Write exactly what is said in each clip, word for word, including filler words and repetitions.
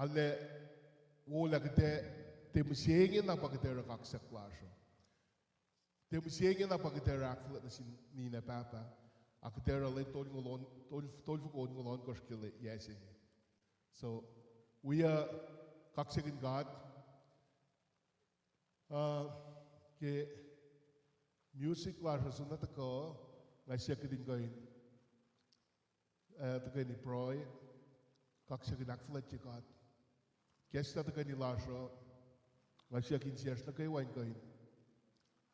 Arlac, wo lah kuht ac, tiac mihsenge na pa kuht ac oruh kaksak lasr uh. Tiac mihsenge na pa kuht ac oruh ahkfuhlwact nuh sin ninac pahpah. A kuht ac oruh lwen tolngoul on-, tol-, tolfoko onngoul ohnkohsr ke yac se inge. So, wi, uh, kaksakihn God, uh, ke music lasr uh soenna tuhkuh, nga siyuck kuht in kuh in, uh, tuhkweni pruhe, kaksakihn ahkfuhlwactye God. Ke srihpac tuhkweni lasr uh, nga siyuck insiyacsr nuh kwewa in kuh in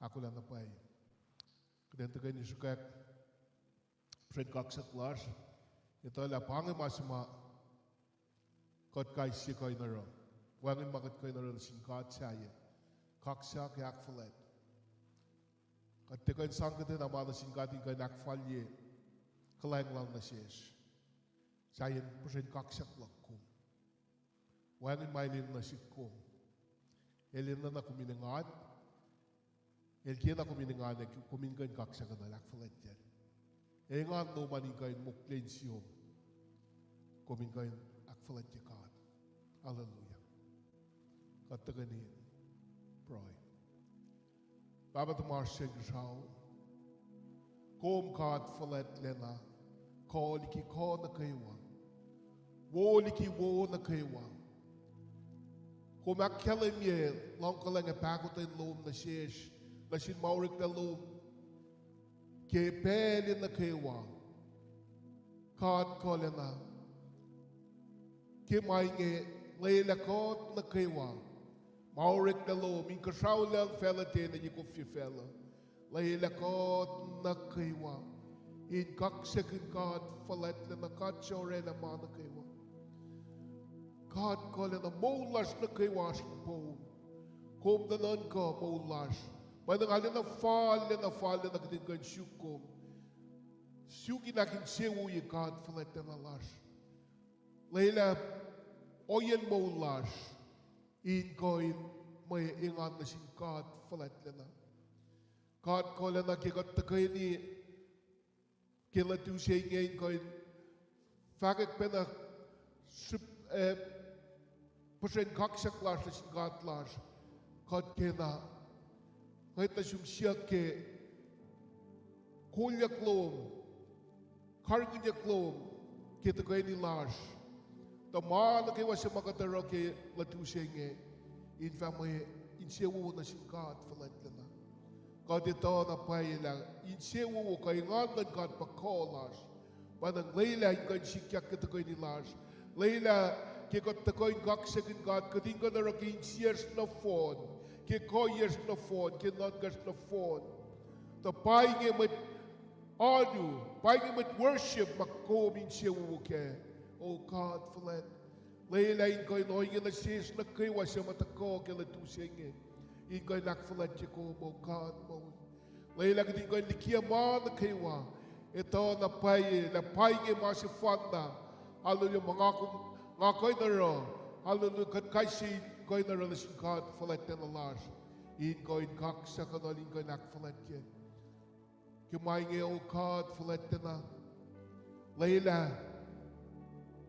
ahkolah na pwacye. Kuht in tuhkweni sruhkwack puhsren kaksak lasr, etuh lah pa inge ma se ma kuht kais sie kuh in oruh. Wacngihn ma kuht kuh in oruh nuh sin God sahyac. Kaksak ac ahkfuhlwact. Kuht tiac kuh in sang kuhtwena ma nuh sin God in kuh in ahkfalye kuhlwacng lal nuh sesr. Sahyacn puhsren kaksak luhk kom. Wacngihn ma El enenuh sihk kom. El enenuh na kom in engan. El kena kom in engan, kom in kuh in kaksakuhnuhl ahkfuhlwactyacl. Engan lom an in kuh in mokle insiyom. Kom in kuh in ahkfuhlwactye God. Hallelujah. Kuht tuhkweni pruhe. Pahpah tuhmasr se inkuhsrao, kom God fuhlwactlacna, kuh liki kuh nuh kwewa, wo liki wo nuh kwewa. Kom ahkkahlwemye luhngkuhlwacng ac pahkotwen lom nuh sesr, nuh sin ma oreklac lom ke pacl nuh kwewa. God kuhlacna, ke ma inge, lwelah kuht nuh kwewa, ma oreklac lom, inkuhsrao lucng facluh tiacna ye kofye facluh, lwelah kuht nuh kwewa in kaksakihn God fuhlwactlacna, God se orwaclah ma nuh kwewa. God kuhlacna, moul lasr nuh kwewa oasr in poum. Kom nuhnuhnkuh moul lasr. Pwacnwacng arulacna fal, arulacna fal, arulacna kuht in kuh in suk kom. Suk in ahkinsewowoye God fuhlwactlacna lasr. Lwelah ohiyacn moul lasr in kuh in mwe engan nuh sin God fuhlwactlacna. God kuhlacna, ke kuht tuhkweni ke lutu se inge in kuh in fahkwack pacna srihp-, eh, puhsren kaksak lasr nuh sin God lasr, kuht kena, kuht nuh sum siyuck ke kolyuck lom, karihngihnyuck lom ke tuhkweni lasr. Tuh ma nuh kwewa se ma kuht oruh ke lutu se inge in fah mwe insewowo nuh sin God fuhlwactlacna. Kuht etuh na pwacye lah insewowo kuh engan luhn God pa kuh lasr. Pwacnwacng lwelah in kuh in sikyak ke tuhkweni lasr. Lwelah ke kuht tuhkuh in kaksakihn God, kuht in kuh in oruh ke insiyacsr nohfohn, ke kuhiyacsr nohfohn, ke nuhnkacsr nohfohn. Tuh pa inge mwet alu, pa inge mwet worship ma kom insewowo kac. O God fuhlwact, lwelah in kuh in ohinge nuh sesr nuh kwewa suc ma tuhkuh ke lutu se inge, in kuh in ahkfuhlwactye kom, O God moul. Lwelah kuht in kuh in likiyac ma nuh kwewa, etuh na pwacye lah pa inge ma sefanna, hallelujah, ma nga kom, nga kuh in oruh, hallelujah, kuht kais sie in kuh in oruh nuh sin God fuhlwactlacna lasr, in kuh in kaksakuhnuhl, in kuh in ahkfuhlwactye. Ke ma inge, O God fuhlwactlacna, lwelah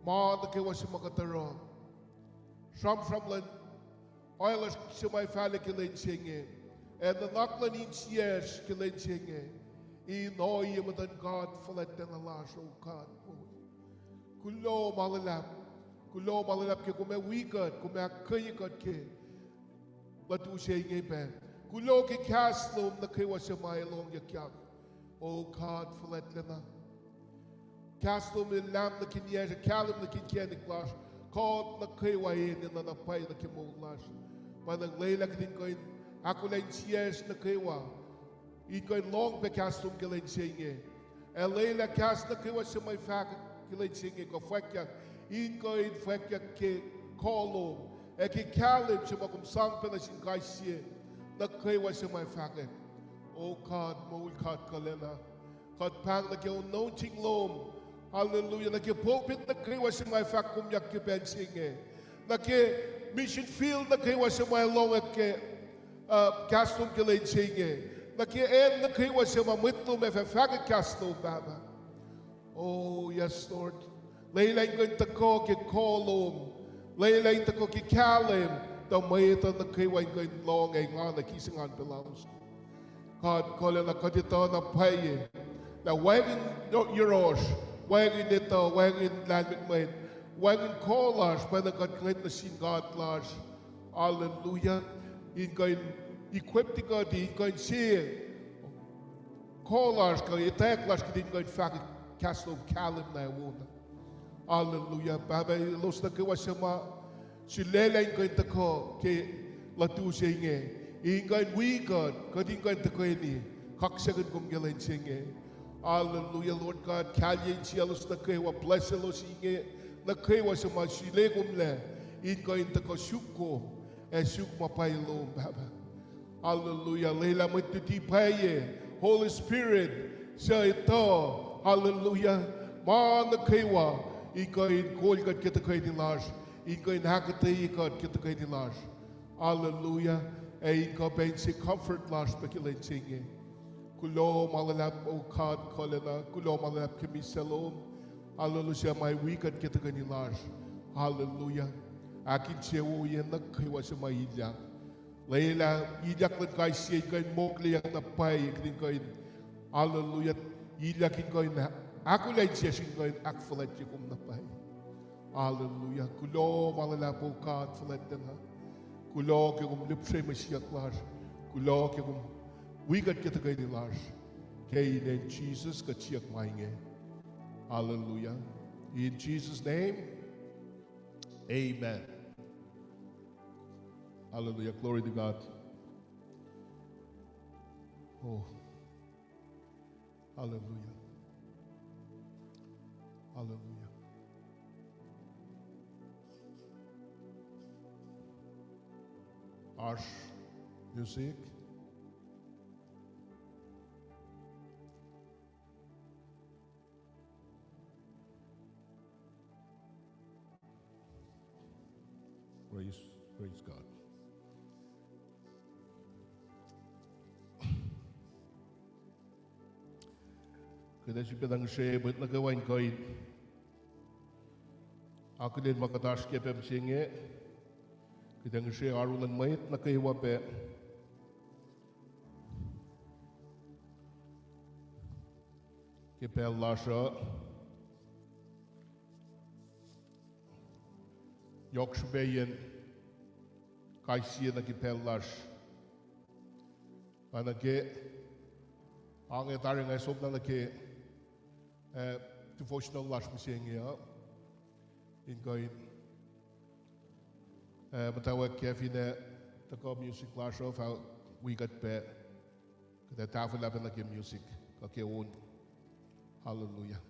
ma nuh kwewa se ma kuht oruh, sramsram luhn ohiyacsr se ma ac fahlah ke lwen se inge, ac nuhnak luhn insiyacsr ke lwen se inge, in ohiyac muhtuhn God fuhlwactlacna lasr, O God moul. Kuloh ma luhlahp, kuloh ma luhlahp ke kom ac wi kuht, kom ac ahkkweye kuht ke lutu se inge pac. Kuloh ke kahs lom nuh kwewa suc ma ac lohngyuckyak, O God fuhlwactlacna. Kahs lom el lahm nuh ke yac ac kahlwem nuh ke inkacnek lasr. Kuht nuh kwewa enenuh na pwacye nuh ke moul lasr. Pwacnwacng lwelah kuht in kuh in ahkolah insiyacsr nuh kwewa, in kuh in lohng pac kahs lom ke lwen se inge. Ac lwelah kahs nuh kwewa suc ma ac fahk ke lwen se inge kuh fwackyuck, in kuh in fwackyuck ke kuh lom, ac ke kahlwem se ma kom sang pac nuh sin kais sie nuh kwewa suc ma ac fahkwack. O God moul, God kuhlacna. Kuht pahng nuh ke anointing lom, hallelujah, nuh ke pulpit nuh kwewa suc ma ac fahkkomyak ke pacl se inge, nuh ke mission field nuh kwewa suc ma ac lohngack ke uh, kahs lom ke lwen se inge, nuh ke acn nuh kwewa suc ma mwet lom ac fah fahkwack kahs lom, Pahpah. Oh yes Lord, lwelah in kuh in tuhkuh ke kuh lom, Lwelah in tuhkuh ke kahlwem, tuh mwet uh nuh kwewa in kuh in lohng ac engan ac kihsen engan pac lalos. God kuhlacna, kuht etuh na pwacye lah wacngihn yohrohsr, wacngihn etuh, wacngihn lahlmwetmwet, wacngihn kuh lasr, pacna kuht ngwet nuh sin God lasr. Hallelujah. In kuh in equip-i kuht, in kuh in se kuh lasr kuh etwacack lasr kuht in kuh in fahk kahs lom kahlwem na ac wona. Hallelujah. Pahpah, elos nuh kwewa suc ma sulaclah in kuh in tuhkuh ke lutu se inge, in kuh in wi kuht, kuht in kuh in tuhkweni kaksakihn kom ke lwen se inge. Hallelujah, Lord God, kahlye insiyaclos nuh kwewa, bless elos inge nuh kwewa suc ma sule komlac in kuh in tuhkuh suk kom ac suk ma pwacye lom, Pahpah. Hallelujah. Lwelah mwet luti pwacye, Holy Spirit, suc etuh, hallelujah, ma nuh kwewa in kuh in kol kuht ke tuhkweni lasr, in kuh in ahkuhtweyac kuht ke tuhkweni lasr. Hallelujah. Ac in kuh pac in se comfort lasr pac ke lwen se inge. Kuloh ma luhlahp, O God, kuhlacna, kuloh ma luhlahp ke misac lom. Hallelujah, suc ma wi kuht ke tuhkweni lasr. Hallelujah. Ahkinsewowoye nuh kwewa suc ma ilyak. Lwelah ilyak luhn kais sie in kuh in mokleyuck na pwacye, kuht in kuh in, hallelujah, ilyak in kuh in ahkolah insiyacsr in kuh in ahkfuhlwactye kom na pwacye. Hallelujah. Kuloh ma luhlahp, O God, fuhlwactlacna. Kuloh ke kom lihpsre mwe siyuck lasr. Kuloh ke kom wi kuht ke tuhkweni lasr. Ke inen Jisus kuht siyuck ma inge. Hallelujah. In Jesus' name, amen. Hallelujah. Glory to God. Oh. Hallelujah. Hallelujah. Oasr music. Praise, praise God. Kuht ac sifilpac ngihsre mwet nuh kwewa in kuh in akihlen ma kuht oasr ke pacl se inge. Kuht ac ngihsre oaru luhn mwet nuh kwewa pac ke pacl lasr uh. Yohk srihpac yen kais sie nuh ke pacl lasr. Pa nuh ke, a, nga tari nga som na nuh ke, eh, devotional lasr mihsenge uh, in kuh in, eh, muhtwacwacack ke finne tuhkuh music lasr uh fah wi kuht pac, kuht ac tahfwelah pac nuh ke music kuh ke on. Hallelujah.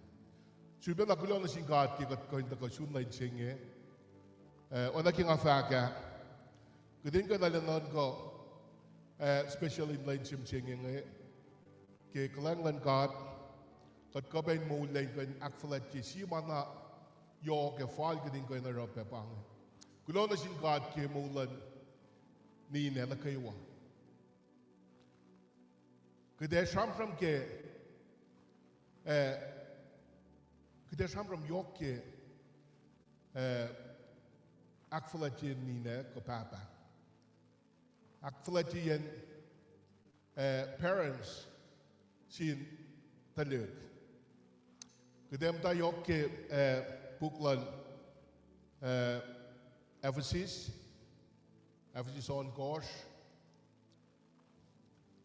Sifilpac na kuloh nuh sin God ke kuht kuh in tuhkuh sun lwen se inge. Eh, oacna ke nga fahk ah, kuht in kuh in arulacna nuhnkuh, eh, special in lwen se mihsenge inge, ke kuhlwacng luhn God, kuht kuh pac in moullah in kuh in ahkfuhlwactye sie ma na yohk ac fal kuht in kuh in oruh pac pa inge. Kuloh nuh sin God ke moul luhn ninac nuh kwewa. Kuht ac sramsram ke, eh, kuht ac sramsram yohk ke, eh, ahkfuhlwactye ninac kuh pahpah. Ahkfuhlwactye yen, eh, parents sin tuhlihk. Kuht ac muhta yohk ke, eh, puk luhn, eh, Ephesus, Ephesus ohnkohsr.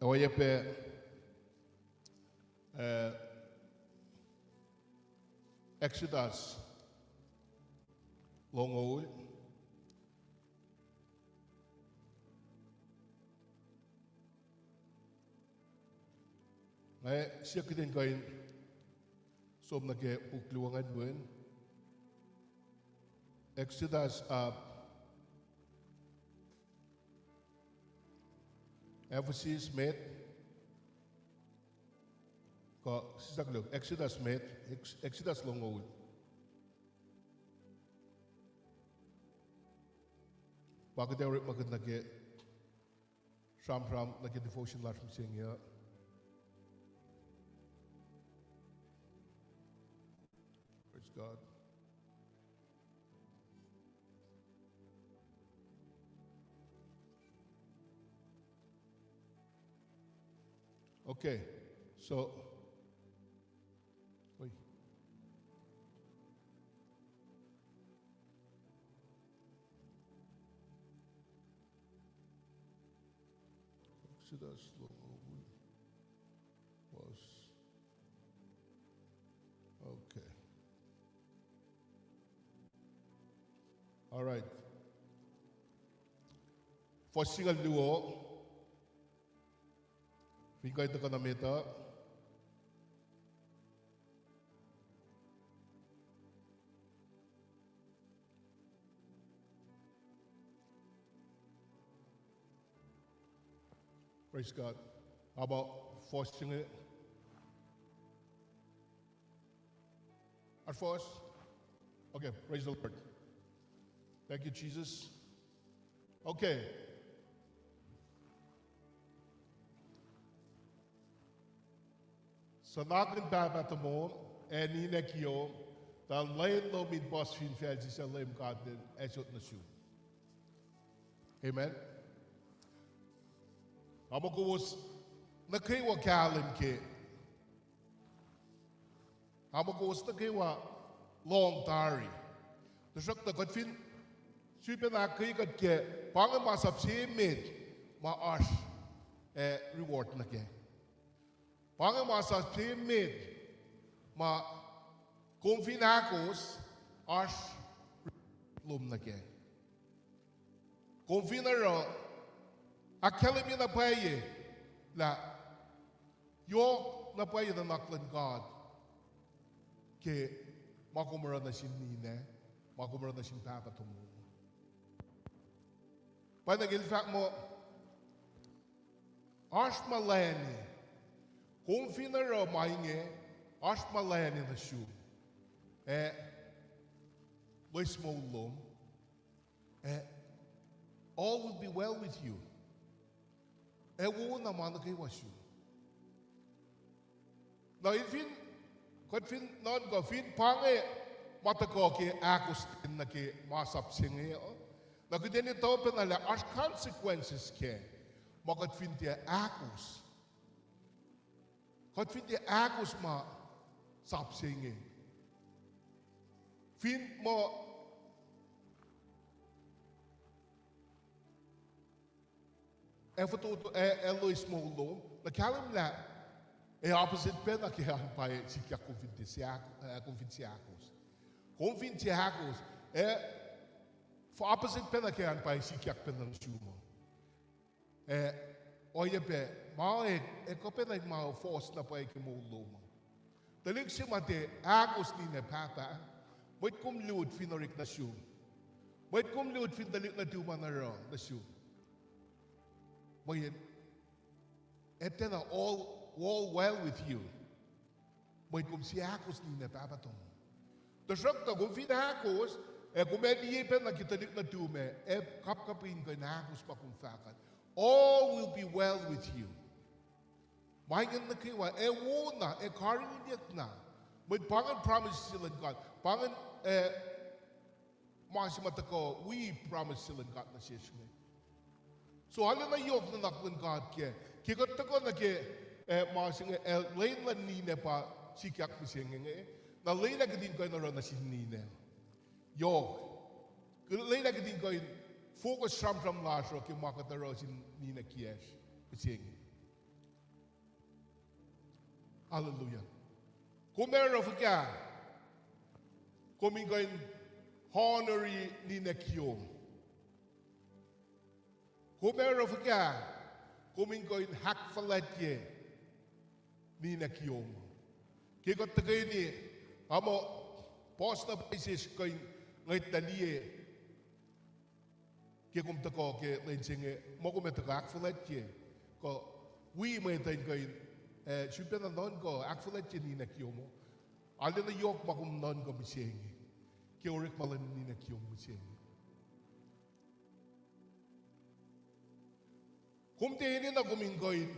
Oacyacpac, eh, Exodus longoul. Nga siyuck kuht in kuh in som nuh ke puk luo ingacn, Exodus, uh, Ephesus met, kuh sislah kuloh, Exodus met, Ex-, Exodus longoul. Pa kuht ac orekmakihn nuh ke sramsram nuh ke devotion lasr mihsenge uh. Praise God. Okay, so, oi. Exodus longoul. Fuhs. Okay. All right. Fuhs singucul luo. Fin kuht tuhkuh nuh met uh. Praise God. How about fuhs singucul? At first? Okay, praise the Lord. Thank you, Jesus. Okay. Suhnakihn pahpah tomom ac ninac kiyom, tuh lwen lom in puhs fin facl se suc Leum God El asot nuh sum. Amen. Nga muh kowos nuh kwewa kahlwem ke Nga muh kowos nuh kwewa lohng tari. Tuhsruhktuh kuht fin sifilpac ahkkweye kuht ke, pa inge masap se emet ma oasr, eh, reward nuh kac. Pa inge masap se emet ma kom fin ahkos, oasr lom nuh kac. Kom fin oruh, ahkkahlwemye na pwacye lah yohk na pwacye nuhnak luhn God ke ma kom oruh nuh sin ninac, ma kom oruh nuh sin pahpah tomom. Pa na ke el fahk muh, oasr ma lacna. Kom fin oruh ma inge, oasr ma lacna nuh sum. Eh, loes moul lom. Eh, all will be well with you. Ac wo na ma nuh kwewa sum. Na el fin, kuht fin nuhnkuh, fin pa inge ma tuhkuh ke ahkostwen nuh ke masap se inge uh, na kuht in etuh pacna lah oasr consequences kac ma kuht fin tiac ahkos. Kuht fin tiac ahkos ma sap se inge. Fin muh ac fototo, ac, ac loes moul lom, na kahlwem lah ac opposite pacna ke an pwacye sikyak kom fin tiac, eh, kom fin tiac ahkos. Kom fin tiac ahkos, ac opposite pacna ke an pwacye sikyak pacna nuh sum uh. Eh, oacyacpac ma, ac kuh pacna ma fohs na pwacye ke moul lom uh. Tuhlihk se ma tiac ahkos ninac pahpah, mwet kom lut fin orek nuh sum. Mwet kom lut fin tuhlihk nuhtum an oruh nuh sum. Mweyen, etuh na all, all well with you. Mwet kom tiac ahkos ninac pahpah tomom. Tuhsruhktuh kom fin ahkos, ac kom ac liye pacna ke tuhlihk nuhtum ac, ac kapkapwack in kuh in ahkos ma kom fahk an, all will be well with you. Ma ingacn nuh kwewa, ac wo na, ac karihngihnyuck na. Mwet pa ingacn promise se luhn God. Pa ingacn, eh, ma se ma tuhkuh wi promise se luhn God nuh sesr inge. So, arulacna yohk nuhnak luhn God ke, ke kuht tuhkuh nuh ke, eh, ma se inge, eh, lwen luhn ninac pa sikyak mihsenge inge, na lwelah kuht in kuh in oruh nuh sin ninac. Yohk. Lwelah kuht in kuh in focus sramsram lasr uh ke ma kuht oruh sin ninac kiyacsr mihsenge. Hallelujah. Kom ac oruh fuhkah kom in kuh in honori ninac kiyom? Kom ac oruh fuhkah kom in kuh in ahkfuhlwactye ninac kiyom? Ke kuht tuhkweni, nga muh puhs na pwacye sesr kuh in ngwetlah liye ke kom tuhkuh ke lwen se inge, muh kom ac tuhkuh ahkfuhlwactye, kuh wi mwet uh in kuh in, eh, sifilpacna nuhnkuh ahkfuhlwactye ninac kiyom uh. Arulacna yohk ma kom nuhnkuh mihsenge ke orekma luhn ninac kiyom mihsenge. Kom tiac enenuh kom in kuh in,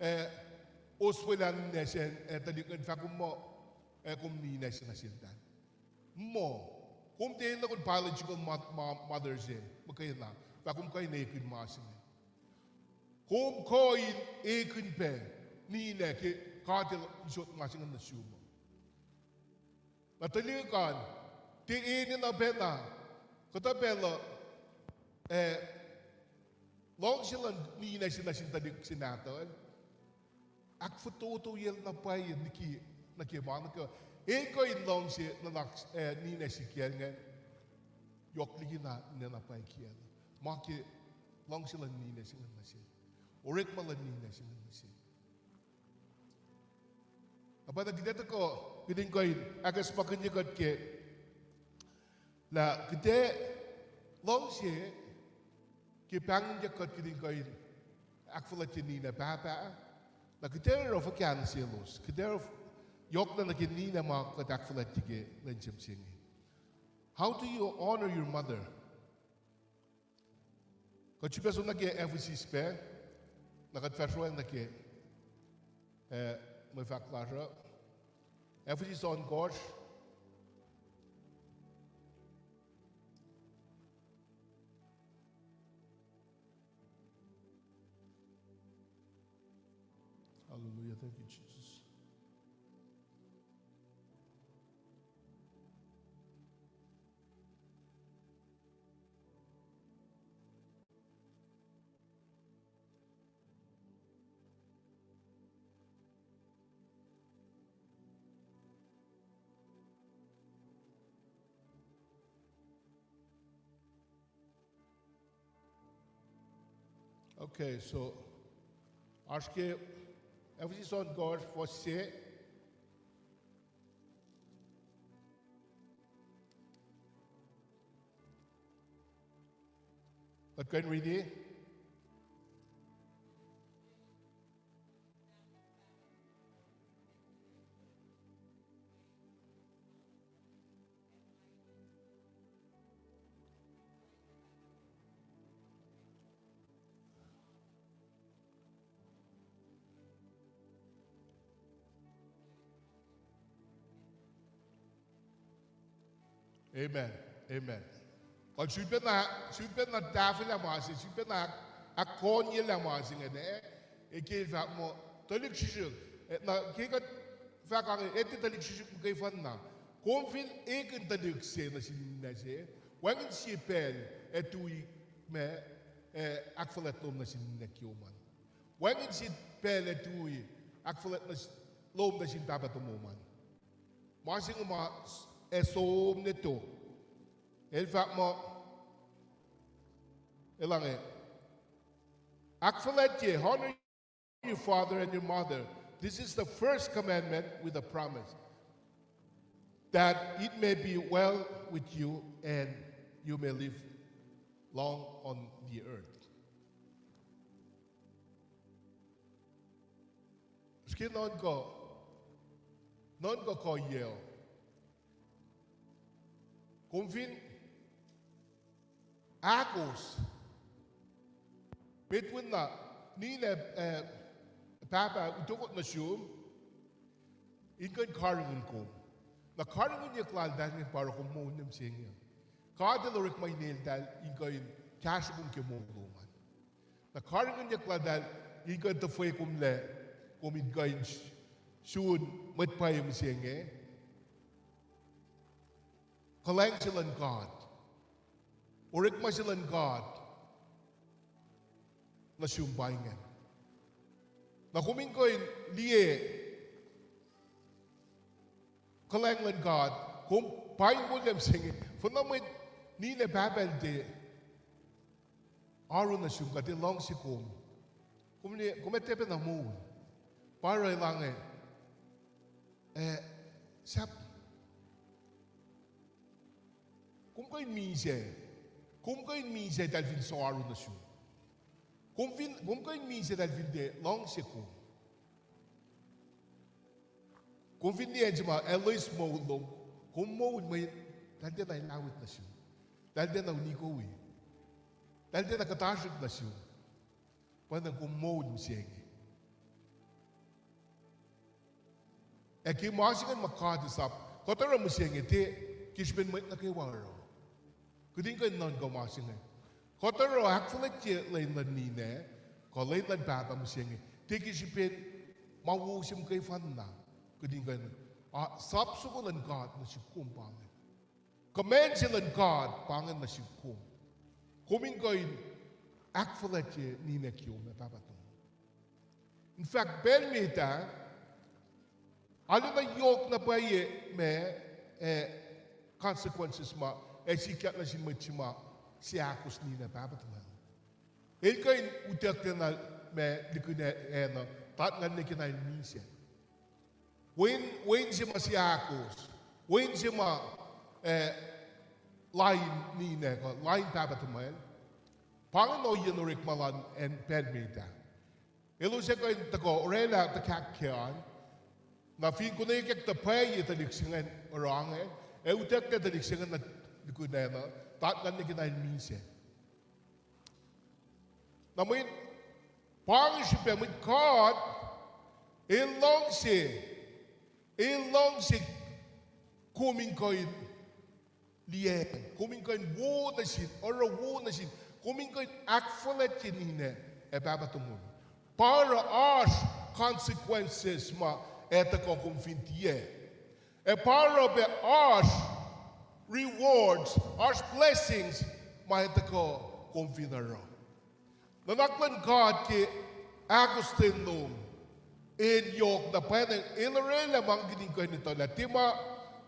eh, oswelah ninac se, eh, tuhlihk ingacn fahk kom muh, eh, kom ninac se nuh seltahl. Muh, kom tiac enenuh kom biological mo-, mo-, mother se muhkwena fahk kom kuh in ekihn ma se inge. Kom kuh in ekihn pac ninac ke God El isot ma se inge nuh sum. Na tuhlihk an, tiac enenuh pacna, kuhtuh pacl uh, eh, luhngse luhn ninac se nuh sin tuhlihk se nahtuhl ahkfototoyacl na pwacye liki, nuh ke ma nuh kwewa. El kuh in luhngse nuhnak, eh, ninac se kiyacl ingacn yohk likina ninac na pwacye kiyacl. Ma ke luhngse luhn ninac se ingacn nuh sel. Orekma luhn ninac se ingacn nuh sel. Na pa na kuht ac tuhkuh, kuht in kuh in ahkacsmakihnye kuht ke lah kuht ac luhngse ke pahngonyuck kuht kuht in kuh in ahkfuhlwactye ninac pahpah, na kuht ac oruh fuhkah nuh selos? Kuht ac oruh f-, yohkna nuh ke ninac ma kuht ahkfuhlwactye ke lwen se mihsenge. How do you honor your mother? Kuht sifilpac som nuh ke Ephesus pac, na kuht fahsr nuh ke, eh, mwe fahk lasr uh. Ephesus ohnkohsr. Hallelujah. Thank you, Jesus. Okay, so, oasr ke Ephesus ohnkohsr, fuhs se. Kuht kuh in riti. Amen. Amen. Kuht sifilpacna, sifilpacna tahfwelah ma se, sifilpacna ahkkohnyelah ma se ingacn, eh, ke el fahk muh tuhlihk srihsrihk, eh, na ke kuht fahk inge, etuh tuhlihk srihsrihk muhkwena. Kom fin ekihn tuhlihk se nuh sin ninac se, wacngihn sie pacl ac tui ma, eh, ahkfuhlwact lom nuh sin ninac kiom an. Wacngihn sie pacl ac tui ahkfuhlwact nuh s-, lom nuh sin pahpah tomom an. Ma se inge ma s-, ac som ne tok. El fahk muh, elange, ahkfuhlwactye, honor your father and your mother. This is the first commandment with a promise, that it may be well with you and you may live long on the earth. Srihke nuhnkuh, nuhnkuh kuh yac uh. Kom fin ahkos, petwacna, ninac, eh, pahpah utuckot nuh sum in kuh in karihngihn kom. Na karihngihnyuck laltahl ingacn pa oruh kom moul nuh mihsenge. God El orekma ineltahl in kuh in kahsruh kom ke moul lom an. Na karihngihnyuck laltahl in kuh in tuhfwekomlac kom in kuh in s-, sun mwet pwacye mihsenge. Kuhlwacng se luhn God, orekma se luhn God nuh sum pa ingacn. Na kom in kuh in liye kuhlwacng luhn God, kom pa in moul nuh mihsenge. Fuhnuh mwet ninac pahpah el tiac oaru nuh sum kuh tiac luhngse kom. Kom, kom ac tiac pacna moul. Pa oruh elange, eh, sahp, kom kuh in misac, kom kuh in misac eltahl fin soaru nuh sum. Kom fin, kom kuh in misac eltahl fin tiac luhngse kom. Kom fin liye acn se ma el loes moul lom, kom moul mweyen eltahl tiacna ilawit nuh sum. Eltahl tiacna unikowi. Eltahl tiacna kuhtasrihk nuh sum. Pwacnwacng kom moul mihsenge. Ac ke ma se ingacn ma God El sap, kuht oruh mihsenge tiac ke srihpen mwet nuh kwewa oruh. Kuht in kuh in nuhnkuh ma se inge. Kuht oruh ahkfuhlwactye lwen luhn ninac, kuh lwen luhn pahpah mihsenge tiac ke srihpen Ma wo se muhkwena, kuht in kuh in, ah, sap soko luhn God nuh sihk kom pa inge. Command se luhn God pa inge nuh sihk kom. Kom in kuh in ahkfuhlwactye ninac kiyom ac pahpah tomom. In fact, pacl met ah, arulacna yohk na pwacye ma, eh, consequences ma ac sikyak nuh sin mwet se ma seahkos ninac pahpah tuhmwacl. El kuh in utucklac na ma likina acn uh, tatnganek ke na el misac. Wen, wen se ma seahkos, wen se ma, eh, lain ninac kuh lain pahpah tuhmwacl. Pa inge ohiyac in orekma lal acn pacl met ah. Elos ac kuh in tuhkuh orwaclah tuhkahk kac an. Na fin konwacack tuh pwacye tuhlihk se ingacn oruh inge, ac utucklac tuhlihk se ingacn na likina acn uh, tatnganek ke na el misac. Na mweyen pa inge srihpac mwet God, el luhngse, el luhngse kom in kuh in liyacacng, kom in kuh in wo nuh sin, oruh wo nuh sin, kom in kuh in ahkfuhlwactye ninac ac pahpah tomom. Pa oruh oasr consequences ma ac tuhkuh kom fin tiac. Ac pa oruh pac oasr rewards, oasr blessings ma ac tuhkuh kom fin oruh. Nuhnak luhn God ke ahkostwen lom, el yohk na pwacnwacng, el orwaclah ma inge kuht in kuh in etuh lah tiac ma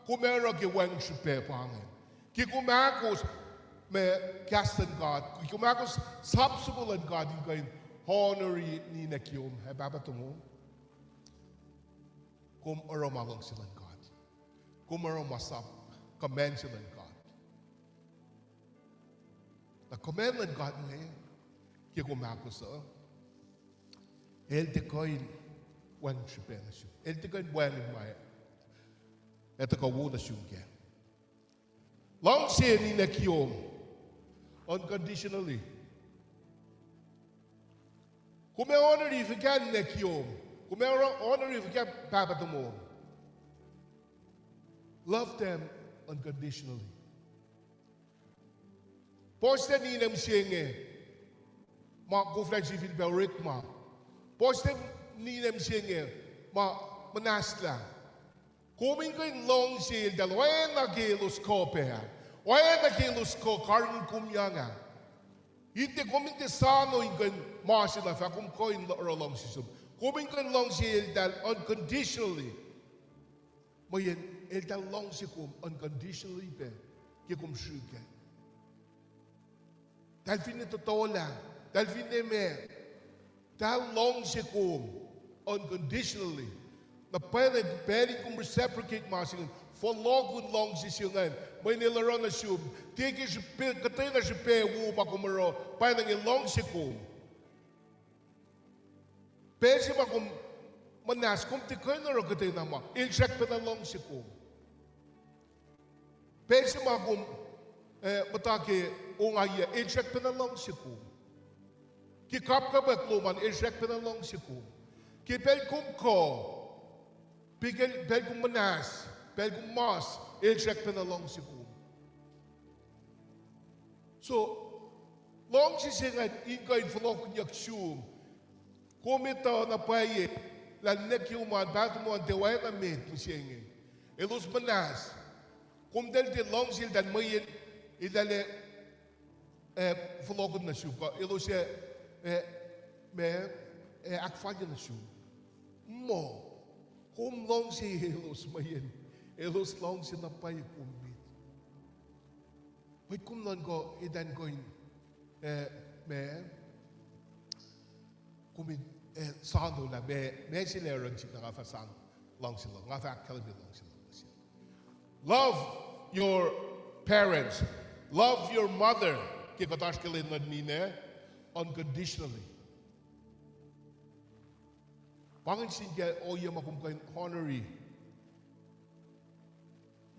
kom ac oruh ke wacngihn srihpac pa inge. Ke kom ahkos ma kahs luhn God, ke kom ahkos sap soko luhn God in kuh in honori ninac kiyom ac pahpah tomom, kom oruh ma luhngse luhn God. Kom oruh ma sap command se luhn God. Na command luhn God inge, ke kom ahkos uh, el tiac kuh in wacngihn srihpac nuh sum. El tiac kuh in wacngihn ma ac tuhkuh wo nuh sum kac. Luhngse ninac kiyom unconditionally. Kom ac honori fuhkah ninac kiyom? Kom ac honori fuhkah pahpah tomom? Love them unconditionally. Puhslac ninac mihsenge ma koflah sifilpac orekma. Puhslac ninac mihsenge ma muhnahslah. Kom in kuh in luhngse eltahl oacna ke elos kuh pac, oacna ke elos kuh karihngihn kom yang ah. In tiac, kom in tiac soano in kuh in ma se na fah kom kuh in oruh luhngse sum. Kom in kuh in luhngse eltahl unconditionally. Mweyen eltahl luhngse kom unconditionally pac ke kom srihk ah. Eltahl finne tohtohlah, eltahl finne ma, eltahl luhngse kom unconditionally. Na pwacnwacng pacl in kom reciprocate ma se ingacn, fohlohkihn luhngse se ingacn, mweyen el oruh nuh sum, tiac ke srihpac, kuhtwena srihpac wo ma kom oruh, pwacnwacng el luhngse kom. Pacl se ma kom muhnahs, kom tiac kuh in oruh kuhtwena ma, el srackpacna luhngse kom. Pacl se ma kom, eh, muhta ke ongaiyac, el srackpacna luhngse kom. Ke kapkapwack lom an, el srackpacna luhngse kom. Ke pacl kom kuh, pacl, pacl kom muhnahs, pacl kom mas, el srackpacna luhngse kom. So, luhngse se ingacn in kuh in fohlohkihnyuck sum. Kom etuh na pwacye lah ninac kiyom an, pahpah tomom an tiac oacna met mihsenge. Elos muhnahs. Kom tiac luhngse eltahl mweyen eltahl ac, eh, fohlohkihn nuh sum kuh elos ac, eh, ma, eh, ahkfalye nuh sum. Muh, kom luhngse elos mweyen elos luhngse na pwacye kom met. Mwet kom nuhnkuh eltahl kuh in, eh, ma, kom in, eh, soano lah ma, ma se el oruh nuh sihk na nga fah soano luhngse luhk, nga fah ahkkahlwemye luhngse luhk nuh sel. Love your parents. Love your mother. Ke kuht oasr ke lwen luhn ninac, unconditionally. Pa ingacn sin ke ohiyac ma kom kuh in honori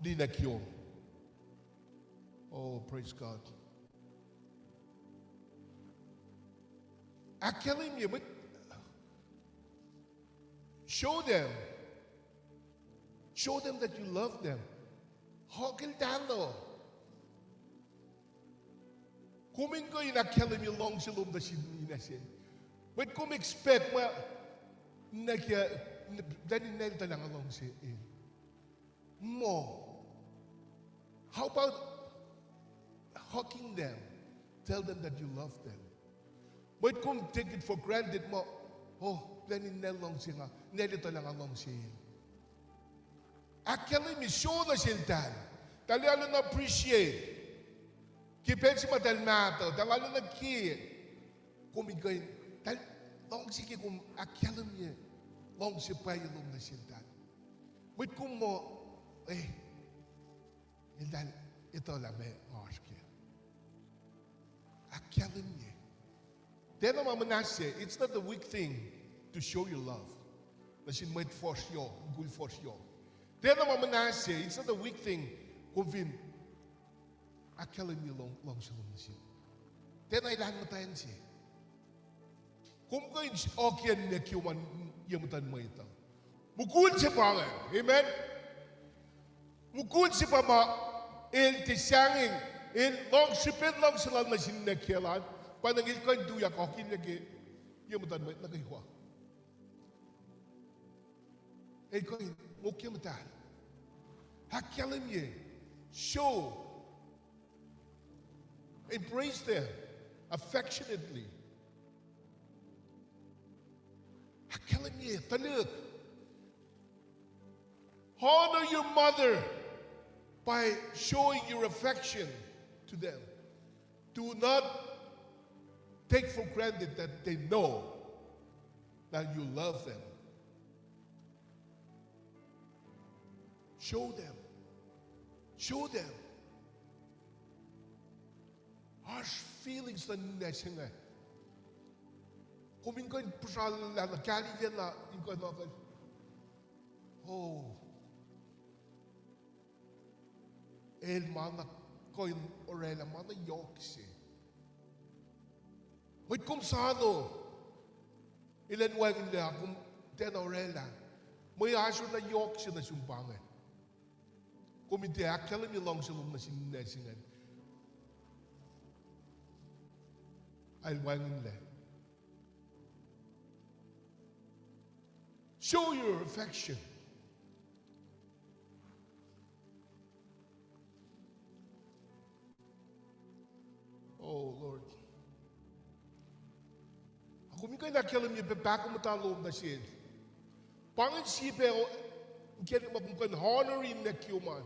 ninac kiyom. Oh, praise God. Ahkkahlwemye, but show them. Show them that you love them. Akihlen eltahl uh. Kom in kuh in ahkkahlwemye luhngse lom nuh sin ninac se. Mwet kom expect ma ninac kiyom plwacn in nal tuhlacng uh luhngse el. Muh, how about hugging them? Tell them that you love them. Mwet kom take it for granted muh, oh, plwacn in nal luhngse nga, nal tuhlacng uh luhngse el. Ahkkahlwemye, show nuh seltahl. Tahl arulacna appreciate ke pacl se ma tahl mahtuh, tahl arulacna ke. Kom in kuh in, tahl luhngse ke kom ahkkahlwemye luhngse pwacye lom nuh seltahl. Mwet kom muh, eh, eltahl etuh lah meac oasr kac. Ahkkahlwemye. Tiacna ma muhnahs se, it's not a weak thing to show your love nuh sin mwet fuhsr yohk, mukul fuhsr yohk. Tiacna ma muhnahs se, it's not a weak thing kom fin ahkkahlwemye luhngse lom nuh sel. Tiacna elan muhtwacn se. Kom kuh in oakiyac ninac kiyom an ye muhtuhn mwet uh. Mukul se pa inge, amen. Mukul se pa ma el tiac sahngweng, el lohng srihpen luhngse lal nuh sin ninac kiyacl an, pa inge el kuh in tuyak oakiyac ke ye muhtuhn mwet nuh kwewa. El kuh in ngokyac muhtahl. Ahkkahlwemye, show, embrace them affectionately. Ahkkahlwemye, tuhlihk. Honor your mother by showing your affection to them. Do not take for granted that they know that you love them. Show them. Show them. Oasr feelings luhn ninac se inge. Kom in kuh in puhsrallah na, kahliyacna in kuh in oakwuck, oh, el ma na kuh in orwaclah ma na yohk se. Mwet kom sano, elan wacngihnlac, kom tiacna orwaclah. Mwe asor na yohk se nuh sum pa inge. Kom in tiac ahkkahlwemye luhngse lom nuh sin ninac se ingacn. El wacngihnlac. Show your affection. Oh, Lord. Ac kom in kuh in ahkkahlwemye pac pahkomuhta lom nuh sel. Pa ingacn sie pac, oh, inkacnek ma kom kuh in honor-i ninac kiyom an.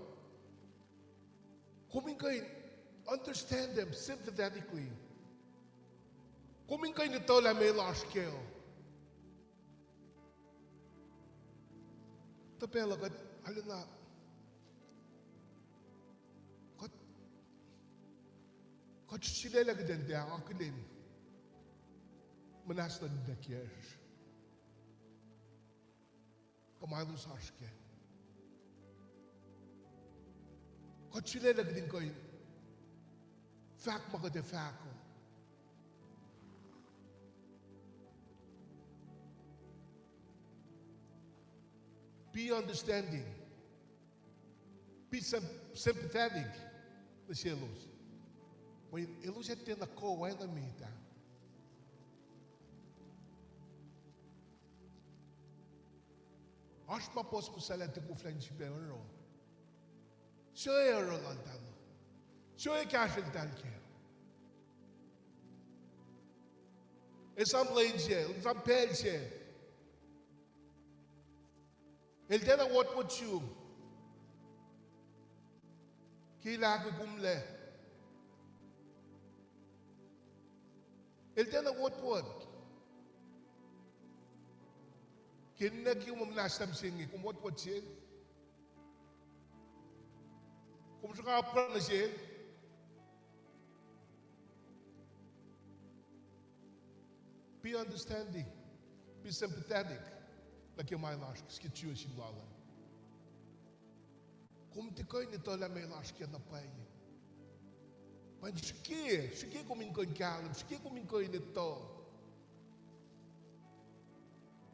Kom in kuh in understand them sympathetically. Kom in kuh in etuh lah meac oasr kac. Tuh pacl uh kuht arulacna, kuht, kuht sulaclah kuht in tiac akihlen muhnahs luhn ninac kiyacsr kuh ma elos oasr kac. Kuht sulaclah kuht in kuh in fahk ma kuht ac fahk uh. Be understanding. Be sym-, sympathetic nuh selos. Mweyen elos ac tiacna kuh oacna met ah. Oasr ma puhs muhsahllah tuh koflah in sifilpac oruh. Suc oruh laltahl uh? Suc kahsrweltahl kac? Esam lwen se, esam pacl se, el tiacna wohtwoht sum ke el ahkolah kom lac. El tiacna wohtwoht ke ninac kiyom muhnahs se inge, kom wohtwoht sel? Kom sruhnga apkuhran nuh sel? Be understanding, be sympathetic nuh ke ma el oasr ke situation lal an. Kom tiac kuh in etuh lah meac el oasr kac na pwacye. Pwacye srihke, srihke kom in kuh in kahlwem, srihke kom in kuh in etuh,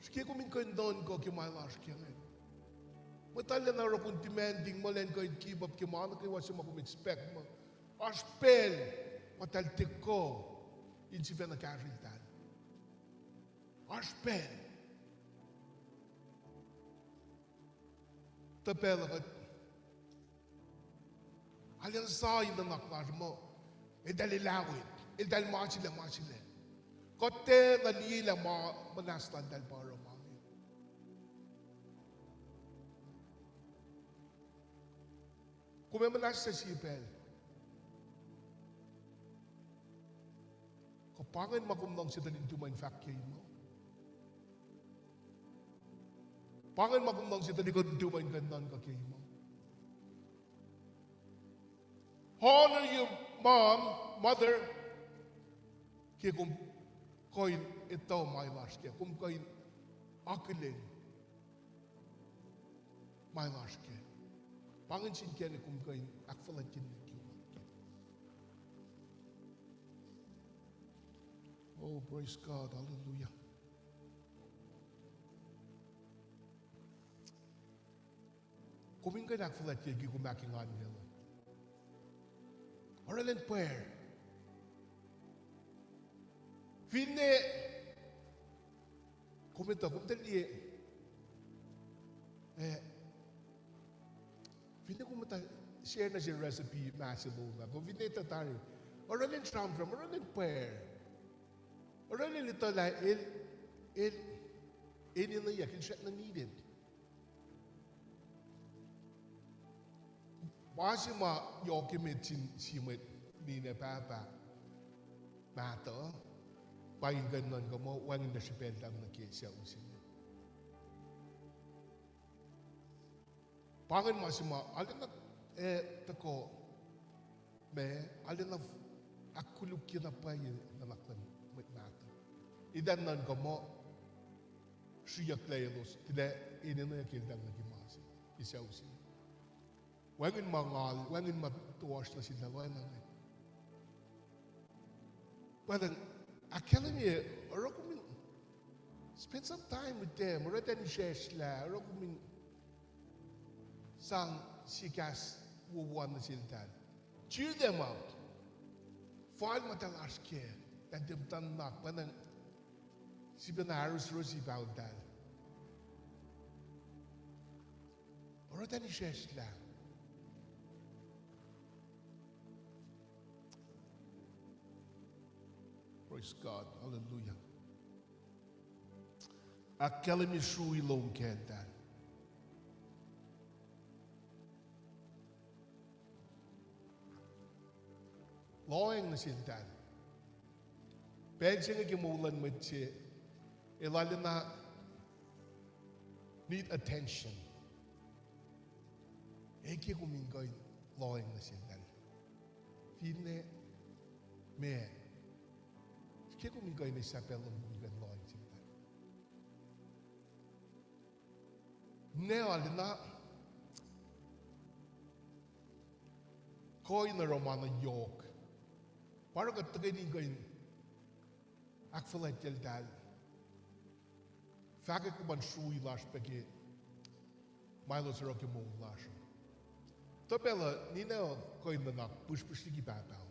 srihke kom in kuh in nuhnkuh ke ma el oasr kac inge. Mwet arulacna oruh kom demanding, muh elan kuh in give up ke ma nuh kwewa se ma kom expect muh. Oasr pacl ma eltahl tiac kuh in sifacna kahsrweltahl. Oasr pacl. Tuh pacl uh kuht arulacna sa in nuhnak lasr muh eltahl elah we, eltahl ma se lac, ma se lac. Kuht tiacna liye lah ma muhnahs laltahl pa oruh ma inge. Kom ac muhnahs sie pacl. Kuh pa ingacn ma kom luhngse tuhlihk nuhtum uh in fahk ke muh? Pa ingacn ma kom luhngse tuhlihk nuhtum uh in kuh in nuhnkuh ke muh? Honor your mom, mother. Ke kom kuh in etuh ma lasr kac, kom kuh in akihlen ma lasr kac, pa ingacn sin kacne kom kuh in ahkfuhlwactye nuh ke ma kac. Oh, praise God, hallelujah. Kom in kuh in ahkfuhlwactye ke kom ahkingankacl uh. Oruh lwen pwacr. Finne kom etuh, kom tuh liye, eh, finne kom etuh, share nuh sel recipe ma se lom ah, kom finne etuh tari, oruh lwen sramsram, oruh lwen pwacr. Oruh lwen etuh lah el, el, enenweyuck, el srackna needed. Ma se ma yohk emet sin sie mwet ninac pahpah mahtuh, pa in kuh in nuhnkuh muh wacngihn nuh srihpacltahl nuh ke sucu se inge. Pa ingacn ma se ma arulacna, eh, tuhkuh, ma arulacna ahkkolukyena pwacye nuhnak luhn mwet mahtuh. Eltahl nuhnkuh muh sriyucklac elos, tilac enenweyuck eltahl nuh ke ma se, ke sucu se. Wacngihn ma ngal, wacngihn ma toasr nuh seltahl oacna inge. Pwacnwacng, ahkkahlwemye, oruh kom in spend some time with them, oruh eltahl in sracsrlah, oruh kom in sang sie kahs wowo nuh seltahl. Cheer them up. Fal ma eltahl oasr kac, eltahl tiac muhta nuhnak, pwacnwacng sifacna arusrusi paholtahl. Oruh eltahl in sracsrlah. Praise God. Hallelujah. Ahkkahlwemye srui lom kacltahl. Lohacng nuh seltahl. Pacl se inge ke moul luhn mwet se, el arulacna need attention. Ac ke kom in kuh in lohacng nuh seltahl. Finne, ma, ke kom in kuh in esam pacl lom in kuh in lohacng seltahl. Ninac arulacna kuh in oruh ma na yohk. Pa oruh kuht tuhkweni kuh in ahkfuhlwactyeltahl. Fahkwack luhpan srui lasr pac ke ma elos oruh ke moul lasr uh. Tuh pacl uh ninac uh kuh in nuhnak pihsrpihsr liki pahpah uh.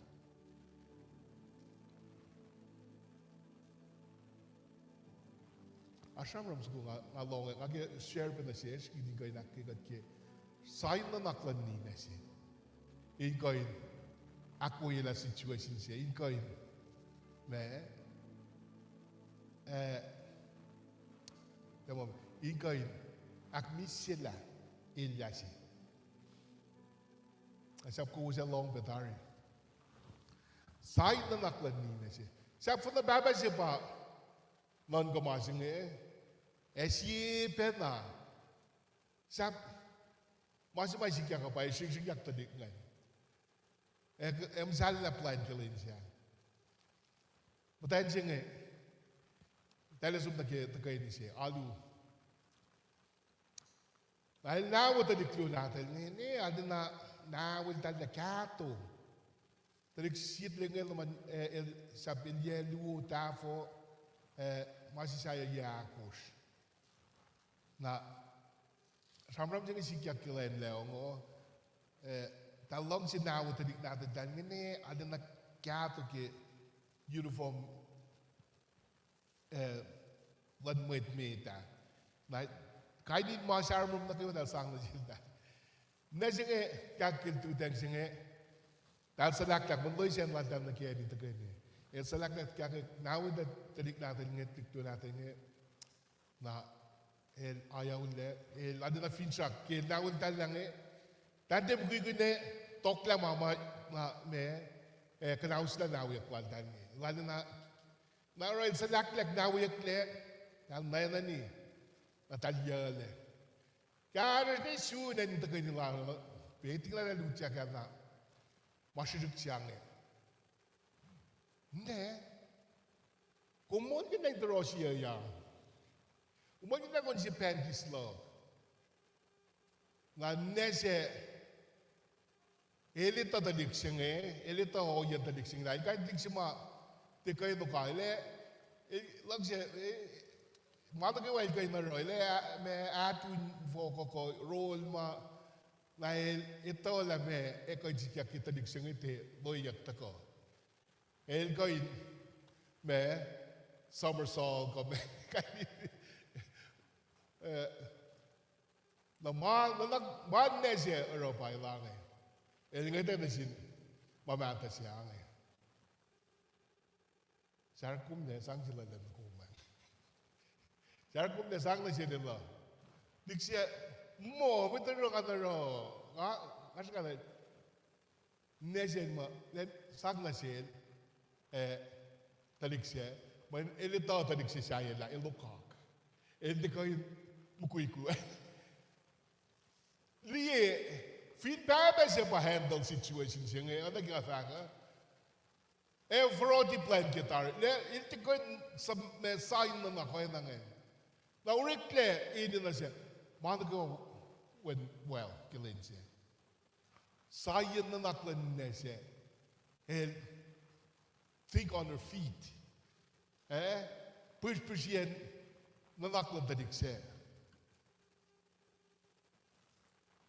Oasr sramsram soko nga, nga lohng, nga ke share pac nuh sesr in kuh in ahkkweye kuht ke sign nuhnak luhn ninac se in kuh in ahkwoyelah situation se, in kuh in, ma, eh, in kuh in ahkmihsyelah elyah se. Ac sahp kowos ac lohng pac tari. Sign nuhnak luhn ninac se. Sahp finne pahpah se pa nuhnkuh ma se inge, ac sie pacna, sahp ma se ma sikyak uh pa ac sringsringyak tuhlihk ingacn. Ac, ac muhsahllah plwacn ke lwen sahyac. Muhtwacn se inge, eltahl som nuh ke tuhkweni se, alu. Na el nawo tuhlihk luo nahtuhl inge, ne, arulacna nawo eltahl lah kahto. Tuhlihk sie tuhlihk inge luhman, eh, el sahp el yac luo tahfuh, eh, ma se sahyac yac ahkosr. Na sramsram se inge sikyak ke lwen lahngo, eh, eltahl luhngse nawo tuhlihk nahtuhltahl inge, ne, arulacna kahto ke uniform, eh, luhn mwet met ah. Na Kain in ma sarmrom nuh kwewa eltahl sang nuh sel ah. Ninac se inge, kahk ke el tuhtan se inge, eltahl suhlahklahk, mwe loes an laltahl nuh ke acn in tuhkweni. El suhlahklahk kahk, na weta tuhlihk nahtuhl inge, tuhlihk nahtuhl inge, na el ayaullac, el arulacna finsrak ke el na weltahl lah inge, tahl tiac mukwikwi na, toklah ma ma, na ma, eh, kuhnauslah nahweyuck laltahl inge. Lal na, na oruh el suhlahklahk nahweyucklac, tahl nwackna, na tahl yuclac. Kahsruh ne sun acn in tuhkweni la, pe tingla na lutyak ah na, ma srihsrihk se inge. Ninac, kom moulkihn na in tuhrohsiyucya. Kom moulkihn na kom sie pahn kihs luhk. Na ninac se, el etuh tuhlihk se inge, el etuh ohiyacn tuhlihk se inge, na el kain tuhlihk se ma tiac kuh in lokac, el, el luhngse, eh, ma nuh kwewa el kuh in oruh, el, ah, ma atun fokoko rol ma, na el etuh lah ma, el kuh in sikyak ke tuhlihk se inge tiac loeyuck tuhkuh. El kuh in, ma, somersault kuh ma, eh, na ma, na, na, ma ninac se oruh pa el inge. El ngwetacng nuh sin ma mahtuh se inge. Sahp kom ne sang sel lwen kom an. Sahp kom ne sang nuh sel lah, tuhlihk se, muh, mwet oruh nga oruh, nga, nga srihke lah, ninac se ma, sang nuh sel, eh, tuhlihk se, mweyen el etuh tuhlihk se sahyac lah el lokak. El tiac kuh in mukwikwi. Liye, fin pahpah se pa handle situation se inge, oacna ke nga fahk uh, ac foroti plwacn ke tari, el tiac kuh in sa-, ma sign nuhnak oacna inge. Na oreklac enenuh se, ma nuh kwewa went well ke lwen se. Sahyacn nuhnak luhn ninac se, el think on her feet. Eh? Pihsrpihsriyacn nuhnak luhn tuhlihk se.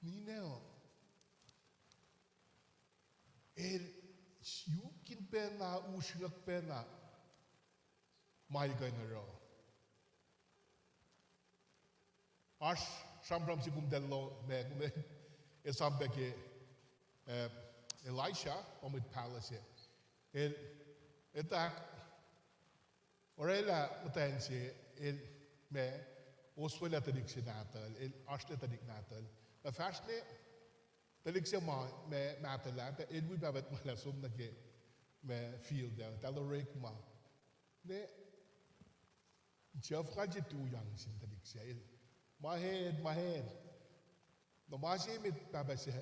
Ninac uh, el suk in pacna, usrnguck pacna ma el kuh in oruh. Oasr sramsram se kom tuh lo ma, kom esam pac ke, eh, Elisha, pa mwet pahluh se. El, etuh, orwaclah muhtwacn se, el, ma, oswelah tuhlihk se nahtuhl, el oasr tuhlihk nahtuhl. Na fahsr ne, tuhlihk se ma, ma, mahtuhlah, el wi pahpah tuhmwacl ah som nuh ke, ma, field ah, tahl orekma. Ne, sef ngal se tu yang sin tuhlihk se, el, ma het, ma het. Na ma se met pahpah se,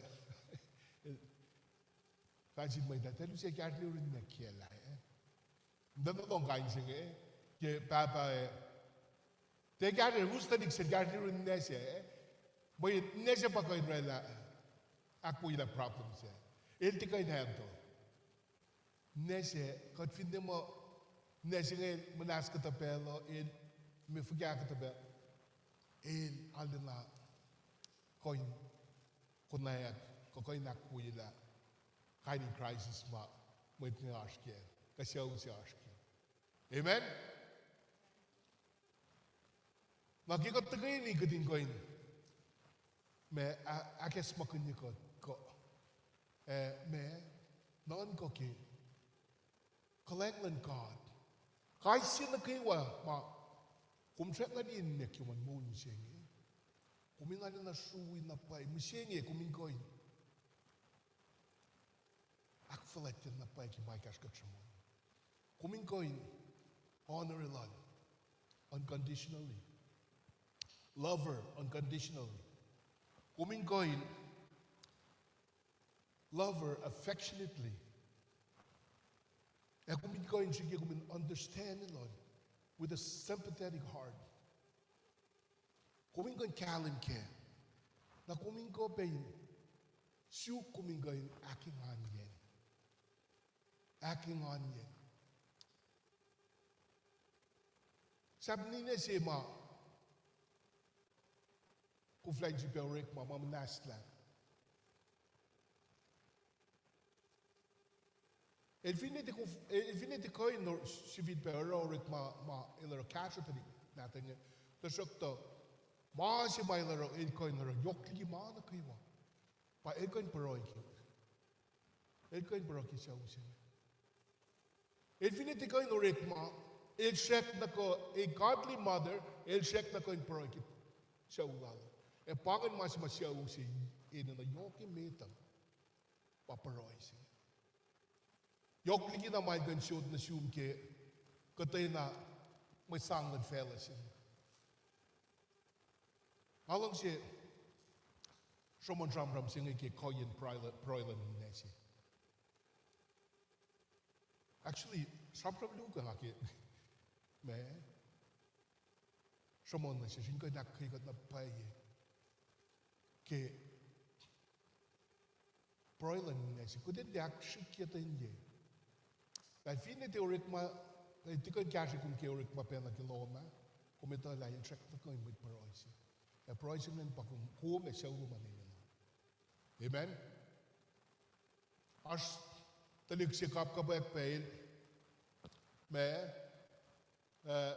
el, fahk sin mwet ah, tahl use kahsruh yurin ninac kiyacl ah, eh? Ninac lohng kain se inge, ke pahpah, eh, tiac kahsruh, us tuhlihk se kahsruh yurin ninac se, eh? Mweyen ninac se pa kuh in orwaclah, ahkwoyelah problem se. El tiac kuh in handle. Ninac se, kuht finne muh, ninac se inge muhnahs kuhtuh pacl uh, el, ma fuhkah kuhtuh pacl, el arulacna kuh in konwacack, kuh kuh in ahkwoyelah kain in crisis ma mwet inge oasr kac, kuh sucu se oasr kac. Amen? Na ke kuht tuhkweni kuht in kuh in, ma, a-, ahkacsmakihnye kuht, kuh, eh, ma, nuhnkuh ke kuhlwacng luhn God. Kais sie nuh kwewa ma kom srackna liye ninac ke moul mihsenge, kom in arulacna srui na pwacye mihsenge, kom in kuh in ahkfuhlwactye na pwacye ke ma ekahsr kuht sruhmuhn. Kom in kuh in honor lal unconditionally. Love her unconditionally. Kom in kuh in love her affectionately. Ac kom in kuh in srihke kom in understand lal with a sympathetic heart. Kom in kuh in kahlwem kac. Na kom in kuh pac in suk kom in kuh in ahkenganyacl. Ahkenganyacl. Sahp ninac se ma koflah in sifilpac orekma, ma muhnahslah. El finne tiac kof-, el finne tiac kuh in sifilpac oruh orekma ma el oruh kahsruh tuhlihk nahtuhl inge, tuhsruhktuh Ma se ma el oruh, el kuh in oruh yohk liki ma nuh kwewa, pa el kuh in pruhe ke, el kuh in pruhe ke sucu se inge. El finne tiac kuh in orekma, el srackna kuh, a godly mother, el srackna kuh in pruhe ke sucu lal. Ac pa ingacn ma se ma sucu se enenuh yohk emet uh, pa pruhe se. Yohk liki na ma el kuh in sot nuh sum ke kuhtwena mwe sang luhn facluh se inge. Nga luhngse sruhmuhn sramsram se inge ke kuhiyacn pruhe luhn ninac se. Actually, sramsram luo kuh nga ke, ma, sruhmuhn nuh sesr in kuh in ahkkweye kuht na pwacye ke pruhe luhn ninac se, kuht in tiac ahksrihkye tuh inge. Lah finne tiac orekma, eh, tiac kuh in kahsrwe kom ke orekma pacna ke lohm ah, kom etuh lah el srackna kuh in mwet pruhe se. Ac pruhe se ingacn pa kom, kom ac sucu lom an enenuh. Amen. Oasr tuhlihk se kapkapwack pac el, ma, eh,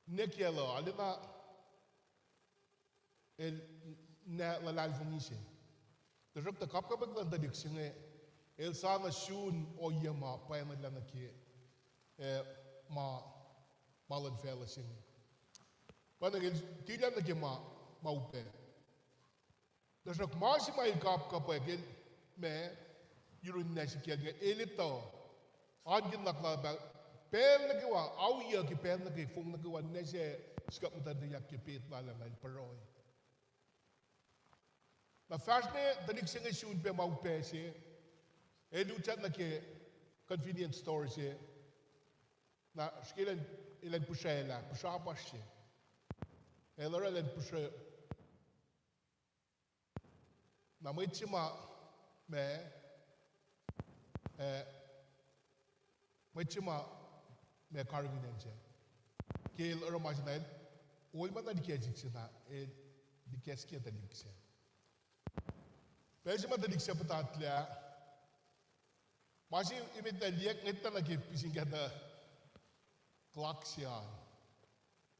ninac kiyacl uh arulacna el ninac luhlahlfongi se. Tuhsruhktuh kapkapwack luhn tuhlihk se inge, el sa nuh sun ohiyac ma pwacnwacllah nuh ke, eh, ma, ma luhn facluh se inge. Pwacnwacng el tilac nuh ke ma, ma upac. Tuhsruhk ma se ma el kapkapwack el, ma, yurun ninac se kiyacl inge, el etuh, oan nuhnak lal pa, pacl nuh kwewa, auliyak ke pacl nuh ke fong nuh kwewa ninac se sikuck muhtwacta yak ke pet lal ah na el pruhe. Na fahsr ne tuhlihk se inge sun pac ma upac se, el utyak nuh ke convenience store se, na srihke elan, elan pihsraclah, pihsrapasr se. El oruh elan pihsr- Na mwet se ma, ma, eh, mwet se ma, ma karihngihn acn sac, ke el oruh ma se na el, ol ma na likacsik se na el likacskie tuhlihk sac. Pacl se ma tuhlihk sac puhtatlac, ma se emet na liyacack ngwetlah nuh ke pihsin kahto clock se an,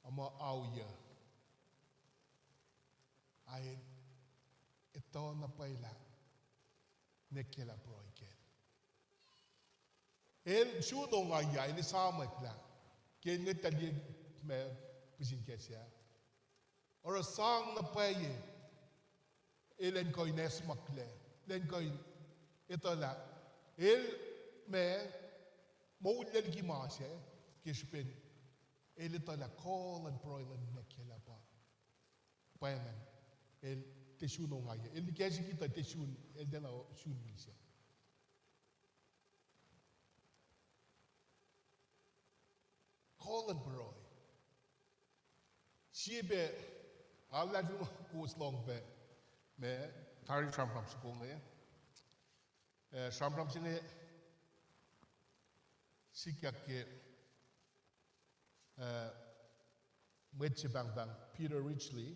a ma auliyak. A el etuh na pwacye lah ninac kiyacl ah pruhe kacl. El sun ongaiyac, el esamwack lah ke el ngwetlah liyacack ma pihsin kahto sac, oruh sang na pwacye, el an kuh in acsmaklac, el an kuh in etuh lah el, ma, moullac liki ma sac, ke srihpen el etuh lah kuh luhn pruhe luhn ninac kiyacl ah pa pwacnwacng, el tiac sun ongaiyac, el likacsik tuh tiac sun, el tiacna sun misac. Kuh luhn pruhe. Sie pac, nga luhlahlfongi kowos lohng pac, ma, tari sramsram soko inge. Eh, sramsram se inge sikyak ke, eh, mwet se pahngpahng Peter Ridgeley.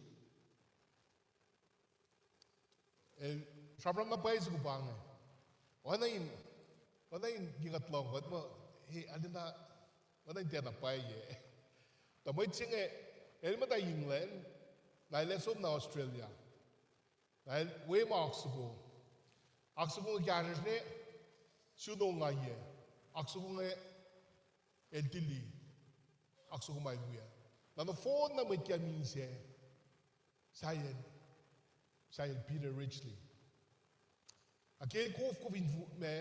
El sramsram na pwacye soko pa inge. Oacna in, oacna in ke kuht lohng kuht muh, e, arulacna, oacna in tiacna pwacye. Tuh mwet se inge, el muhta England, na el ac som nuh Australia. Na el we ma oak soko. Oak soko inge kahsruhsr ne, sun ongaiyac. Oak soko inge el tili. Oak soko ma el wi ah. Na nohfohn na mwet ke misac, sahyacn, sahyacn Peter Ridgeley. Ac ke el kofkof in fu-, ma,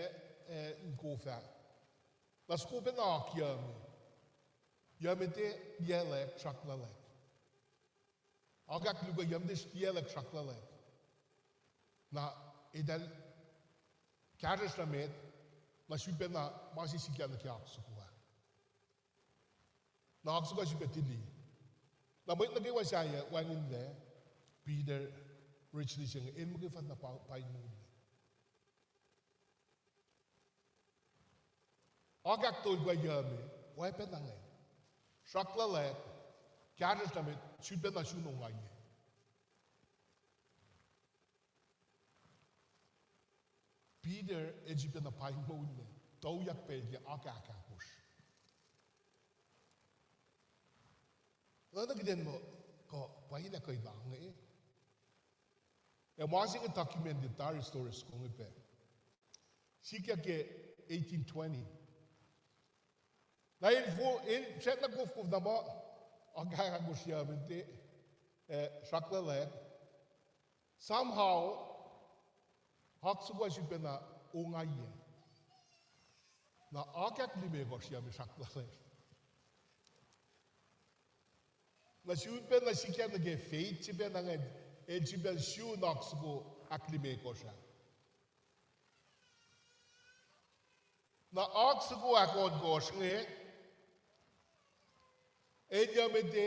eh, in kof ah, na soko pacna oak yucme. Yucme tiac liyacack, sraklaclack. Oak ahkluo yucme tiac liyacack, sraklaclack. Na eltahl kahsruhsr na met, na sulpacna ma se sikyak nuh ke oak soko ah. Na oak soko ah sulpac tili. Na mwet nuh kwewa sahyac wacngihnlac Peter Ridgeley se inge, el muhkwena pa-, pain moul. Oak ahktolu ke yucme, oacpacna inge. Sraklaclack, kahsruhsr na met, sulpacna sun ongaiyac. Peter el sulpacna pain moul, tuyak pacl ke oak ahkahkosr. Oacna kuht in muh, Kuh pwacye lah kuh in ange. Ac ma se inge documented tari story soko inge pac. Sikyak ke eighteen twenty. Na el fo-, el srackna kofkof na ma, akahkosr yac mete, eh, srackluhlack. Somehow, oak soko ah sifilpacna ongaiyac. Na oak ahklimekohsr yac me srackluhlack. Na sifilpacna sikyak nuh ke faith se pacna inge, el sifilpac sun oak soko ahklimekohsr ah. Na oak soko ahkohnkohsr inge, el yac mete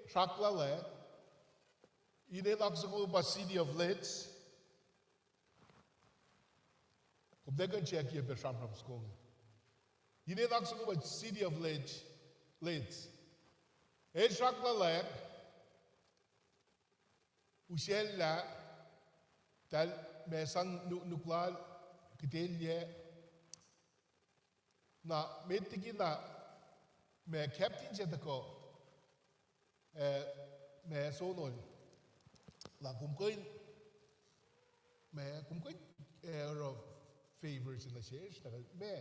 srackluhlack, inen oak soko pa City of Leeds. Kom tiac kuh in check-ye pac sramsram soko inge. Inen oak soko pa City of Leeds, Leeds. El srackluhlack, usacllah, tahl ma sang nu-, nuknuk lal, kitaclyac. Na met liki na ma captain se tuhkuh, eh, ma sonol, lah kom kuh in, ma kom kuh in, eh, oruh favor se nuh sesr, na ma.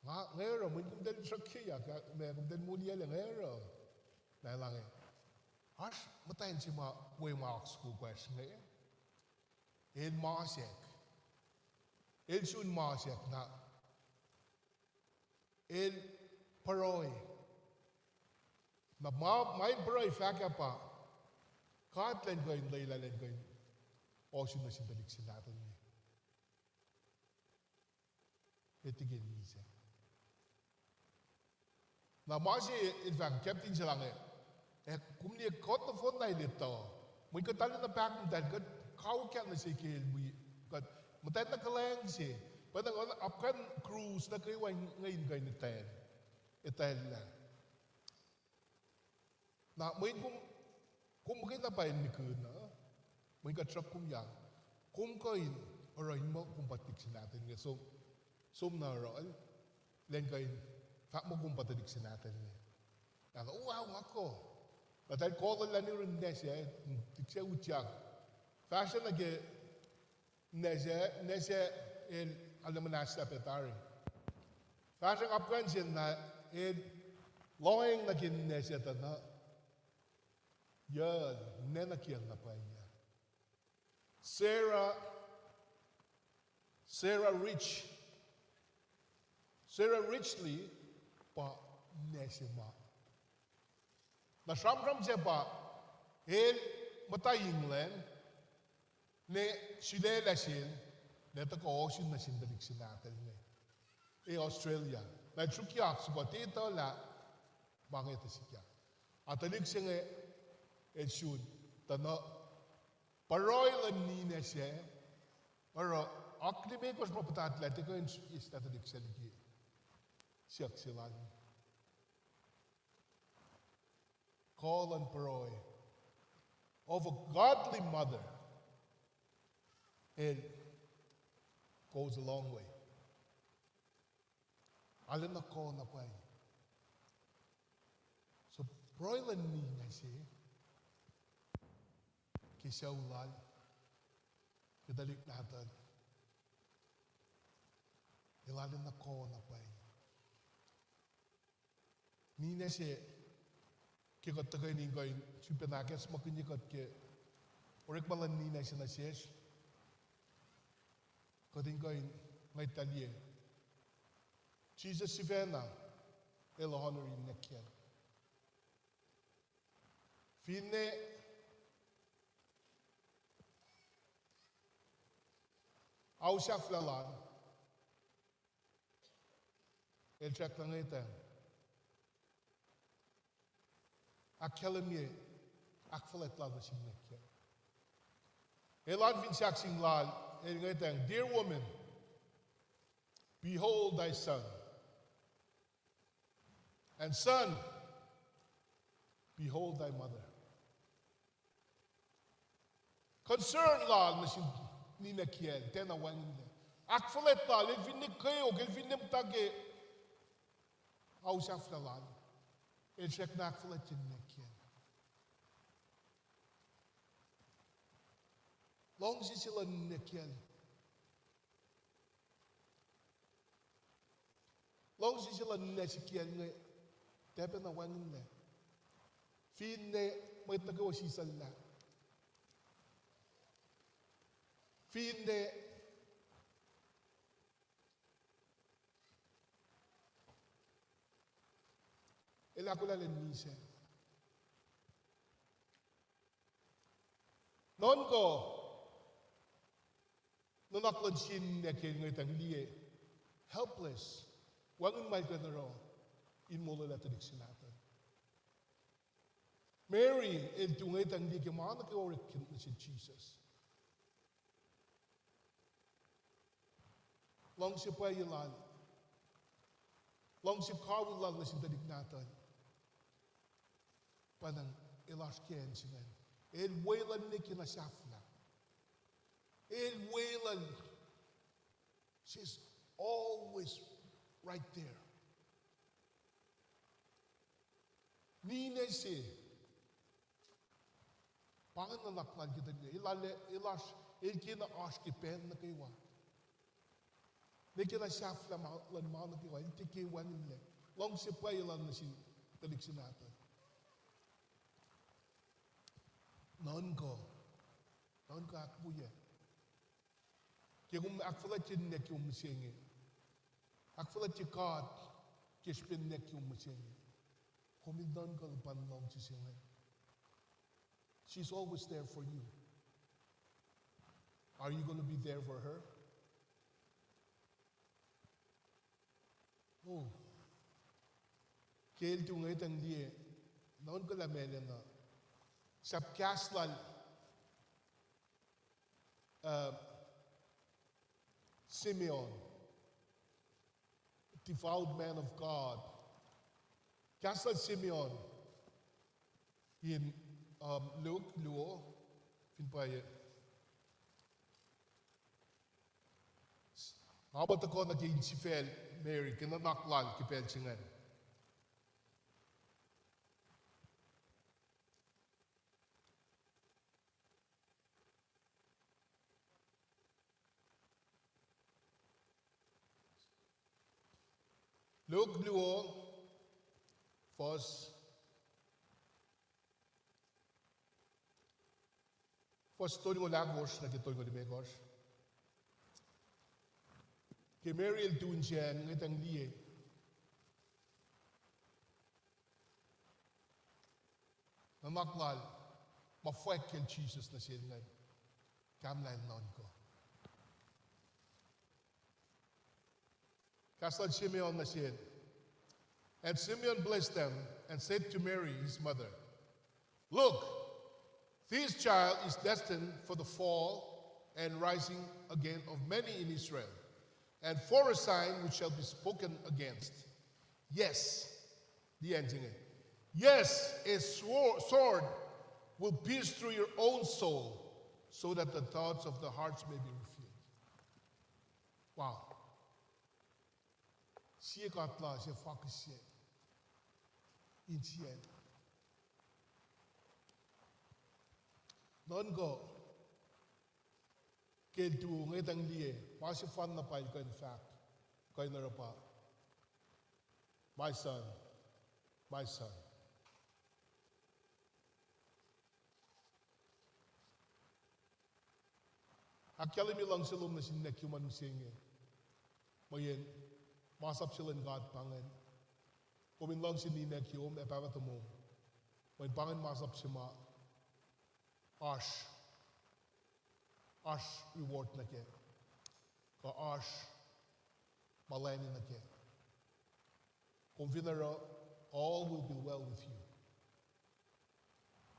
Nga, nga oruh, mweyen komtal sruhkyuyak, ma komtal moliyuclac, nga oruh. Na el ange, oasr muhtwacn se ma we ma oak soko oasr inge. El masack. El sun masack na. El pruhe. Na ma, ma el pruhe fahk ah pa, God elan kuh in lwelah elan kuh in ohsun nuh sin tuhlihk se nahtuhl inge. Met liki el misac. Na ma se el fahk, captain se el ange, ac kom liye kuht nohfohn na el etuh. Mweyen kuht arulacna pahkomuhtahl, kuht kaukyak nuh se ke el wi, kuht muhtwacn na kuhlwacng se. Pwacnwacng apkuhran cruise nuh kwewa inge in kuh in etwacl, etwacllah. Na mweyen kom, kom muhkwena pa el nikihn uh, mweyen kuht sruhk kom ya, kom kuh in oruh in muh kom pa tuhlihk se nahtuhl inge, som, som na oruh, elan kuh in fahk muh kom pa tuhlihk se nahtuhl inge. Na, o, ao, nga kuh. Na tahl kollah lah nurin ninac sac, tuhlihk sac utyak. Fahsruh nuh ke ninac sac, ninac sac el arulacna muhnahslah pac tari. Fahsruh apkuhran se na el lohacng nuh ke ninac sac tuh na, yucl, ninac nuh kiyacl na pwacye. Sarah, Sarah Rich, Sarah Richley pa ninac se ma. Na sramsram sac pa, el muhta England, ne sulaclah sel, na tuhkuh ohsun nuh sin tuhlihk se nahtuhl inge, e Australia. Na el sruokyac oak soko ah, tiac etuh lah ma inge tuh sikyak. A tuhlihk se inge el sun, tuh na pruhe luhn ninac sac, oruh oak limekohsr ma puhtatlac, tiac kuh in eislah tuhlihk sac liki siyuck se lal. Kuh luhn pruhe of a godly mother, el goes a long way. Arulacna kuh na pwacye. So pruhe luhn ninac se ke sucu lal, ke tuhlihk nahtuhl, el arulacna kuh na pwacye. Ninac se, ke kuht tuhkweni in kuh in sifilpacna ahkacsmakihnye kuht ke orekma luhn ninac se nuh sesr, kuht in kuh in ngwetlah liye Jisus sifacna el honor-i ninac kiyacl. Finne au sahflah lal, el srackna ngwetacng ahkkahlwemye ahkfuhlwact lal nuh sin ninac kiyacl. El oan fin sahkseng lal, el ngwetacng, Dear woman, behold thy son, and son, behold thy mother. Concern lal nuh sin ninac kiyacl tiacna wacngihnlac. Ahkfuhlwact lal, el finne kweok, el finne muhta ke au sahflah lal, el srackna ahkfuhlwactye ninac kiyacl. Luhngse se luhn ninac kiyacl. Luhngse se luhn ninac se kiyacl inge, tiac pacna wacngihnlac. Finne mwet nuh kwewa sisacllah. Finne el ahkolah lwen misac. Nuhnkuh, nuhnak luhn sie ninac ke ngwetacng liye, helpless, wacngihn ma el kuh in oruh in molwelah tuhlihk se nahtuhl. Mary el tu ngwetacng liye ke ma nuh kwewa orek nuh sin Jisus. Luhngse pwacye lal, luhngse kawihl lal nuh sin tuhlihk nahtuhl. Pwacnwacng el oasr ke acn se ingacn. El weluhl nwe ke na sahflah. El weluhl, she's always right there. Ninac se, pa ingacn nuhnak lal ke tuhlihk, el, el oasr, el kena oasr ke pacl nuh kwewa. Nwe ke na sahflah ma luhn ma nuh kwewa, el tiac ke wacngihnlac. Luhngse pwacye lal nuh sin tuhlihk se nahtuhl. Nuhnkuh, nuhnkuh ahkwoyac. Ke kom ahkfuhlwactye ninac ke kom mihsenge, ahkfuhlwactye God ke srihpen ninac ke kom mihsenge, kom in nuhnkuh luhpan luhngse se ingacn. She's always there for you. Are you gonna be there for her? Oh. Ke el tu ngwetacng liye, nuhnkuh lah meac el enenuh. Sahp kahs lal, uh, Simeon, devout man of God. Kahs lal Simeon in, um, Luke luo, fin pwacye. Nga muh tuhkuh nuh ke insifacl Mary, ke nuhnak lal ke pacl se ingacn. Luke luo, fuhs, fuhs tolngoul ahkosr nuh ke tolngoul limekohsr. Ke Mary el tu insiyacn ngwetacng liye, nuhnak lal, ma fwack kacl Jisus nuh sel ingacn, kahlwem lah el nuhnkuh. Kahs lal Simeon nuh sel. And Simeon blessed them and said to Mary, his mother, look, this child is destined for the fall and rising again of many in Israel, and for a sign which shall be spoken against. Yes, the ending. Yes, a swor-, sword will pierce through your own soul, so that the thoughts of the hearts may be revealed. Wow. Sie God lal se fahk se insiyacn. Nuhnkuh, ke el tu ngwetacng liye, ma sefanna pa el kuh in fahk, kuh in oruh pa, my son, my son. Ahkkahlwemye luhngse lom nuh sin ninac kiyom an mihsenge. Mweyen masap se luhn God pa ingacn. Kom in luhngse ninac kiyom ac pahpah tomom. Mweyen pa ingacn masap se ma oasr, oasr reward nuh kac, kuh oasr ma lani nuh kac. Kom fin oruh, all will be well with you.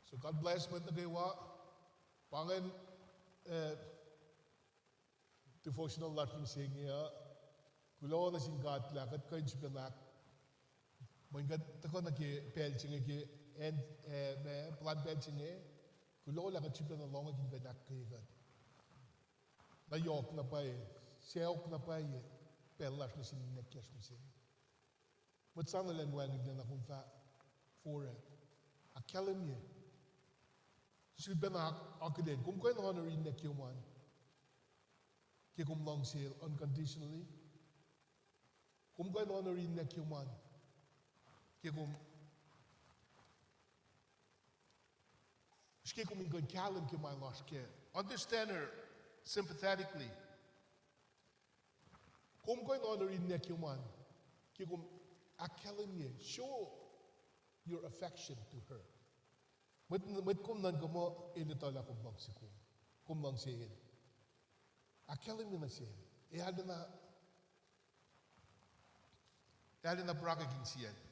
So God bless mwet nuh kwewa. Pa ingacn, eh, devotional lasr mihsenge uh. Kuloh nuh sin God lah kuht kuh in sifacna, mweyen kuht tuhkuh nuh ke pacl se inge ke, eh, ma puhlan pacl se inge. Kuloh lah kuht sifacna lohngak in kuht ahkkweye kuht. Na yohk na pwacye, sacohk na pwacye pacl lasr nuh sin ninac kiyacsr mihsenge. Mwet sahyac luhn wacngihnlac na kom fah forlah, ahkkahlwemye. Sifilpacna akihlen, kom kuh in honor in nwack yom an ke kom luhngse el unconditionally? Kom kuh in honor in nwack yom an ke kom, srihke kom in kuh in kahlwem ke ma el oasr kac, understand her sympathetically? Kom kuh in honor in nwack yom an ke kom ahkkahlwemye, show your affection to her. Mwet, mwet kom nuhnkuh muh el etuh lah kom luhngse kom, kom luhngse el. Ahkkahlwemye nuh sel, ac arulacna, ac arulacna purakak insiyacl.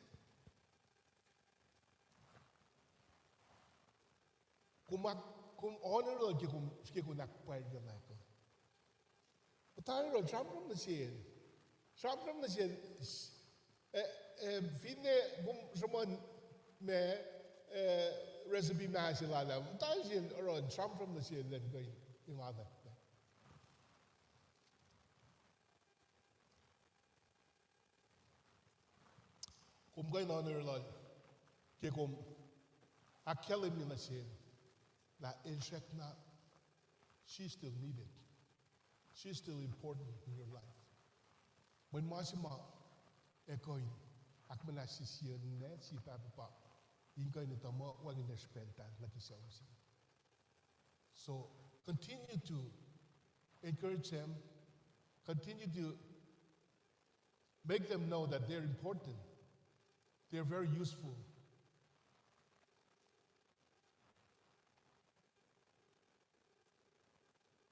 Kom, kom honor lal ke kom srihke kom ahkpwacryelah kuh muhta yohrohl, sramsram nuh sel. Sramsram nuh sel. Eh, eh, finne kom sruhmuhn ma, eh, recipe ma se lal ah, muhta sel oruh sramsram nuh sel elan kuh in engan ah. Kom kuh in honor lal ke kom ahkkahlwemye nuh sel lah el srackna, she's still needed. She's still important in your life. Mweyen ma se ma ac kuh in ahkmuhnahsye sie ninac, sie pahpah pa in kuh in etuh muh wacngihn srihpacl pacl nuh ke sucu se. So continue to encourage them, continue to make them know that they're important, they're very useful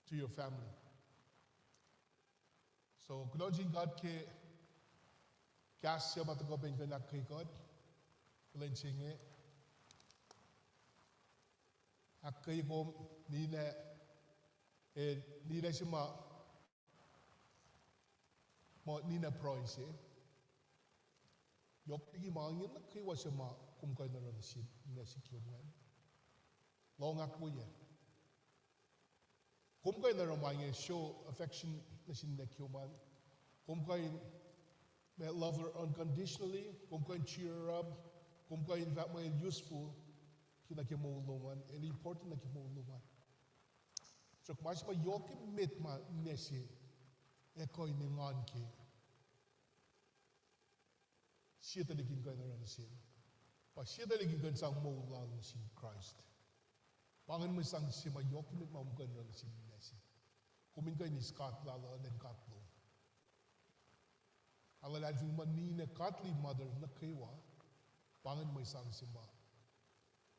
to your family. So kuloh nuh sin God ke kahs se ma tuhkuh pac in kuh in ahkkweye kuht ke lwen se inge. Ahkkweye kom ninac, eh, ninac se ma, ma ninac pruhe se. Yohk liki ma inge nuh kwewa se ma kom kuh in oruh nuh sin ninac se ke ingacn. Lohng ahkwoye. Kom kuh in oruh ma inge, show affection nuh sin ninac ke ingacn. Kom kuh in, ma, love her unconditionally, kom kuh in cheer her up, kom kuh in fahk muh el useful ke nuh ke moul lom an, el important nuh ke moul lom an. Suk ma se ma yohk emet ma ninac se ac kuh in engan ke, sie tuhlihk in kuh in oruh nuh sel, pa sie tuhlihk in kuh in sang moul lal nuh sin Kraist. Pa ingacn mwe sang se ma yohk emet ma kom kuh in oruh nuh sin ninac se. Kom in kuh in eis God lal uh, elan God lom. Ac luhlahlfongi muh ninac, godly mother nuh kwewa, pa ingacn mwe sang se ma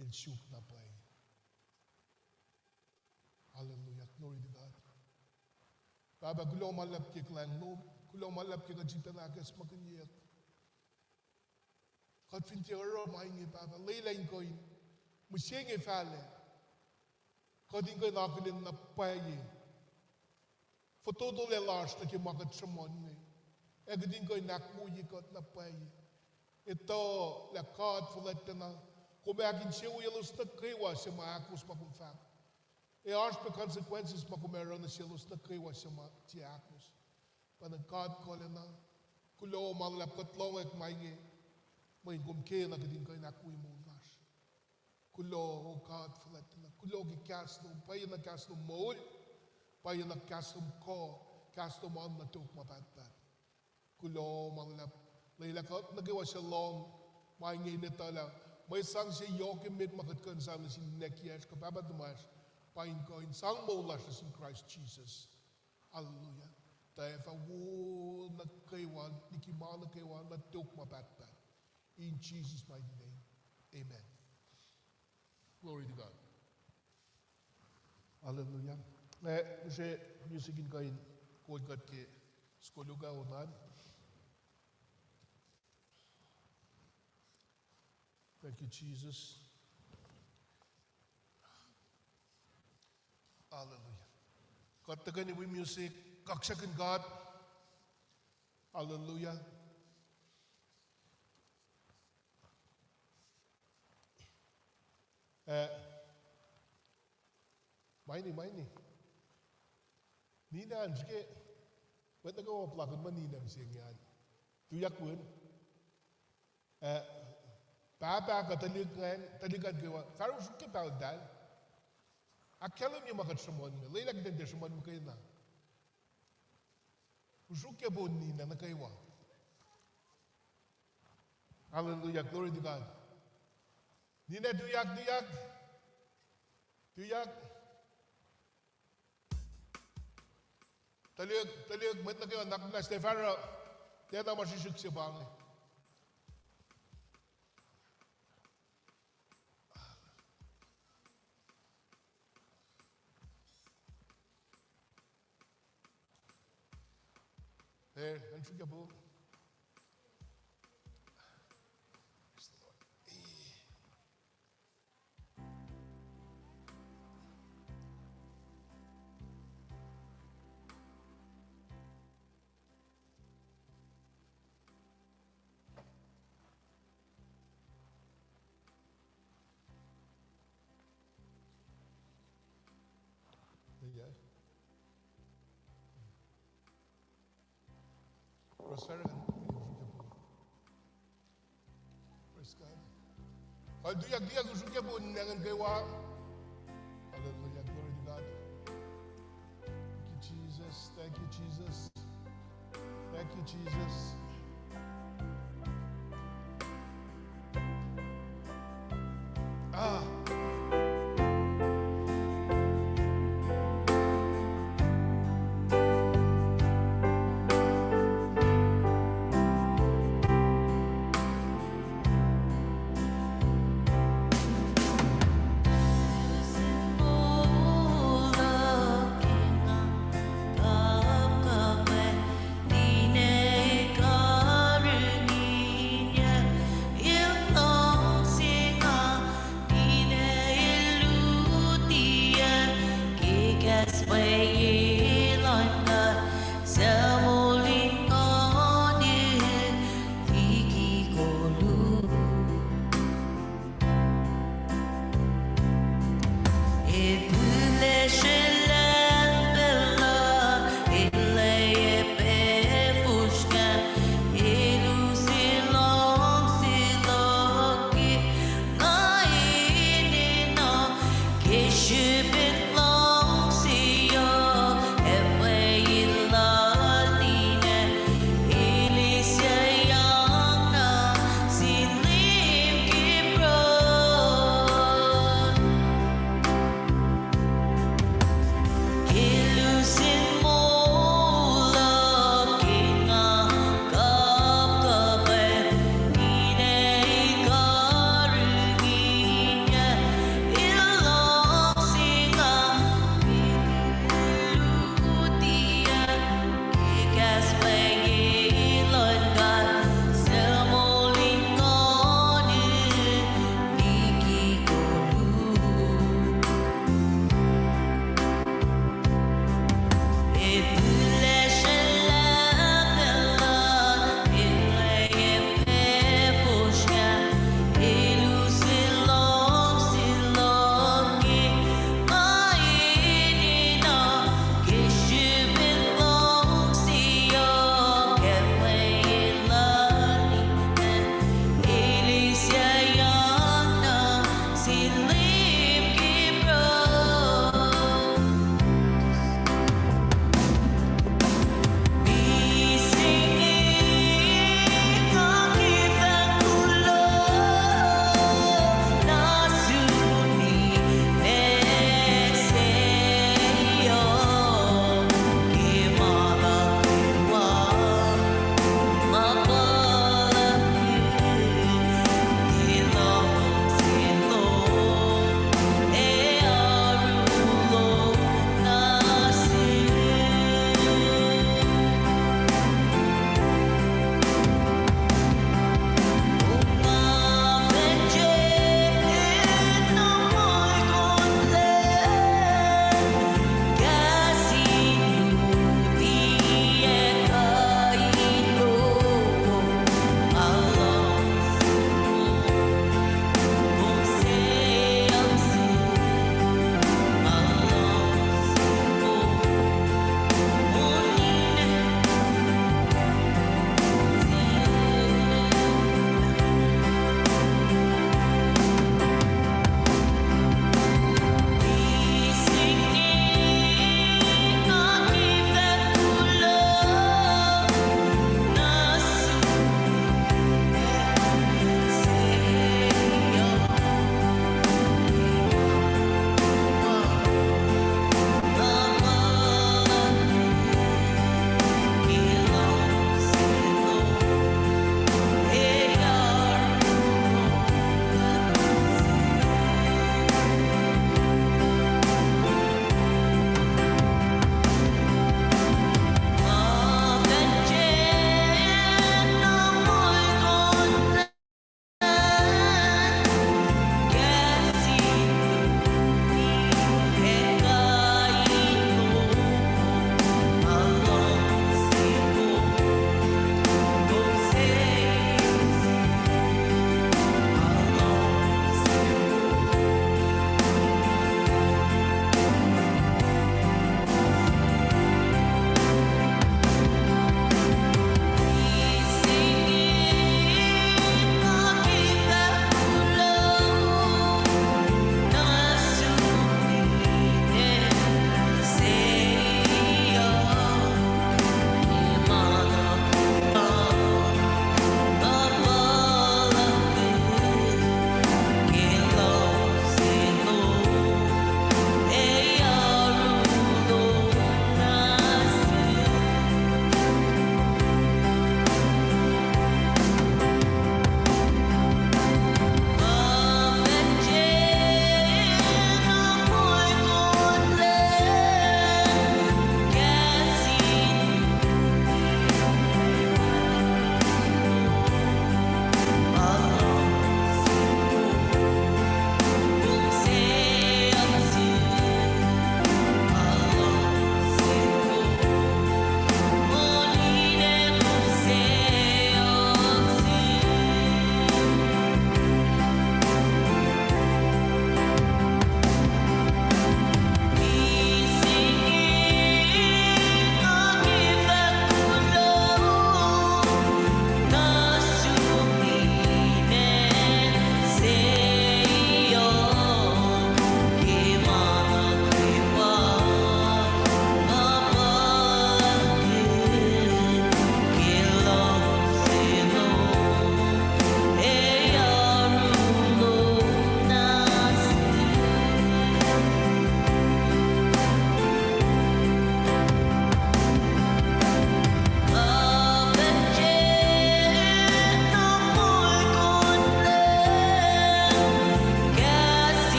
el suk na pwacye. Hallelujah, glory to God. Pahpah, kuloh ma luhlahp ke kuhlwacng lom, kuloh ma luhlahp ke kuht sifilpacna ahkacsmakihnyeyuck. Kuht fin tiac oruh ma inge, Pahpah, lwelah in kuh in mihsenge fahlac, kuht in kuh in akihlen na pwacye fototolac lasr nuh ke ma kuht sruhmuhn inge, ac kuht in kuh in ahkwoye kuht na pwacye. Etuh lah God fuhlwactlacna, kom ac ahkinsewowoye elos nuh kwewa suc ma ahkos ma kom fahk. Ac oasr pac consequences ma kom ac oruh nuh selos nuh kwewa suc ma tiac ahkos. Pa na God kuhlacna, kuloh ma luhlahp kuht lohngak ma inge, mweyen kom kena kuht in kuh in ahkwoye moul lasr. Kuloh, O God fuhlwactlacna, kuloh ke kahs lom, pwacyena kahs lom moul, pwacyena kahs lom kuh, kahs lom oan nuh tok ma pahtpaht. Kuloh ma luhlahp, lwelah kuht nuh kwewa suc lohng ma inge in etuh lah mwe sang se yohk emet ma kuht kuh in sang nuh sin ninac kiyacsr kuh pahpah tuhmwacsr, pa in kuh in sang moul lasr nuh sin Kraist Jisus. Hallelujah. Tuh ac fah wo nuh kwewa, liki ma nuh kwewa, nuh tok ma pahtpaht. In Jesus' mighty name. Amen. Glory to God. Hallelujah. Nga use music in kuh in kol kuht ke skoluk ah onan. Thank you, Jesus. Hallelujah. Kuht tuhkweni wi music, kaksakihn God. Hallelujah. Eh, maini, maini. Ninac an srihke, mwet nuh kwewa puhlakihn muh ninac mihsenge an. Tuyak win. Eh, pahpah kuh tuhlihk ingacn, tuhlihk an kwewa, fahsr srihke pahol tahl. Ahkkahlwemye ma kuht sruhmuhn inge, lwelah kuht in tiac sruhmuhn muhkwena. Usrukye po ninac nuh kwewa. Hallelujah, glory to God. Ninac tuyak, tuyak. Tuyak. Tuhlihk, tuhlihk, mwet nuh kwewa, nuhnak muhnahs, tiac fahsruh, tiacna ma srihsrihk se pa inge. Eh, an srukye po. Praise the Lord. Eh. Praise God. Hallelujah, hallelujah, usrukye po ninac ngan kwewa. Hallelujah, glory to God. Thank you, Jesus. Thank you, Jesus. Thank you, Jesus. Ah.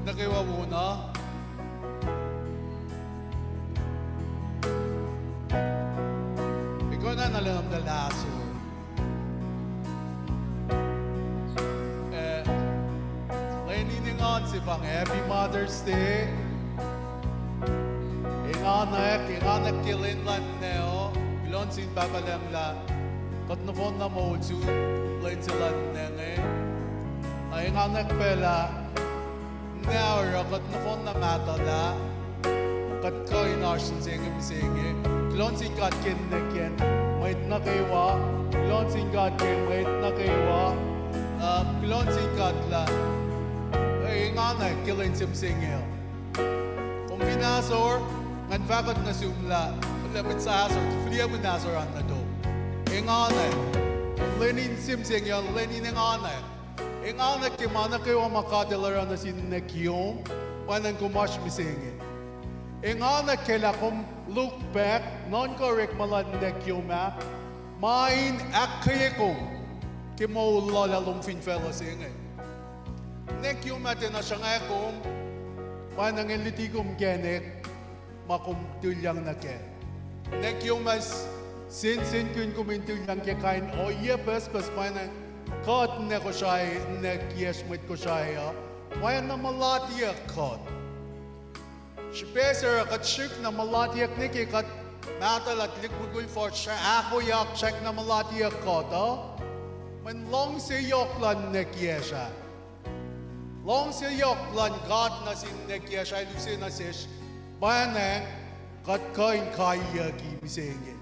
nuh kwewa wona. Ekuh na nuh lom the last word. Eh, lwen in engan se pa inge, Happy Mother's Day. Enganwack, enganwack ke lwen luhn ninac uh. Kuloh nuh sin Pahpah Lucng lah kuht nohfohn na moul sun lwen se luhn ninac inge. Na enganwack pac lah ninac oruh kuht nohfohn na mahtuhlah, kuht kuh in oasr inse inge mihsenge. Kuloh nuh sin God ke ninac kiyacn mwet nuh kwewa. Kuloh nuh sin God ke mwet nuh kwewa. Uh, kuloh nuh sin God lah, eh, enganwack ke lwen se mihsenge uh. Kom fin ahsor, ngan fahkwack nuh sum lah, lah mwet suc ahsor, fihliyac mwet ahsor an nuh tok. Enganwack. Lwen in se mihsenge uh lwen in enganwack. Enganwack ke ma nuh kwewa ma God El oruh nuh sin ninac kiyom, pwacnwacng kom oasr mihsenge. Enganwack ke lah kom look back, nuhnkuh orekma luhn ninac kiyom ah, ma in ahkkweye kom ke moul lal ah lom fin facluh se inge. Ninac kiyom ah tiacna sruhnga kom, pwacnwacng El luti kom inkacnek ma kom tulyang nuh kac. Ninac kiyom ah sensenkihn kom in tulyang ke kain ohiyac pucspucs pwacnwacng kuht ninac Kosrae, ninac kiyacsr mwet Kosrae uh, pwacnwacng mulatiyuck kuht. Srihpac se oruh kuht srihk na mulatiyuck ne ke kuht mahtuhlah tuhlihk mukul fuhsr ahkoyak srwackna mulatiyuck kuht uh, mweyen luhngse yohk luhn ninac kiyacsr ah, luhngse yohk luhn God nuh sin ninac kiyacsr ah El use nuh sesr, pwacnwacng kuht kuh in kaiyucki mihsenge.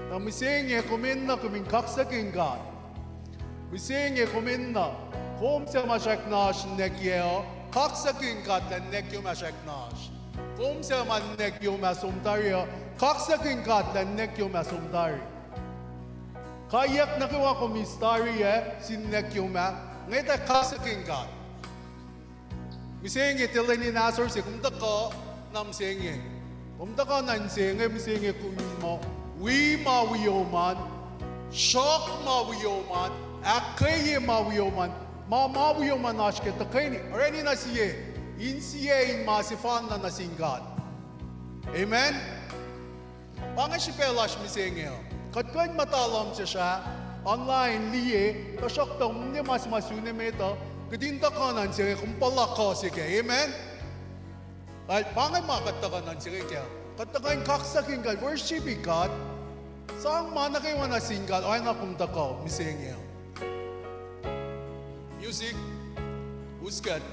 Na mihsenge kom enenuh kom in kaksakihn God. Mihsenge kom enenuh, kom suc ma srwackna oasr ninac kiyac uh, kaksakihn God lah ninac kiyom ah srwackna oasr. Kom suc ma ninac kiyom ah som tari uh, kaksakihn God lah ninac kiyom ah som tari. Kaiyuck nuh kwewa kom eis tari ah sin ninac kiyom ah, ngwet ah kaksakihn God. Mihsenge tiac lwen in ahsor se, kom tuhkuh na mihsenge. Kom tuhkuh na insiyac mihsenge kom in muh wi ma wiom an, sruhk ma wiom an, ahkkweye ma wiom an, ma ma wiom an oasr ke tuhkweni orani na sie, insiyac in ma sefanna nuh sin God. Amen. Pa inge srihpac lasr mihsenge uh. Kuht kuh in muhta lohm sesr ah, online liye, tuhsruhktuh kom liye ma se ma sun emet uh, kuht in tuhkuh nuh insiyac inge, kom puhla kuh se kac. Amen. Kal pa inge ma kuht tuhkuh nuh insiyac inge kac. Kuht tuhkuh in kaksakihn God, worshipi God. Sang ma nuh kwewa nuh sin God, oacna kom tuhkuh mihsenge uh. Music, us kuht.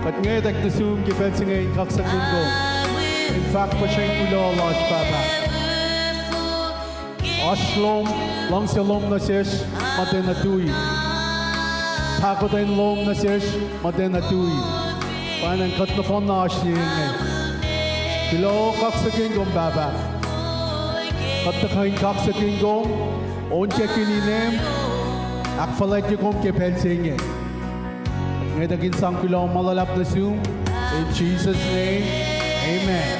Kuht ngwetack nuh sum ke pacl se inge in kaksakihn kom, in fahk puhsren kuloh lasr, Pahpah. Oasr lom, luhngse lom nuh sesr, ma tiacna tui. Pahkotwen lom nuh sesr, ma tiacna tui. Pwacnwacng kuht nohfohn na oasr ne inge. Kuloh kaksakihn kom, Pahpah. Kuht tuhkuh in kaksakihn kom, onkakihn inem, ahkfuhlwactye kom ke pacl se inge. Ngwetack in sang kuloh ma luhlahp nuh sum, in Jesus' name, amen.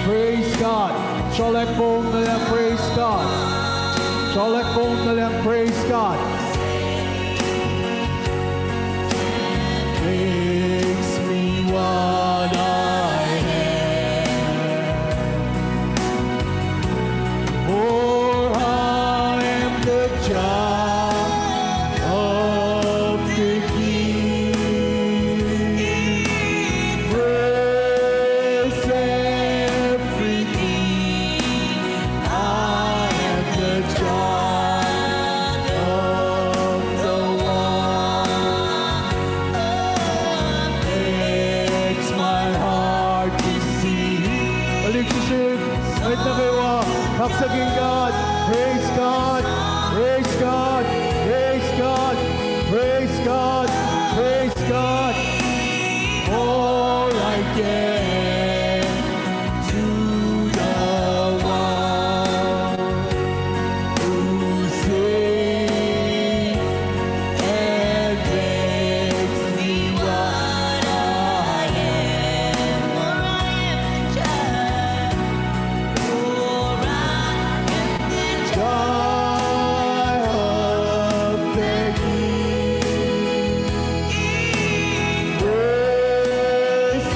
Praise God. Srolak fong na lah praise God. Srolak fong na lah praise God. Makes me what I am. For I am the child of the King. Praise everything. I am the child of the one. Makes my heart to sing. Tuhlihk srihsrihk, mwet nuh kwewa, kaksakihn God. Praise God, praise God, praise God, praise God, praise God. All I can to the one who saves and makes me what I am. For I am the child, for I am the child of the King. Praise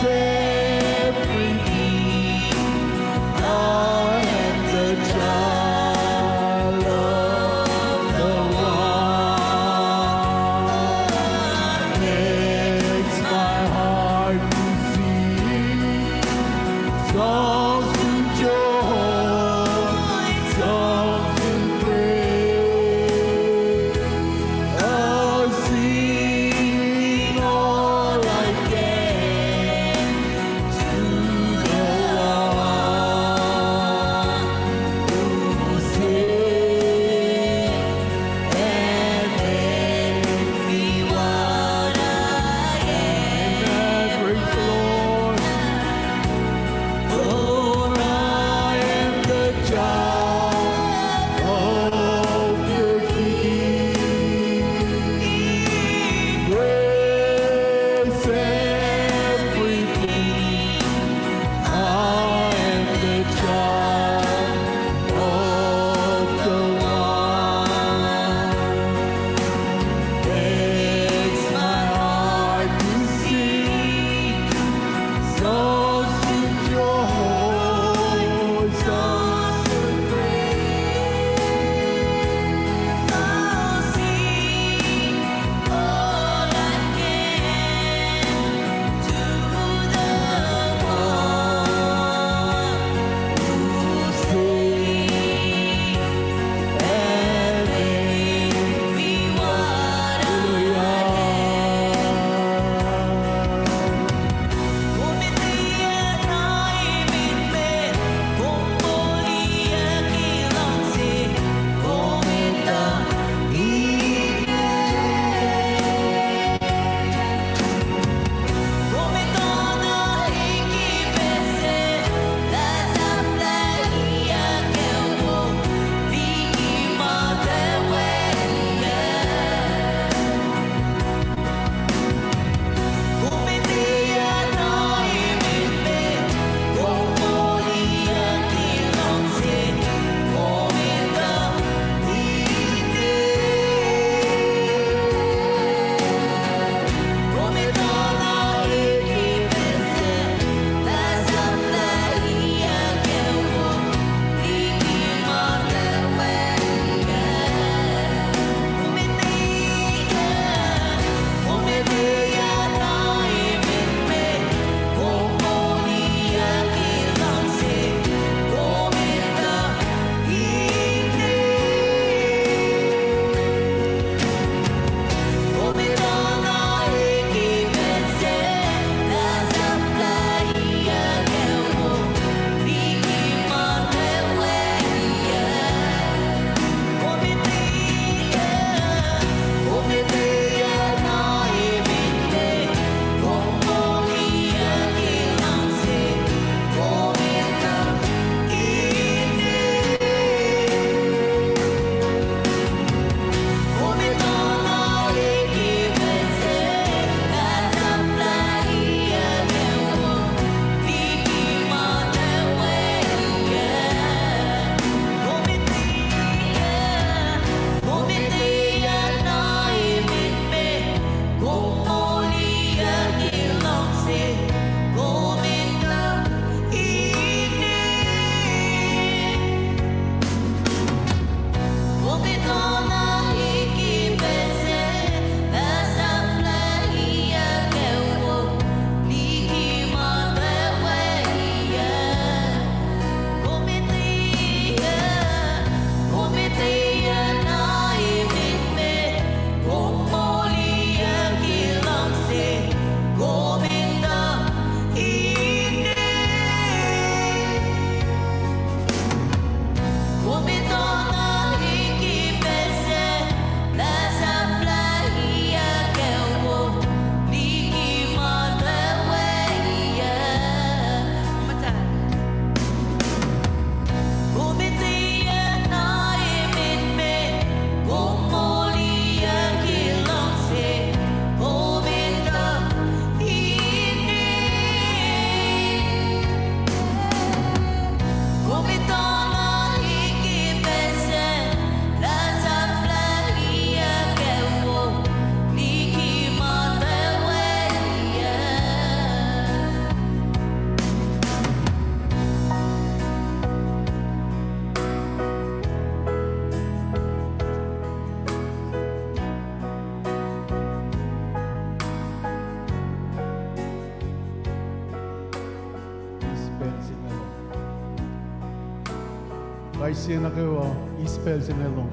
Kais sie nuh kwewa, eis pacl se inge lom.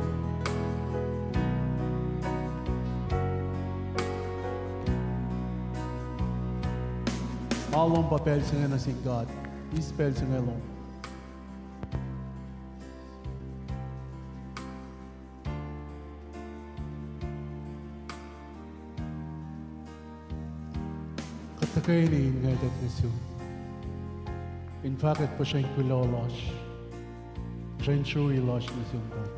Ma lom pa pacl se inge nuh sin God. Eis pacl se inge lom. Kuht tuhkweni in ngwetwack nuh sum in fahkwack puhsren kuloh lasr, puhsren srui lasr nuh sum God.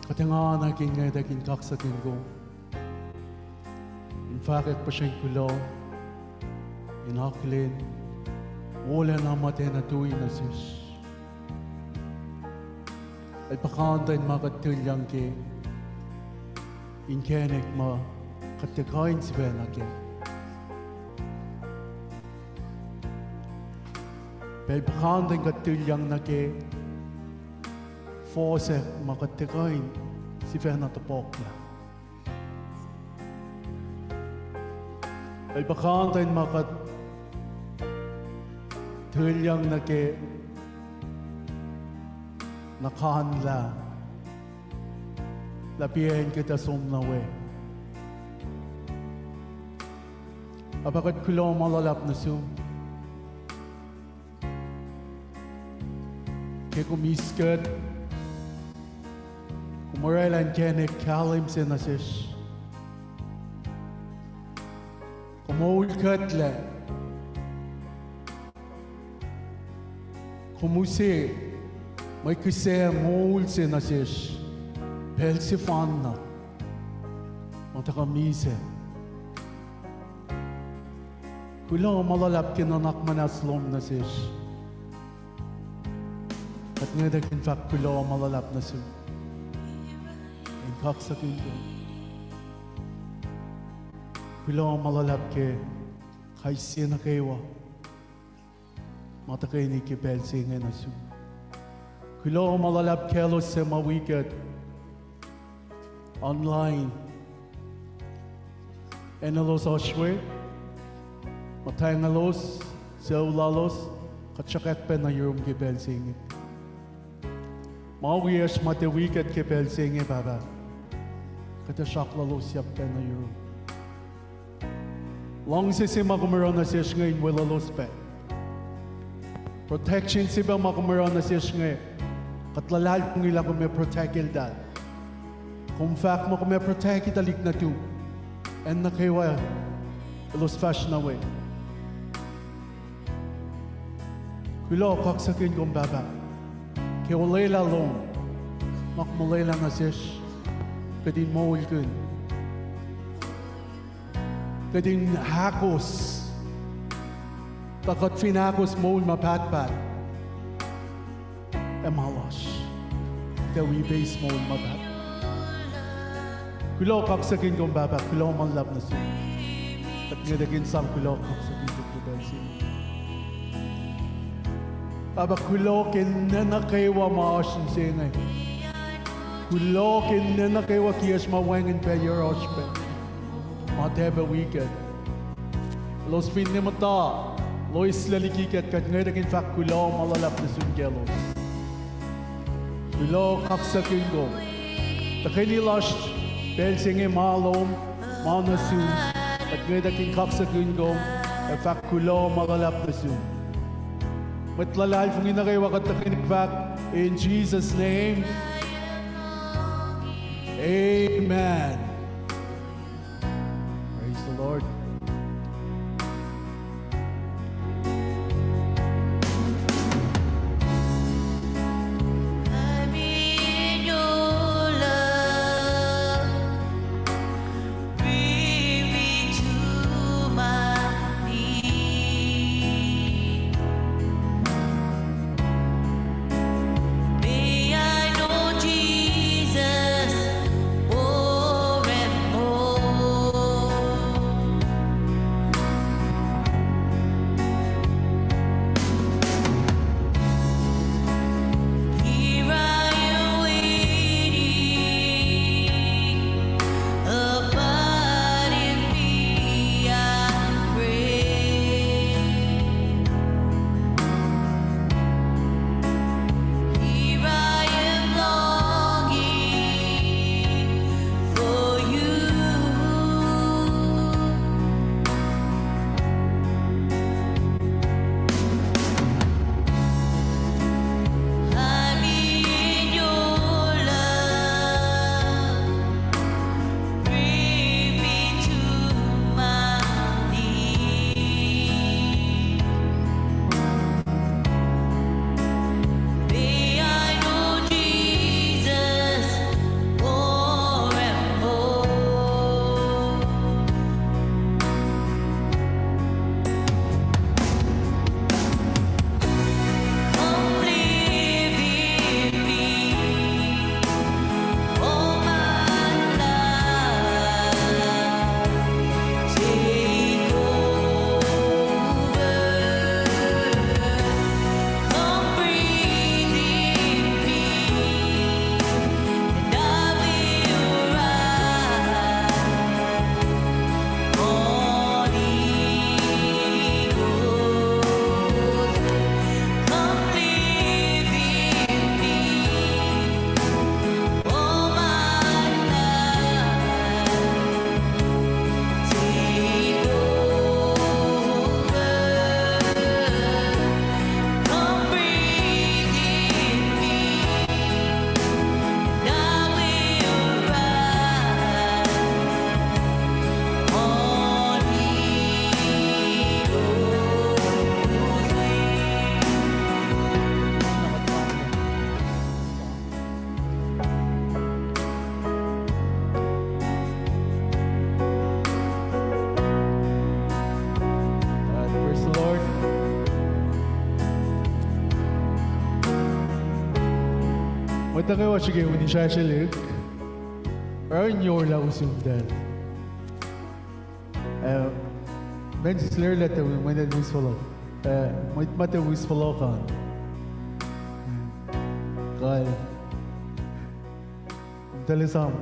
Kuht enganwack in ngwetwack in kaksakihn kom, in fahkwack puhsren kuloh, in akihlen wolacna muhtwacn nuh tui nuh sesr. El puhkantwen ma kuht tulyang ke inkacnek ma kuht tiac kuh in sifacna kac. Pacl puhkantwen kuht tulyang nuh ke fohsack ma kuht tiac kuh in sifacna topuklah. Pacl puhkantwen ma kuht tulyang nuh ke nuhkanlah, lah piacn kuht ac som nuh we. Pahpah, kuht kuloh ma luhlahp nuh sum ke kom eis kuht, kom orwaclah inkacnek kahlwem se nuh sesr, kom moul kuhtlac, kom use mwe kihsac moul se nuh sesr pacl sefanna ma tuhkuh misac. Kuloh ma luhlahp ke nuhnak muhnahs lom nuh sesr. Kuht ngwetwack in fahk kuloh ma luhlahp nuh sum in kaksakihn kom. Kuloh ma luhlahp ke kais sie nuh kwewa ma tuhkweni ke pacl se inge nuh sum. Kuloh ma luhlahp kaclos suc ma wi kuht online. Acn elos oasr we, muhtwacn elos, sucu lalos, kuht sruhkwack pac nuh yurum ke pacl se inge. Ma wiyacsr ma tiac wi kuht ke pacl se inge, Pahpah, kuht ac sraklolosyak pac nuh yurum. Luhngse se ma kom oruh nuh sesr inge in weluhlos pac. Protection se pac ma kom oruh nuh sesr inge, kuht luhlahlfongi lah kom ac protect eltahl. Kom fahk muh kom ac protect tuhlihk nuhtum, acn nuh kwewa elos fahsr nuh we. Kuloh, kaksakihn kom, Pahpah, ke olwelah lom ma kom olwelah nuh sesr, kuht in moulkihn, kuht in ahkos, tuh kuht fin ahkos moul ma pahtpaht, ac ma lasr, kuht ac wi ipeis moul ma pahtpaht. Kuloh, kaksakihn kom, Pahpah, kuloh ma luhlahp nuh sum. Kuht ngwetwack in sang kuloh, kaksakihn kom ke pacl se inge. Pahpah, kuloh ke ninac nuh kwewa ma oasr inse inge. Kuloh ke ninac nuh kwewa kiyacsr ma wacngihn pac yohrohsr pac, ma tiac pac wi kuht. Elos finne muhta loeslac liki kuht, kuht ngwetwack in fahk kuloh ma luhlahp nuh sum kaclos. Kuloh, kaksakihn kom. Tuhkweni lasr pacl se inge ma lom, ma nuh sum, kuht ngwetwack in kaksakihn kom ac fahk kuloh ma luhlahp nuh sum. Mwet luhlahlfongi nuh kwewa kuht tuhkweni fahk, in Jesus' name, amen. Praise the Lord. Tuh kwewa srihke uni srasrelihk, oruh in yorlah usum tacl. Eh, men sis lwelah tuh mwe nel wisfohloh. Eh, mwet ma tuh wisfohloh kan. Kal. Tacl esam.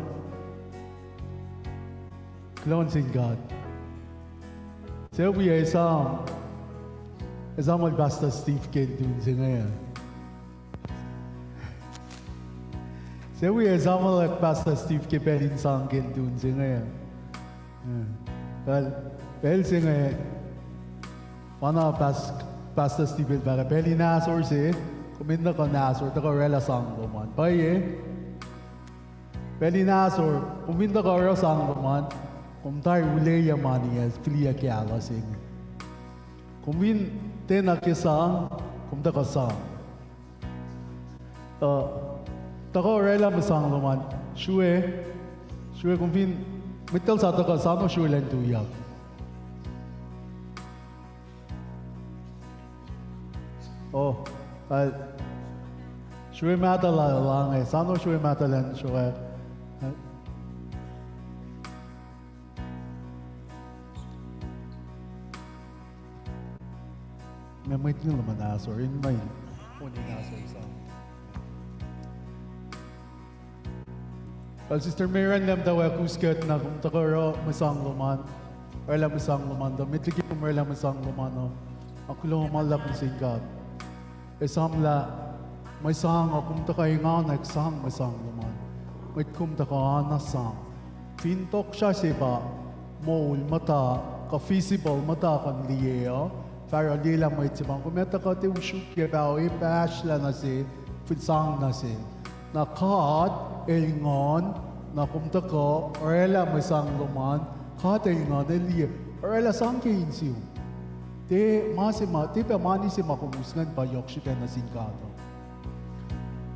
Kuloh nuh sin God. Suc wi esam, esam el Pastor Steve ke lututacng se inge. Suc wi esam el Pastor Steve ke pacl in sang ke lututacng se inge. Pacl, pacl se inge, pa na pas-, Pastor Steve el fahk, pacl in ahsor se, kom in tuhkuh in ahsor, tuhkuh orwaclah sang lom an. Pwacye? Pacl in ahsor, kom fin tuhkuh oruh sang lom an, kom tari olwelah mani ac fihliyac kahluh se inge. Kom fin tiacna ke sang, kom tuhkuh sang. Uh, tuhkuh orwaclah mwe sang lom an, srue, srue kom fin, mwet el sa tuhkuh sang, srue elan tuyak. Oh, uh, srue mahtuh la, la inge, sang srue mahtuh elan sruok. Nga mwet ngi luhman ahsor, in ma in, on in ahsor sang. Well, Sister Mary, nga muhtwacwacack us kuht na kom tuhkuh oruh mwe sang lom an, orwaclah mwe sang lom an, tuh met liki kom orwaclah mwe sang lom an uh, nga kuloh ma luhlahp nuh sin God. Esamlah mwe sang uh kom tuhkuh engan ac sang mwe sang lom an. Mwet kom tuhkuh oacna sang. Fin tohkohsrah se pa moul muhta, kuh visible muhta kuh in liye uh, fah oruh liyelah mwet se pa kom ac tuhkuh tiac usrukye paho, e pahsrlah nuh sel, fin sang nuh sel. Na God el nguhn, na kom tuhkuh orwaclah mwe sang lom an, God el nguhn, el liye, orwaclah sang ke insiyom. Tiac ma se ma, tiac pac mani se ma kom us ingacn pa yohk srihpac nuh sin God uh.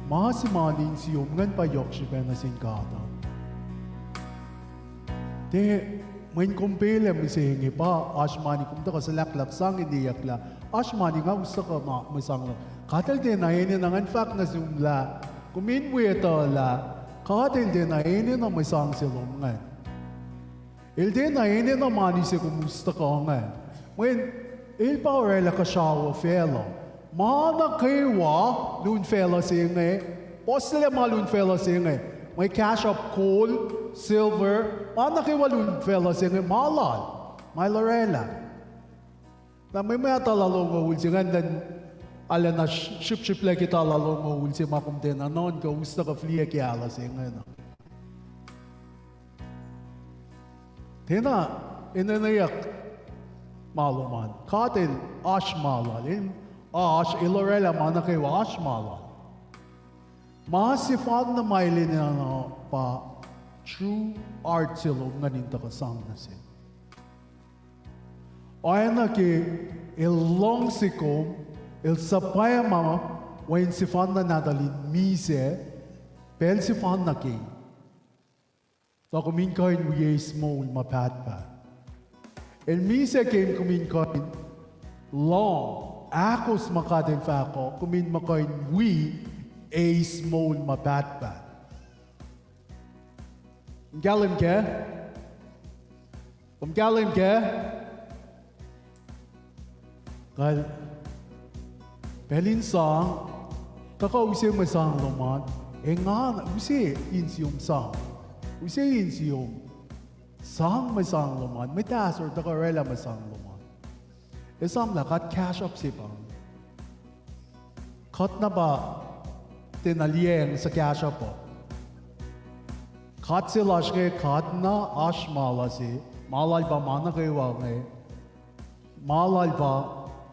Ma se ma insiyom ingacn pa yohk srihpac nuh sin God uh. Tiac mweyen kom pacl ac mihsenge pa oasr mani kom tuhkuh suhlahklahk sang eneyucklah, oasr mani nga us tuhkuh ma mwe sang lom. God el tiacna enenuh, ngan fahk nuh sum lah, kom in wi etuh lah God el tiacna enenuh mwe sang se lom ingacn. El tiacna enenuh mani se kom us tuhkuh ingacn. Mweyen el pa orwaclah kuhsrao facluh. Ma nuh kwewa lun facluh se inge, puhslac ma lun facluh se inge, mwe kahsruhp gold, silver, ma nuh kwewa lun facluh se inge ma lal, ma el orwaclah. Na mwe, mwe tala longoul se ingacn, arulacna srihpsrihplac ke tala longoul se ma kom tiacna nuhnkuh us tuhkuh fihliyac ke alu se ingacn. Tiacna enenweyuck ma lom an. God el oasr ma lal, el oasr, el orwaclah ma nuh kwewa, oasr ma lal. Ma sefanna ma el enenuh pa true heart se lom ingacn in tuhkuh sang nuh sel. Oacna ke el luhngse kom, el suhpwacma, wacngihn sefanna nahtuhl in misac, pacl sefanna ke, tuh kom in kuh in wi eis moul ma pahtpaht. El misac ke kom in kuh in lohng, ahkos ma God el fahk uh, kom in muh kuh in wi eis moul ma pahtpaht. Kom kahlwem kac? Kom kahlwem kac? Kal, pacl in sang, tuhkuh use mwe sang lom an, engan, use insiyom sang. Use insiyom sang mwe sang lom an, mwet ahsor tuhkuh orwaclah mwe sang lom an. Esamlah God kahsruhp se pa. Kuht na pa tiacna liyacacng suhkahsruhp uh. God se lasr inge, God na oasr ma lal se, ma lal pa ma nuh kwewa inge, ma lal pa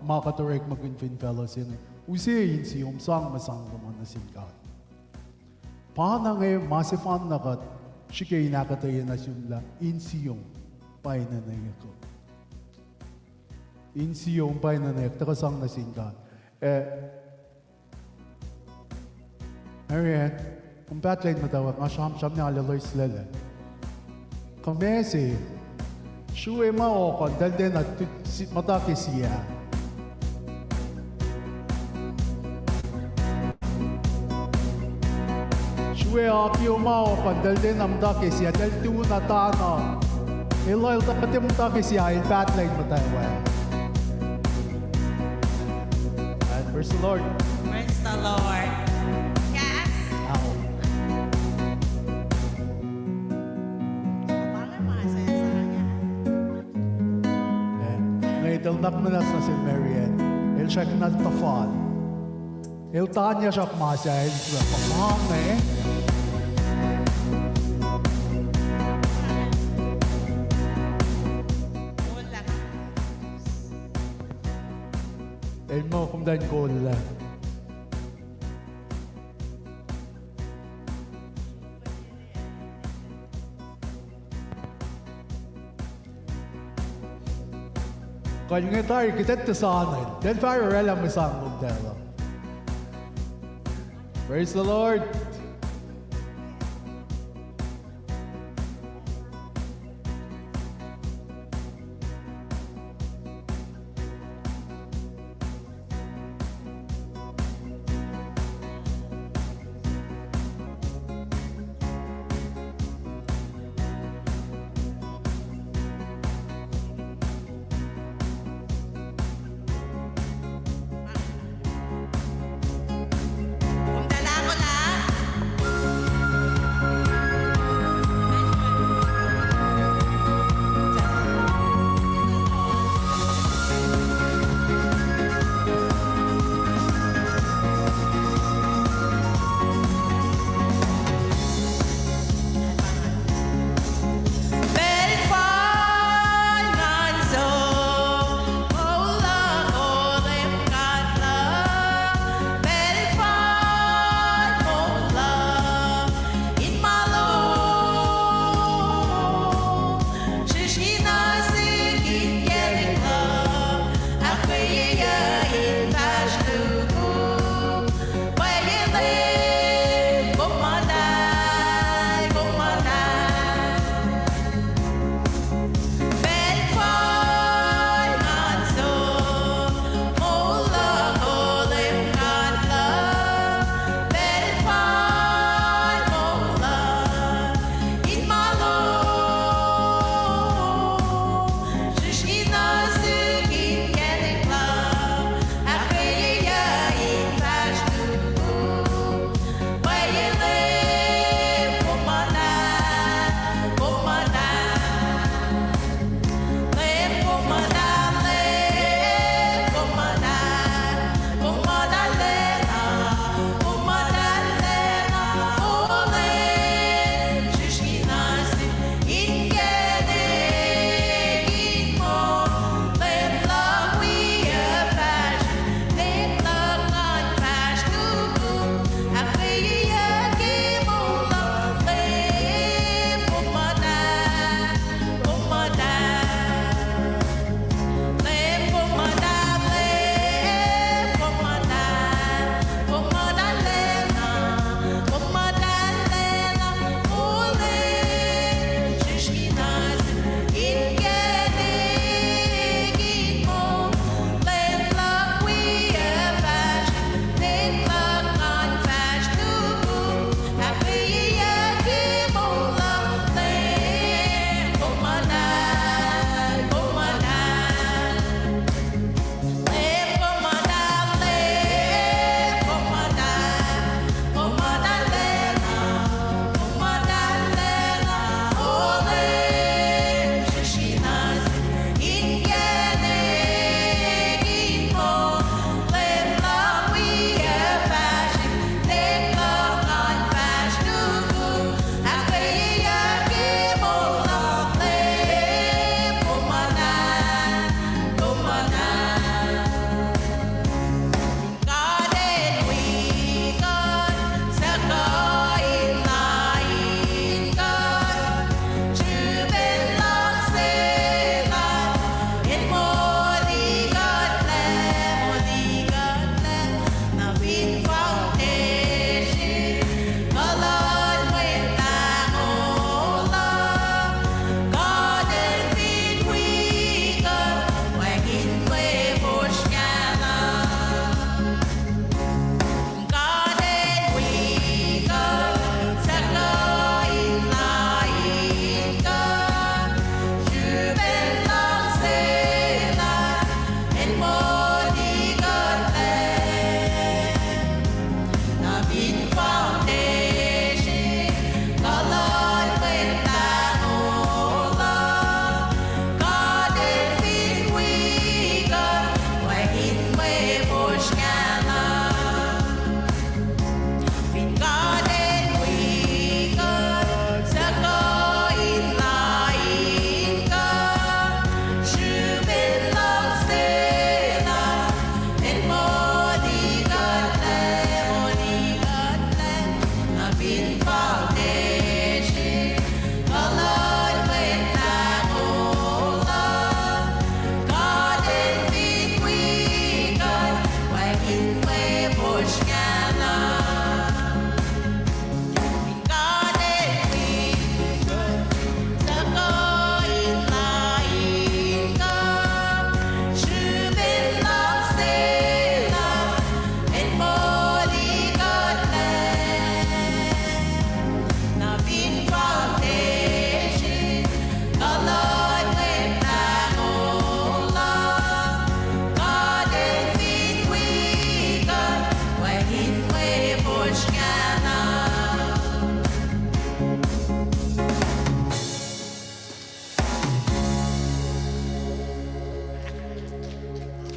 ma kuht orekmakihn fin facluh se inge. Use insiyom sang mwe sang lom an nuh sin God. Pa na inge ma sefanna kuht srihke in ahkuhtweyac nuh sumlah, insiyom pa enenweyuck uh. Insiyom pa enenweyuck, tuhkuh sang nuh sin God. Eh, Marianne, kom pahtlac in muhtwacwacack, nga sramsram na arlac loeslac. Kuh ma se, srue ma ohk an, tahl tiacna muhta ke sie. Ke oak ma okan, eltahl tiacna muhta ke siyah, eltahl tu na tana. El, eltahl tiac muhta ke siyah, el pahtlac in muhtwacwacack. And praise the Lord. Praise the Lord. Yes. Ow. Eh, nge eltahl nuhnak muhnahs nuh sel Mary Ann. El srackna tuhfal. El tanya srak ma sahyac, el srackna tuhfal. El muh kom tuh in kolla. Kuh inge tari kuht etuh soano, tiac fah orwaclah mwe sang lom tacl uh. Praise the Lord. Kom tuh lakolah.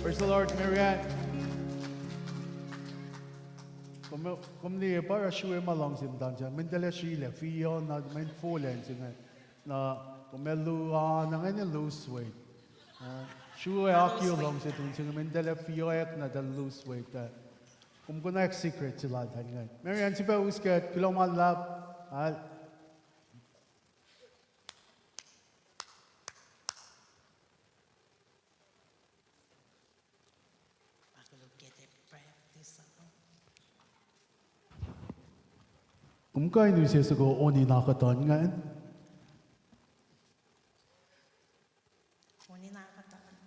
Praise the Lord, Marianne. Kom, kom liye pa oruh srue ma luhngse muhtuhnfacl se inge. Mintacl ac srihklac, fiona, mintacl fohlohk se inge. Na kom ac lu, ah, na ngacn lose weight. Ah, srue akio luhngse tun se inge, mintacl ac fiona tuh lose weight ah. Kom konwacack secret se lal tuh inge. Marianne, sifilpac us ke kuloh ma luhlahp. Al- Kom kuh in use soko on in akuhtuhn ingacn.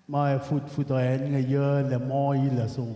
Ma fotfot an inge, yuclac, moilac som.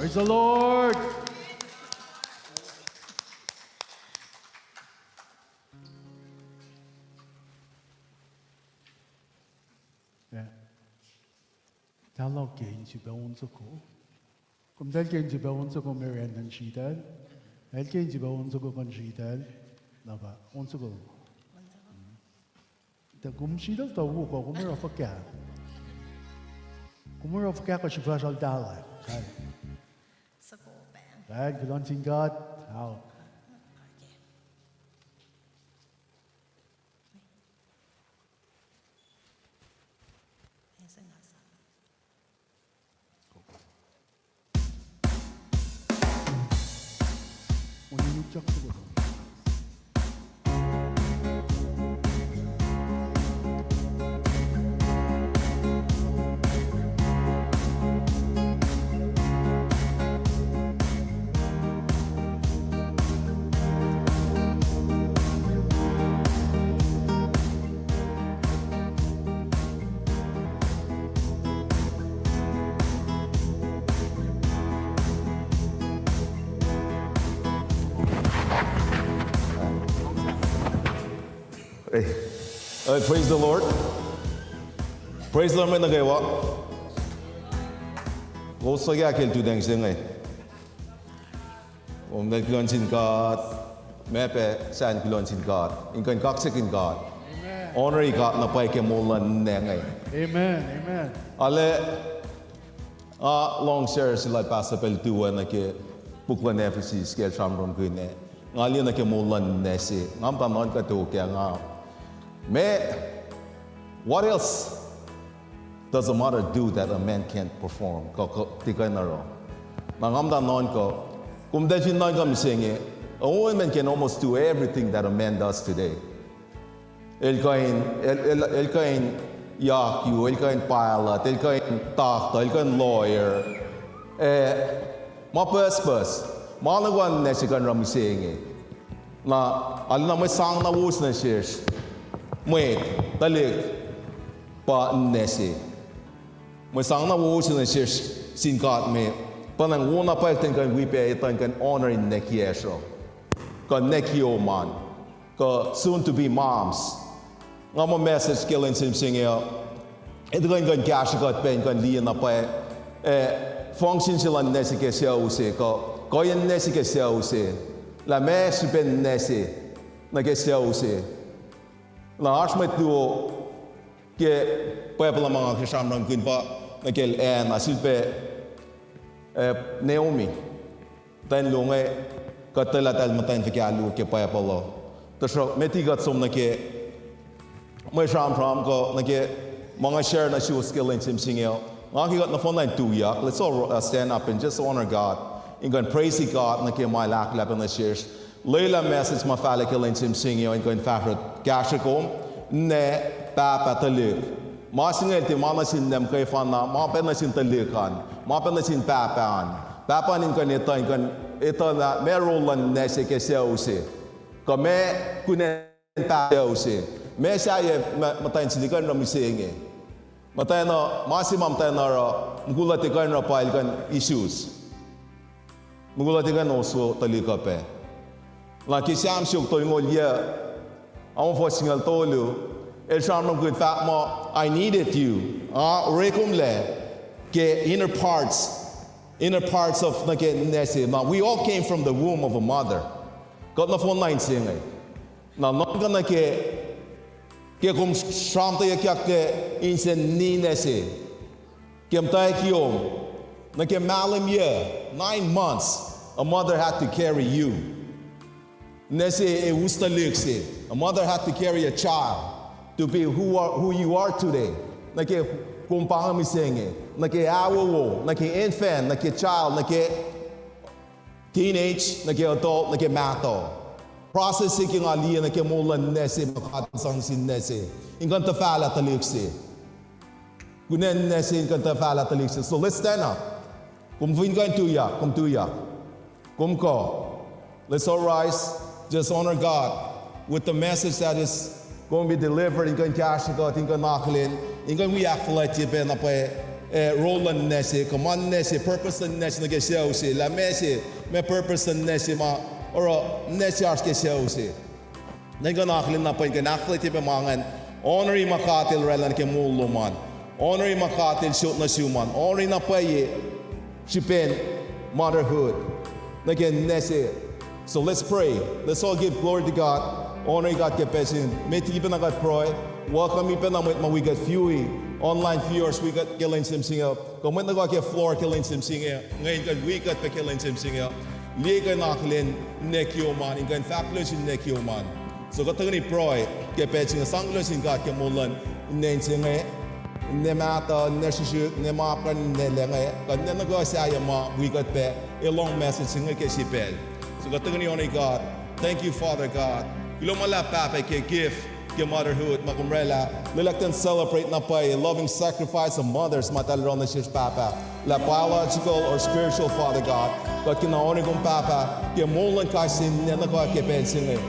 Praise the Lord. Talohk ke in sifilpac on soko. Komtal ke in sifilpac on soko, Mary Ann, nuh sritacl. Eltahl ke in sifilpac on soko kuh in sritacl. Na pa on soko. Tuh kom sritacl tuh wo kuh kom oruh fuhkah? Kom oruh fuhkah kuh srihfahsr eltahl ah? Soko pac. Kuloh nuh sin God. Ao. Hey. Uh, praise the Lord. Praise the Lord, mwet nuh kwewa. Kowos suc ke ahkkahlwemye tuhtacng se inge. Kom kuloh nuh sin God. Ma pac sahp kuloh nuh sin God in kuh in kaksakihn God. Honor God na pwacye ke moul luhn ninac inge. Amen. Amen. Arlac, nga lohng share se lal Pastor Peltu ah nuh ke puk luhn Ephesus ke el sramsramkihn ah. Nga liye nuh ke moul luhn ninac se, nga muhta nuhnkuh tok ah nga, ma, what else does a mother do that a man can't perform? Kuh, kuh, tiac kuh in oruh. Na nga muhta nuhnkuh, komtal fin nuhnkuh mihsenge, a woman can almost do everything that a man does today. El kuh in, el, el, el kuh in yak u, el kuh in pilot, el kuh in doctor, el kuh in lawyer. Eh, ma pucspucs, ma nuh kwewa ninac se kuh in oruh mihsenge. Na, arulacna mwe sang na wo se nuh sesr, mwet, tuhlihk, pa ninac se. Mwe sang na wo se nuh sesr sin God me, pa na wo na pwacye kuht in kuh in wi pac etuh in kuh in honor in ninac kiyacsr uh, kuh ninac kiyom an, kuh soon to be moms. Nga muh message ke lwen se mihsenge uh, etuh kuh in kuh in kahsrwe kuht pac in kuh in liye na pwacye, eh, function se luhn ninac se ke sucu se, kuh kuhiyacn ninac se ke sucu se, lah ma srihpen ninac se nuh ke sucu se. Na oasr mwet luo ke Bible ah ma nga ke sramsramkihn pa nuh kacl Anna, sifilpac, eh, Naomi. Muhtwacn luo inge, kuht tuhlac tahl muhtwacn fuhkah luo ke Bible uh. Tuhsruhk met liki kuht som nuh ke mwe sramsram kuh nuh ke ma nga share nuh suwos ke lwen se mihsenge uh, nga ke kuht nohfohnna in tuyak, let's all, uh, stand up and just honor God in kuh in praise God nuh ke ma El ahkolah pac nuh sesr. Lwelah message ma fahlah ke lwen se mihsenge uh in kuh in fahsruh kahsrwe kom, ninac, pahpah, tuhlihk. Ma se inge tiac ma nuh sin ninac muhkwefanna, ma pac nuh sin tuhlihk an, ma pac nuh sin pahpah an. Pahpah an in kuh in etuh, in kuh in etuh lah ma role luhn ninac se ke sucu se, kuh ma kunacn pahpah sucu se, ma sahyac muhtwacn se tiac kuh in oruh mihsenge. Muhtwacn uh, ma se ma muhtwacn uh oruh, mukul uh tiac kuh in oruh pa el kuh in isus. Mukul uh tiac kuh in oswe tuhlihk uh pac. Na ke Sam siofok tolngoul yac, amu fuhs singucul tolu, el sramsramkihn fahk muh, I needed you. Nga orekomlac ke inner parts, inner parts of nuh ke ninac se. Na we all came from the womb of a mother. Kuht nohfohnna in se inge. Na nuhnkuh nuh ke, ke kom sramtweack ke inse ninac se, ke muhtwacn kiyom, nuh ke mahlwem yac, nine months, a mother had to carry you. Ninac se ac us tuhlihk se. A mother had to carry a child to be who are, who you are today. Nuh ke kom pa inge mihsenge, nuh ke ahwowo, nuh ke infant, nuh ke child, nuh ke teenage, nuh ke adult, nuh ke mahtuh. Process se ke nga liye nuh ke moul luhn ninac se ma God El sang nuh sin ninac se in kuh in tuhfahlah tuhlihk se. Kunacn ninac se in kuh in tuhfahlah tuhlihk se. So let's stand up. Kom fin kuh in tuyak, kom tuyak. Kom kuh. Let's all rise. Just honor God with the message that is going to be delivered in kuh in kahsrwe kuht, in kuh in akihlen, in kuh in wi ahkfuhlwactye pac na pwacye, eh, role luhn ninac se, kuh ma ninac se, purpose luhn ninac se nuh ke sucu se, lah meac se, meac purpose luhn ninac se ma oruh ninac se oasr ke sucu se. Nwe kuh in akihlen na pwacye in kuh in ahkfuhlwactye pac ma ingacn, honor-i ma God El oraclah nuh ke moul lom an, honor-i ma God El sot nuh sum an, honor-i na pwacye srihpen motherhood nuh ke ninac se. So let's pray. Let's all give glory to God. Honor-i God ke pacl se inge. Met liki pacna kuht pruhe, welcome-i pacna mwet ma wi kuht view-i, online viewers wi kuht ke lwen se inge, kuh mwet nuh kwewa ke floor ke lwen se inge, nge in kuh in wi kuht pac ke lwen se inge. Liye kuh in akihlen ninac kiyom an, in kuh in fahk kuloh nuh sin ninac kiyom an. So kuht tuhkweni pruhe ke pacl se inge, sang kuloh nuh sin God ke moul luhn ninac se inge, ninac mahtuh, ninac srihsrihk, ninac ma apkuhran in ninac lac inge, kuh ninac nuh kwewa sahyac ma wi kuht pac ac lohng message se inge ke sie pacl. So kuht tuhkweni honor God. Thank you, Father God. Kuloh ma luhlahp Pahpah ke gift ke motherhood ma kom oraclah. Lwelah kuht in celebrate na pwacye loving sacrifice of mothers ma eltahl oruh nuh sesr Pahpah, lah biological or spiritual, Father God. Kuht kena honor kom Pahpah ke moul luhn kais sie ninac nuh kwewa ke pacl se inge.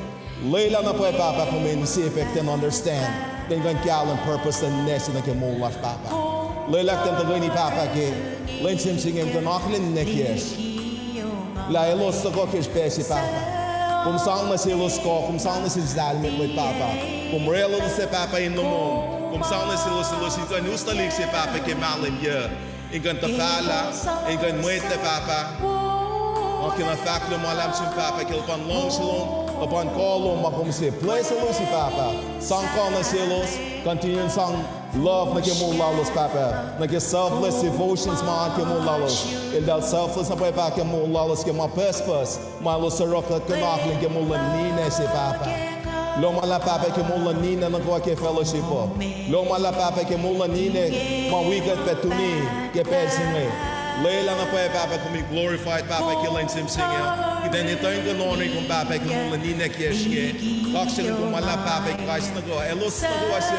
Lwelah na pwacye Pahpah kom in sie pac kuht in understand, kuht in kuh in kahlwem purpose luhn ninac se nuh ke moul lasr Pahpah. Lwelah kuht in tuhkweni Pahpah ke lwen se inge in kuh in akihlen ninac kiyacsr lah elos tuhkuh ke srihpac se Pahpah. Kom sang nuh selos kuh, kom sang nuh sel lahlmwetmwet Pahpah. Kom oraclah elos Pahpah in lomom. Kom sang nuh selos, elos in kuh in us tuhlihk se Pahpah ke mahlwem yac, in kuh in tuhfahlah, in kuh in mwet lac Pahpah. Nga kena fahk kuloh ma luhlahp sum Pahpah ke luhpan luhngse lom, luhpan kuh lom ma kom se bless elos Pahpah. Sang kuh nuh selos, continue in sang love nuh ke moul lalos Pahpah, nuh ke selfless devotions ma ke moul lalos. Eltahl selfless na pwacye Pahpah ke moul lalos ke ma pucspucs ma elos oruh kuht kuh in akihlen ke moul luhn ninac se Pahpah. Kuloh ma luhlahp Pahpah ke moul luhn ninac nuh kwewa ke fellowship uh. Kuloh ma luhlahp Pahpah ke moul luhn ninac ma wi kuht pac tuni ke pacl se inge. Lwelah na pwacye Pahpah kom in glorified Pahpah ke lwen se inge. Kuht in etuh in kuh in honor-i kom Pahpah ke moul luhn ninac kiyacsr inge. Kaksakihn kom ma luhlahp Pahpah kais nuh kwewa, elos nuh kwewa suc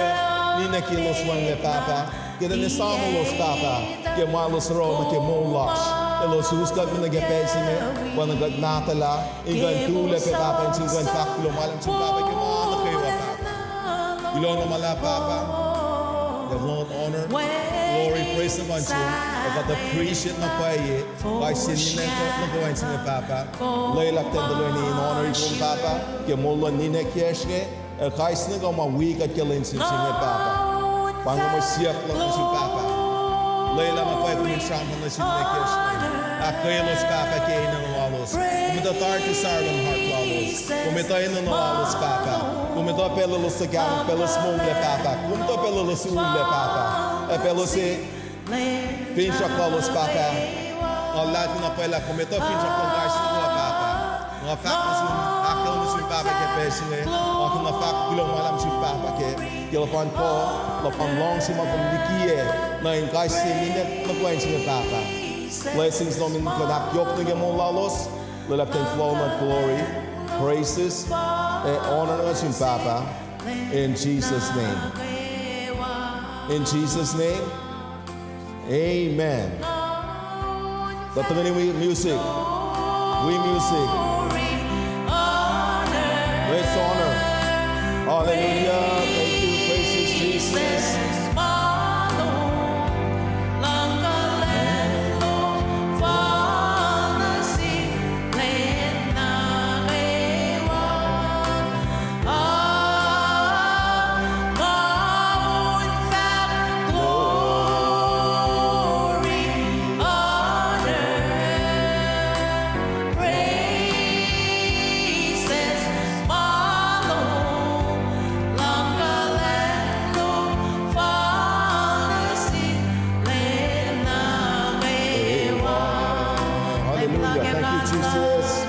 ninac ke elos wacngihnlac Pahpah, kuht in esamuhlos Pahpah ke ma elos oruh nuh ke moul lasr. Elos us kuht me nuh ke pacl se inge, pwacnwacng kuht mahtuhlah in kuh in tulac pac Pahpah in sing kuh in fahk kuloh ma luhlahp sum Pahpah ke ma nuh kwewa Pahpah. Kuloh na ma luhlahp Pahpah, the Lord honor, glory, praise upon you, ac kuht appreciate na pwacye kais sie ninac nuh kwewa in se inge Pahpah. Lwelah kuht in tuhkweni in honor-i kom Pahpah ke moul luhn ninac kiyacsr inge, ac kais sie nuh kwewa ma wi kuht ke lwen se inge Pahpah. Pa inge mwe siyuck luhk nuh sum Pahpah. Lwelah na pwacye kom in sramsram nuh sin ninac kiyacsr inge. Ahkkweyelos Pahpah ke enenuh lalos. Kom etuh tari desire luhn heart lalos. Kom etuh enenuh lalos Pahpah. Kom etuh pacl elos tuhkahlos, pacl elos monglac Pahpah. Kom etuh pacl elos ullac Pahpah, ac pacl elos ac finsrak lalos Pahpah. Nga luhlahlfongi na pwacye lah kom etuh finsrak luhn kais sie nuh kwewa Pahpah. Nga fahk nuh sum, ahkkahlwemye nuh sum Pahpah ke pacl se inge. Nga kena fahk kuloh ma luhlahp sum Pahpah ke, ke luhpan kuh, luhpan luhngse ma kom likiyac nuh in kais sie ninac nuh kwewa in se inge Pahpah. Blessings lom in kuh in ahkyohkye nuh ke moul lalos. Lwelah kuht in fohlohk nuh glory, praises, ac honor nuh sum Pahpah. In Jesus' name. In Jesus' name. Amen. Kuht tuhkweni wi music. Wi music. Let's honor. Hallelujah. Thank you. Praise you, Jesus. Hallelujah. Thank you, Jesus.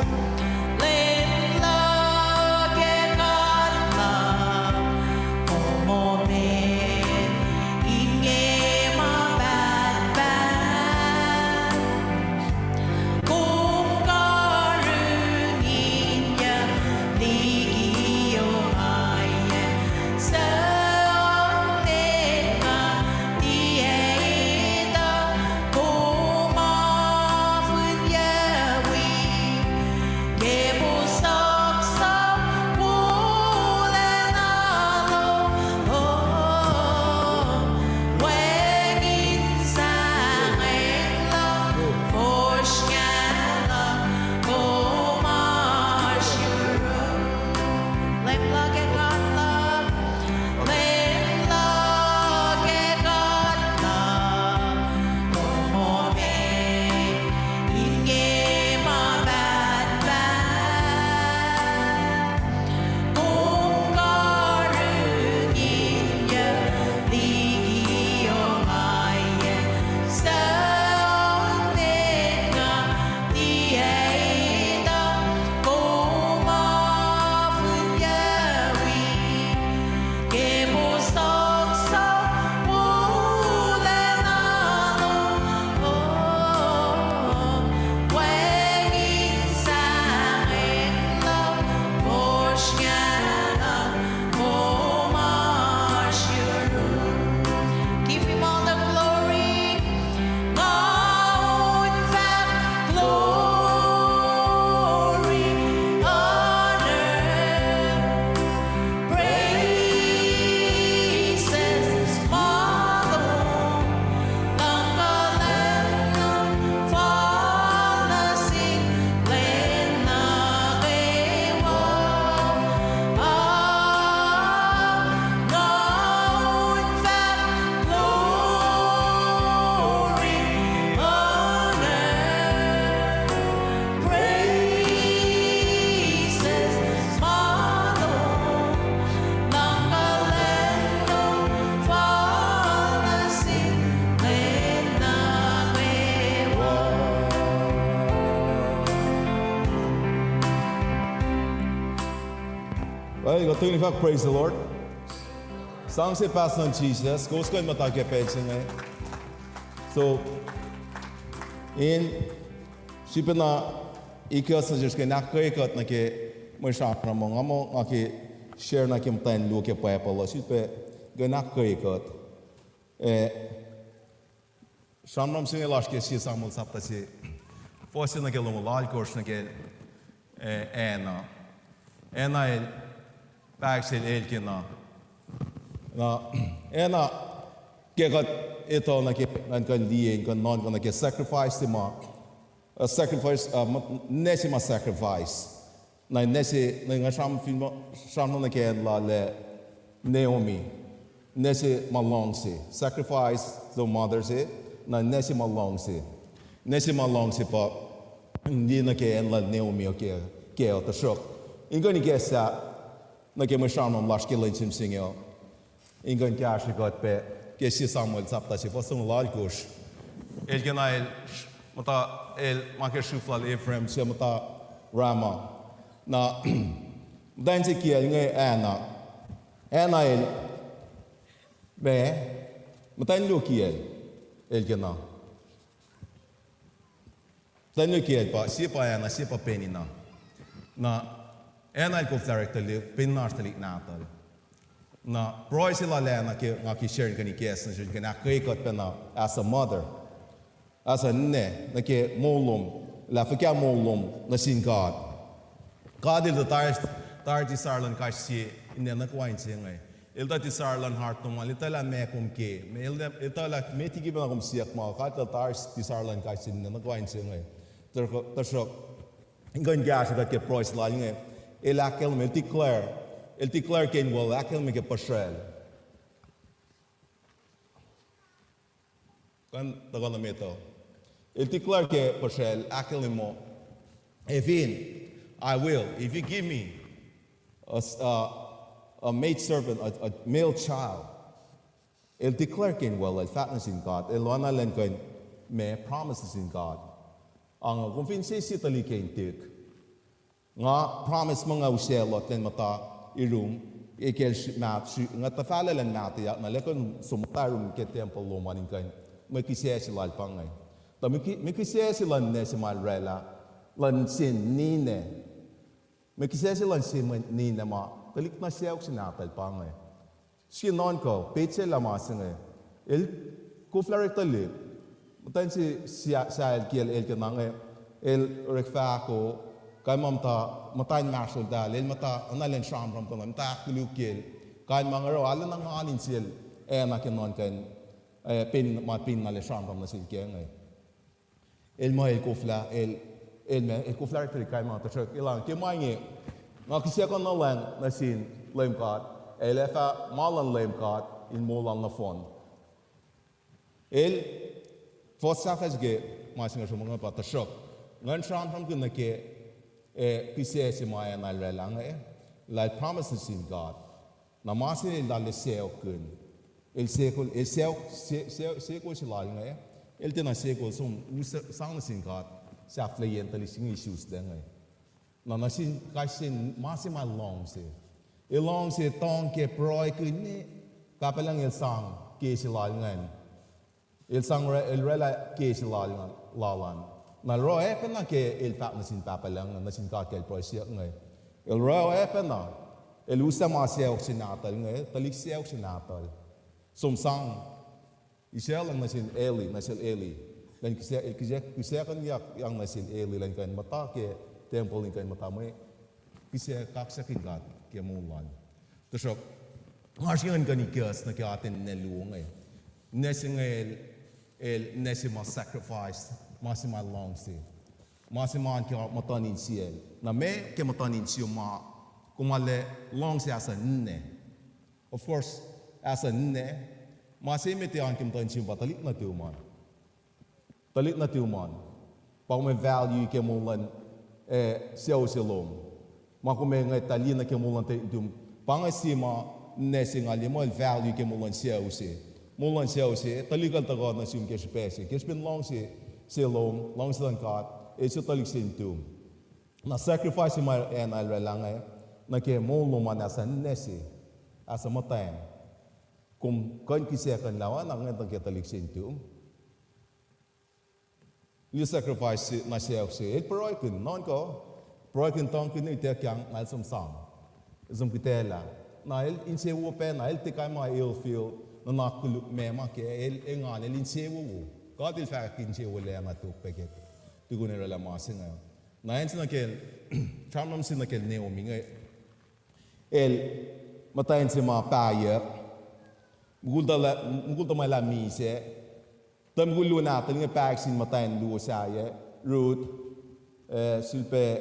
Well, kuht tuhkweni fahk praise the Lord. Sang se pahs luhn Jisus, kowos kuh in muhta ke pacl se inge. So, in srihpen na ikacs nuh sesr kuh in ahkkweye kuht nuh ke mwe sramsram, nga muh nga ke share na ke muhtwacn luo ke Bible uh, srihpac kuh in ahkkweye kuht. Eh, Sramsram se inge lasr ke Sie Samuel sapta se, fuhs se nuh ke longoul alkosr nuh ke, eh, Anna. Anna el, pahk sel Elkanah. Na, Anna, ke kuht etuh nuh ke, ngan kuh in liye, kuh in nuhnkuh nuh ke sacrifice se ma, a sacrifice, uh, ma, ninac se ma sacrifice. Na ninac se, na nga sram fin ma, sramsram nuh ke acn lal Naomi. Ninac se ma luhngse. Sacrifice, the mother se, na ninac se ma luhngse. Ninac se ma luhngse pa, liye nuh ke acn lal Naomi uh ke, ke uh tuhsruhk. In kuh in ikacslah, nuh ke mwe sramsram lasr ke lwen se inge uh. In kuh in kahsrwe kuht pac, ke Sie Samuel sapta se, fuhs longoul alkosr. Elkanah el, muhta el ma ke srihf lal Ephraim, sie muhta Ramah. Na, muhtwacn se kiyacl inge Anna. Anna el, ma, muhtwacn luo kiyacl, Elkanah. Muhtwacn luo kiyacl pa, sie pa Anna, sie pa Peninnah. Na, Anna el koflah orek tuhlihk, Peninnah oasr tuhlihk nahtuhl. Na, pruhe se lal Anna ke, nga ke share in kuh in ikacs nuh sesr in kuh in ahkkweye kuht pacna as a mother. As a ninac, nuh ke moul lom, lah fuhkah moul lom nuh sin God. God el tuh tari, tari desire luhn kais sie ninac nuh kwewa inse inge. El tuh desire luhn heart lom an, el tuh lah meac kom ke, el tuh lah meac liki pacna kom siyuck ma, God el tuh tari desire luhn kais sie ninac nuh kwewa inse inge. Tuhsruhk, in kuh in kahsrwe kuht ke pruhe se lal inge, el ahkkahlwemye, el declare, el declare ke inwel, ahkkahlwemye ke puhsracl. Kuh in tuhkuh nuh met uh. El declare ke puhsracl, ahkkahlwemye muh, if in, I will, if you give me a, s- uh, a maid servant, a, a male child. El declare ke inwel, el fahk nuh sin God, el oacna lwen kuh in ma promise nuh sin God. Ange, kom fin se sie tuhlihk ke in tok, nga promise muh nga usaclot lwen muhta yurum, ekacl sri- maht, sri- nga tuhfahlah lwen mahtuhyak, na lwen kuh in som muhta yurum ke tempuhl lom an in kuh in, mwe kihsac se lal pa inge. Tuh mwe ki- mwe kihsac se luhn ninac se ma el oraclah, luhn sie ninac. Mwe kihsac se luhn sie mwe ninac ma tuhlihk na sacohk se nahtuhl pa inge. Sie nuhnkuh, petsac lah ma se inge. El koflah orek tuhlihk. Muhtwacn se sia- sahyac kiyacl Elkanah inge, el orek fahko, kain ma muhta, muhta inmahsrloltahl, el muhta, oacna lwen sramsram kuh na, muhta ahkkoluk kiyacl. Kain ma inge oruh, arulacna ngal insiyacl, Anna ke nuhnkuh, eh, Pen- ma Peninnah el sramsram nuh sel kac inge. El muh el koflah, el, el ma, el koflah orek tuhlihk kain ma, tuhsruhk el an ke ma inge, nga kihsac kuh in nuhlwacng nuh sin Leum God, ac el ac fah ma luhn Leum God in moul lal nohfohn. El, fuhs sahflah se ke ma se inge sruhmuhn pa tuhsruhk, ngan sramsramkihn nuh ke, eh, kihsac se ma Anna el oraclah inge, lah el promise nuh sin God. Na ma se el lal sacohkkihn. El sacohk, el sacohk, se- se- sacohk se lal inge. El tiacna sacohk som, us- sang nuh sin God, sahflahiyacn tuhlihk se inge isuslac inge. Na nuh sin kais sie ma se ma luhngse. El luhngse tuhng ke pruhekihn, Pahpah Lucng el sang ke se lal ingacn. El sang, el oraclah ke se lal, lal an. Na el oruh oacpacna ke el fahk nuh sin Pahpah Lucng, nuh sin God ke el pruhe siyuck inge. El oruh oacpacna, el uslah ma sacohk se nahtuhl inge, tuhlihk sacohk se nahtuhl. Som sang, isaclacng nuh sin Eli, nuh sel Eli. Lwen kihsac, el kihsac, kihsackuhnyuck yang nuh sel Eli, lwen kuh in muhta ke tempuhl in kuh in muhta mwe kihsac kaksakihn God ke moul lal. Tuhsruhk, nga srihke ngan kuh in ikacs nuh ke atacn ninac luo inge. Ninac se inge el, el ninac se ma sacrifice, ma se ma luhngse. Ma se ma ke muhtuhn insiyacl. Na meac ke muhtuhn insiyom ma, kom arlac luhngse as a ninac. Of course, as a ninac, ma se met an ke muhtuhn insiyom pa tuhlihk nuhtum an. Tuhlihk nuhtum an. Pa kom value ke moul luhn, eh, sucu se lom. Ma kom ngwet tuh liye nuh ke moul luhn tuhlihk nuhtum. Pa inge sie ma, ninac se nga liye muh el value ke moul luhn sucu se. Moul luhn sucu se, tuhlihk el tuhkuh nuh sum ke srihpac se. Ke srihpen luhngse se lom, luhngse luhn God, el suc tuhlihk se nuhtum. Na sacrifice se ma Anna el oraclah inge, nuh ke moul lom an as a ninac se, as a muhtwacn. Kom kuh in kihsackuhnlah oacna ngwet nuh ke tuhlihk se in tum. Liye sacrifice se, na sacohk se, el pruhekihn, nuhnkuh, pruhekihn tuhngkihn el tiac kang, na el som sang. El som kitaclah. Na el insewowo pacna, el tiac kai ma ill feel, nuhnak koluk ma ma ke, el engan, el insewowo. God el fahk insewowo lac na tok pac ke tukun orwaclah ma se inge. Na acn se nuh ke, sramsram se nuh ke Naomi inge. El muhtwacn se ma pahyuck, mukul tuhmwacl ah misac, tuh mukul luo nahtuhl inge pahyuck sin muhtwacn luo sahyac, Ruth, eh, sulpac,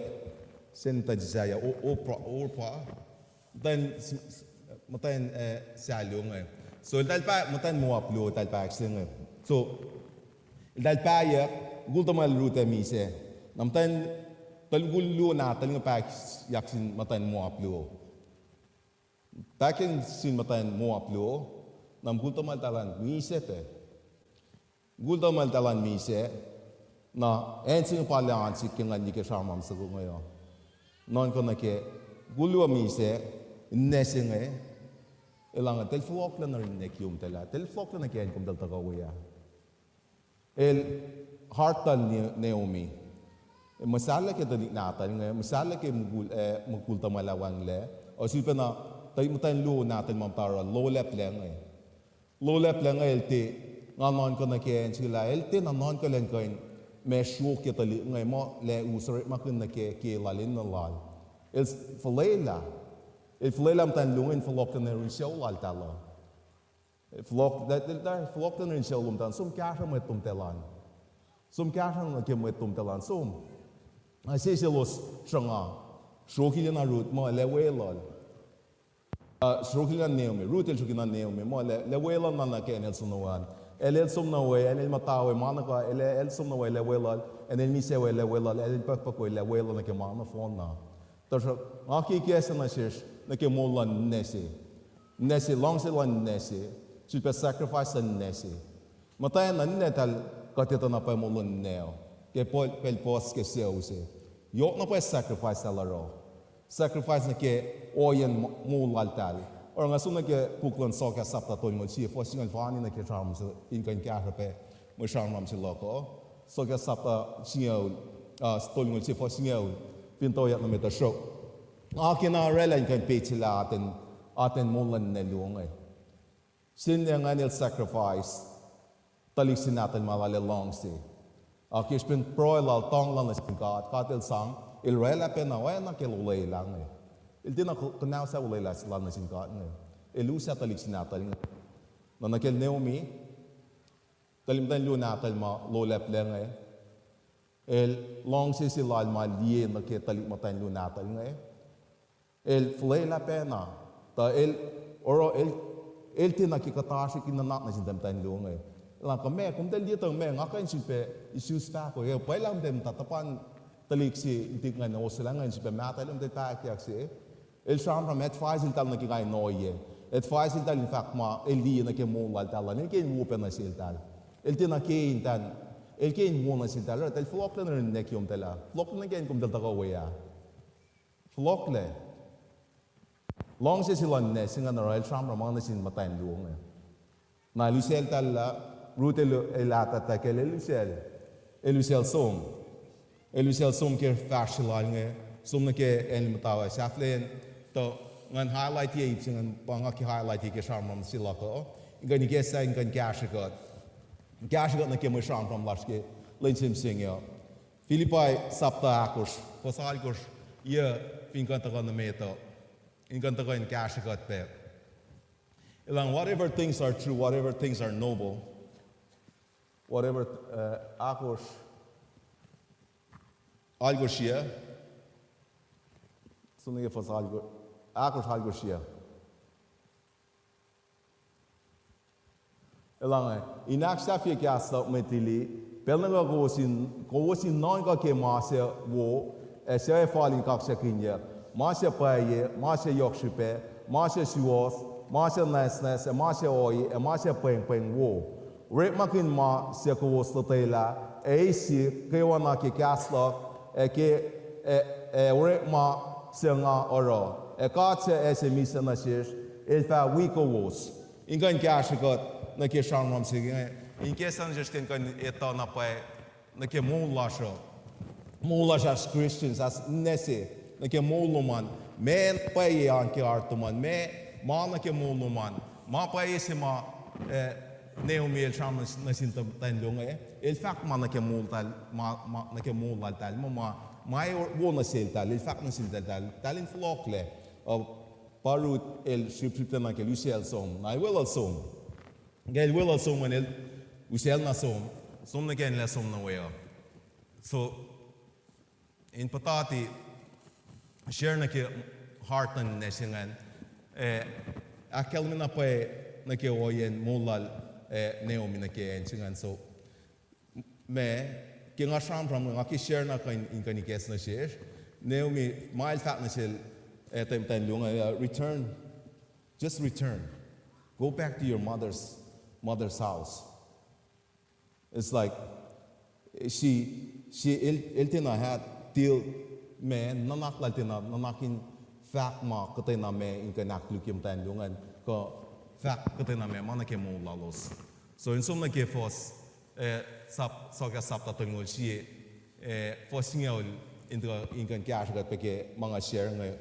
sen tuh sahyac, O-, Oprah, Oprah, muhtwacn, muhtwacn, eh, sahluo inge. So, eltahl pa-, muhtwacn Moab luo, eltahl pahyuck se inge. So, eltahl pahyuck, mukul tuhmwacl Ruth ac misac. Na muhtwacn, tuh mukul luo nahtuhl inge pahyuck sin muhtwacn Moab luo. Pahyuck sin muhtwacn Moab luo, na mukul tuhmwacl eltahl an misac pac. Mukul tuhmwacl eltahl an misac, na acn se inge pa lac an sik ke ngan liye ke sramsram soko inge uh. Nuhnkuh nuh ke, mukul luo misac, ninac se inge, elan, tuh el fohlohklah nuh yurin ninac kiyom eltahl ah, tuh el fohlohklah nuh ke acn komtahl tuhkuh we ah. El heart lal Naomi. Muhsahllah ke tuhlihk nahtuhl inge, muhsahllah ke mukul, eh, mukul tuhmwacl ah wacngihnlac. Ac sulpacna, tuhlihk muhtwacn luo nahtuhl ma muhta oruh, lolacplac inge. Lolacplac inge el tiac, nga nuhnkuh nuh ke acn se lah, el tiacna nuhnkuh elan kuh in ma sruok ke tuhlihk inge muh lac us orekmakihn nuh ke, ke lal enenuh lal. El fuhlwelah. El fuhlwelah muhtwacn luo inge in fohlohklah nuh yurin sucu laltahl uh. Fohlohk-, fohlohklah nuh yurin sucu lomtahl an, som kahsruh mwet lomtahl an. Som kahsruh nuh ke mwet lomtahl an, som. Ac seselos sruhnga. Sruokilyac na Ruth muh lac weluhl. Uh, sruokilyac na Naomi, Ruth el sruokilyac na Naomi muh lac, lac weluhl na nuh ke acn el som nuh we an. El, el som nuh we, acn el muhta we, ma nuh kwewa, el, el som nuh we lac weluhl, acn el misac we lac weluhl, acn el pukpuk we lac weluhl nuh ke ma nohfohn na. Tuhsruhk nga ke ikacslah nuh sesr nuh ke moul luhn ninac se. Ninac se, luhngse luhn ninac se, sulpac sacrifice luhn ninac se. Muhtwacn na ninac eltahl kuht etuh na pwacye moul luhn ninac uh, ke pacl puhs ke sucu se. Yohk na pwacye sacrifice eltahl oruh. Sacrifice nuh ke ohiyacn moul laltahl. Oruh nga som nuh ke puk luhn Sohkahs sapta tolngoul sie, fuhs singucul, fani nuh ke sramsram se in kuh in kahsruh pac mwe sramsram se luhk uh. Sohkahs sapta singucul, uh, tolngoul sie, fuhs singucul, fin toyak nuh met uh sruok. Nga kena orwaclah in kuh in petsacelah atacn, atacn moul luhn ninac luo inge. Sin ninac ingacn el sacrifice tuhlihk se nahtuhl ma lal el luhngse. Ac ke srihpen pruhe lal, tuhng lal nuh sin God, God el sang, el orwaclah pacna oacna ke el olwelah inge. El tiacna kuh-, kuhnahoslah olwelah se lal nuh sin God inge. El uslah tuhlihk se nahtuhl inge. Na nuh kacl Naomi, tuhlihk muhtwacn luo nahtuhl ma lolacplac inge, el luhngse se lal ma liye nuh ke tuhlihk muhtwacn luo nahtuhl inge. El fuhlwelah pacna. Tuh el, oruh el, el tiacna ke kuhtasr srihk in nuhnak nuh sin tuhlihk muhtwacn luo inge. Elan, kuh meac, komtahl liye tuh meac, nga kuh in sifilpac isus fahko, e, pwacye lah komtahl muhta tuhpan tuhlihk se in tuhlihk ingacn, oswelah ingacn, sifilpac mahtuh lah komtahl pahyuck se. El sramsram advice eltahl nuh ke kain ohiyac. Advice eltahl in fahk ma el liye nuh ke moul laltahl an, el ke in wo pac nuh seltahl. El tiacna ke in tan, el ke in wo nuh seltahl, eltahl fohlohklac nuh yurin ninac kiyomtahl ah. Fohlohklac nuh ke acn komtahl tuhkuh we ah. Fohlohklac. Luhngse se luhn ninac se ingacn oruh el sramsram nuh sin muhtwacn luo inge. Na el usacltahllah, Ruth el, el ahtahtahkacl, el usacl, el usacl som. El usacl som ke fahsr se lal inge, som nuh ke acn el muhta we, sahflahiyacn, tuh ngan highlight-ye ip se ingacn, pa nga ke highlight-ye ke sramsram se luhk uh, in kuh in ikacslah in kuh in kahsrwe kuht. Kahsrwe kuht nuh ke mwe sramsram lasr ke lwen se mihsenge uh. Philippi sapta ahkosr, fuhs alkosr, yac, fin kuh in tuhkuh nuh met uh, in kuh in tuhkuh in kahsrwe kuht pac. Elan, whatever things are true, whatever things are noble, whatever, uh, ahkosr, alkosr yac, som nuh ke fuhs alko-, ahkosr alkosr yac. Elan, in ahksahfye kahs luhk mwet lili, pacl nuh kwewa kowos in, kowos in nuhnkuh ke ma suc wo, ac suc ac fal in kaksakihnyuck, ma suc pwacye, ma suc yohk srihpac, ma suc suwohs, ma suc nwacsnwacs, ac ma suc ohiyac, ac ma suc pwengpweng wo. Orekmakihn ma suc kowos lotwelah, ac eis sihk kwewana ke kahs luhk, ac ke, ac, ac orekma suc nga oruh. Ac God suc ase misac nuh sesr, el fah wi kowos. In kuh in kahsrwe kuht nuh ke sramsram se inge, in ke suc nuh sesr kuh in etuh na pwacye nuh ke moul lasr uh. Moul lasr as Christians, as ninac se, nuh ke moul lom an. Meac pwacye an ke heart lom an, meac ma nuh ke moul lom an. Ma pwacye se ma, eh, Naomi el sramsram nuh sin muhtwacn lucng inge, el fahk ma nuh ke moul lal, ma, ma nuh ke moul laltahl, ma, ma, ma wo nuh seltahl, el fahk nuh seltahl, eltahl in fohlohklac. Uh, pa Ruth el srihpsrihpla nuh ke usacl som, na el weluhl som. Ke el weluhl som an el usacl na som, som nuh ke acn lah som nuh we uh. So, in puhtati share nuh ke heart luhn ninac se ingacn, eh, ahkkahlwemye na pwacye nuh ke ohiyacn moul lal, eh, Naomi nuh ke acn se ingacn. So, ma, ke nga sramsram, nga ke share na kuh in, in kuh in ikacs nuh sesr. Naomi, ma el fahk nuh sel, eh, muhtwacn lucng, eh, return, just return. Go back to your mother's, mother's house. It's like, eh, she, she, el, el tiacna had till ma, nuhnak lal tiacna, nuhnak in fahk ma kuhtwena ma in kuh in ahkkolukye muhtwacn lucng an, kuh fahk kuhtwena ma, ma nuh ke moul lalos. So in som nuh ke fuhs, eh, sap-, Soakas sapta tolngoul sie, eh, fuhs singucul, in tuh, in kuh in kahsrwe kuht pac ke ma nga share inge.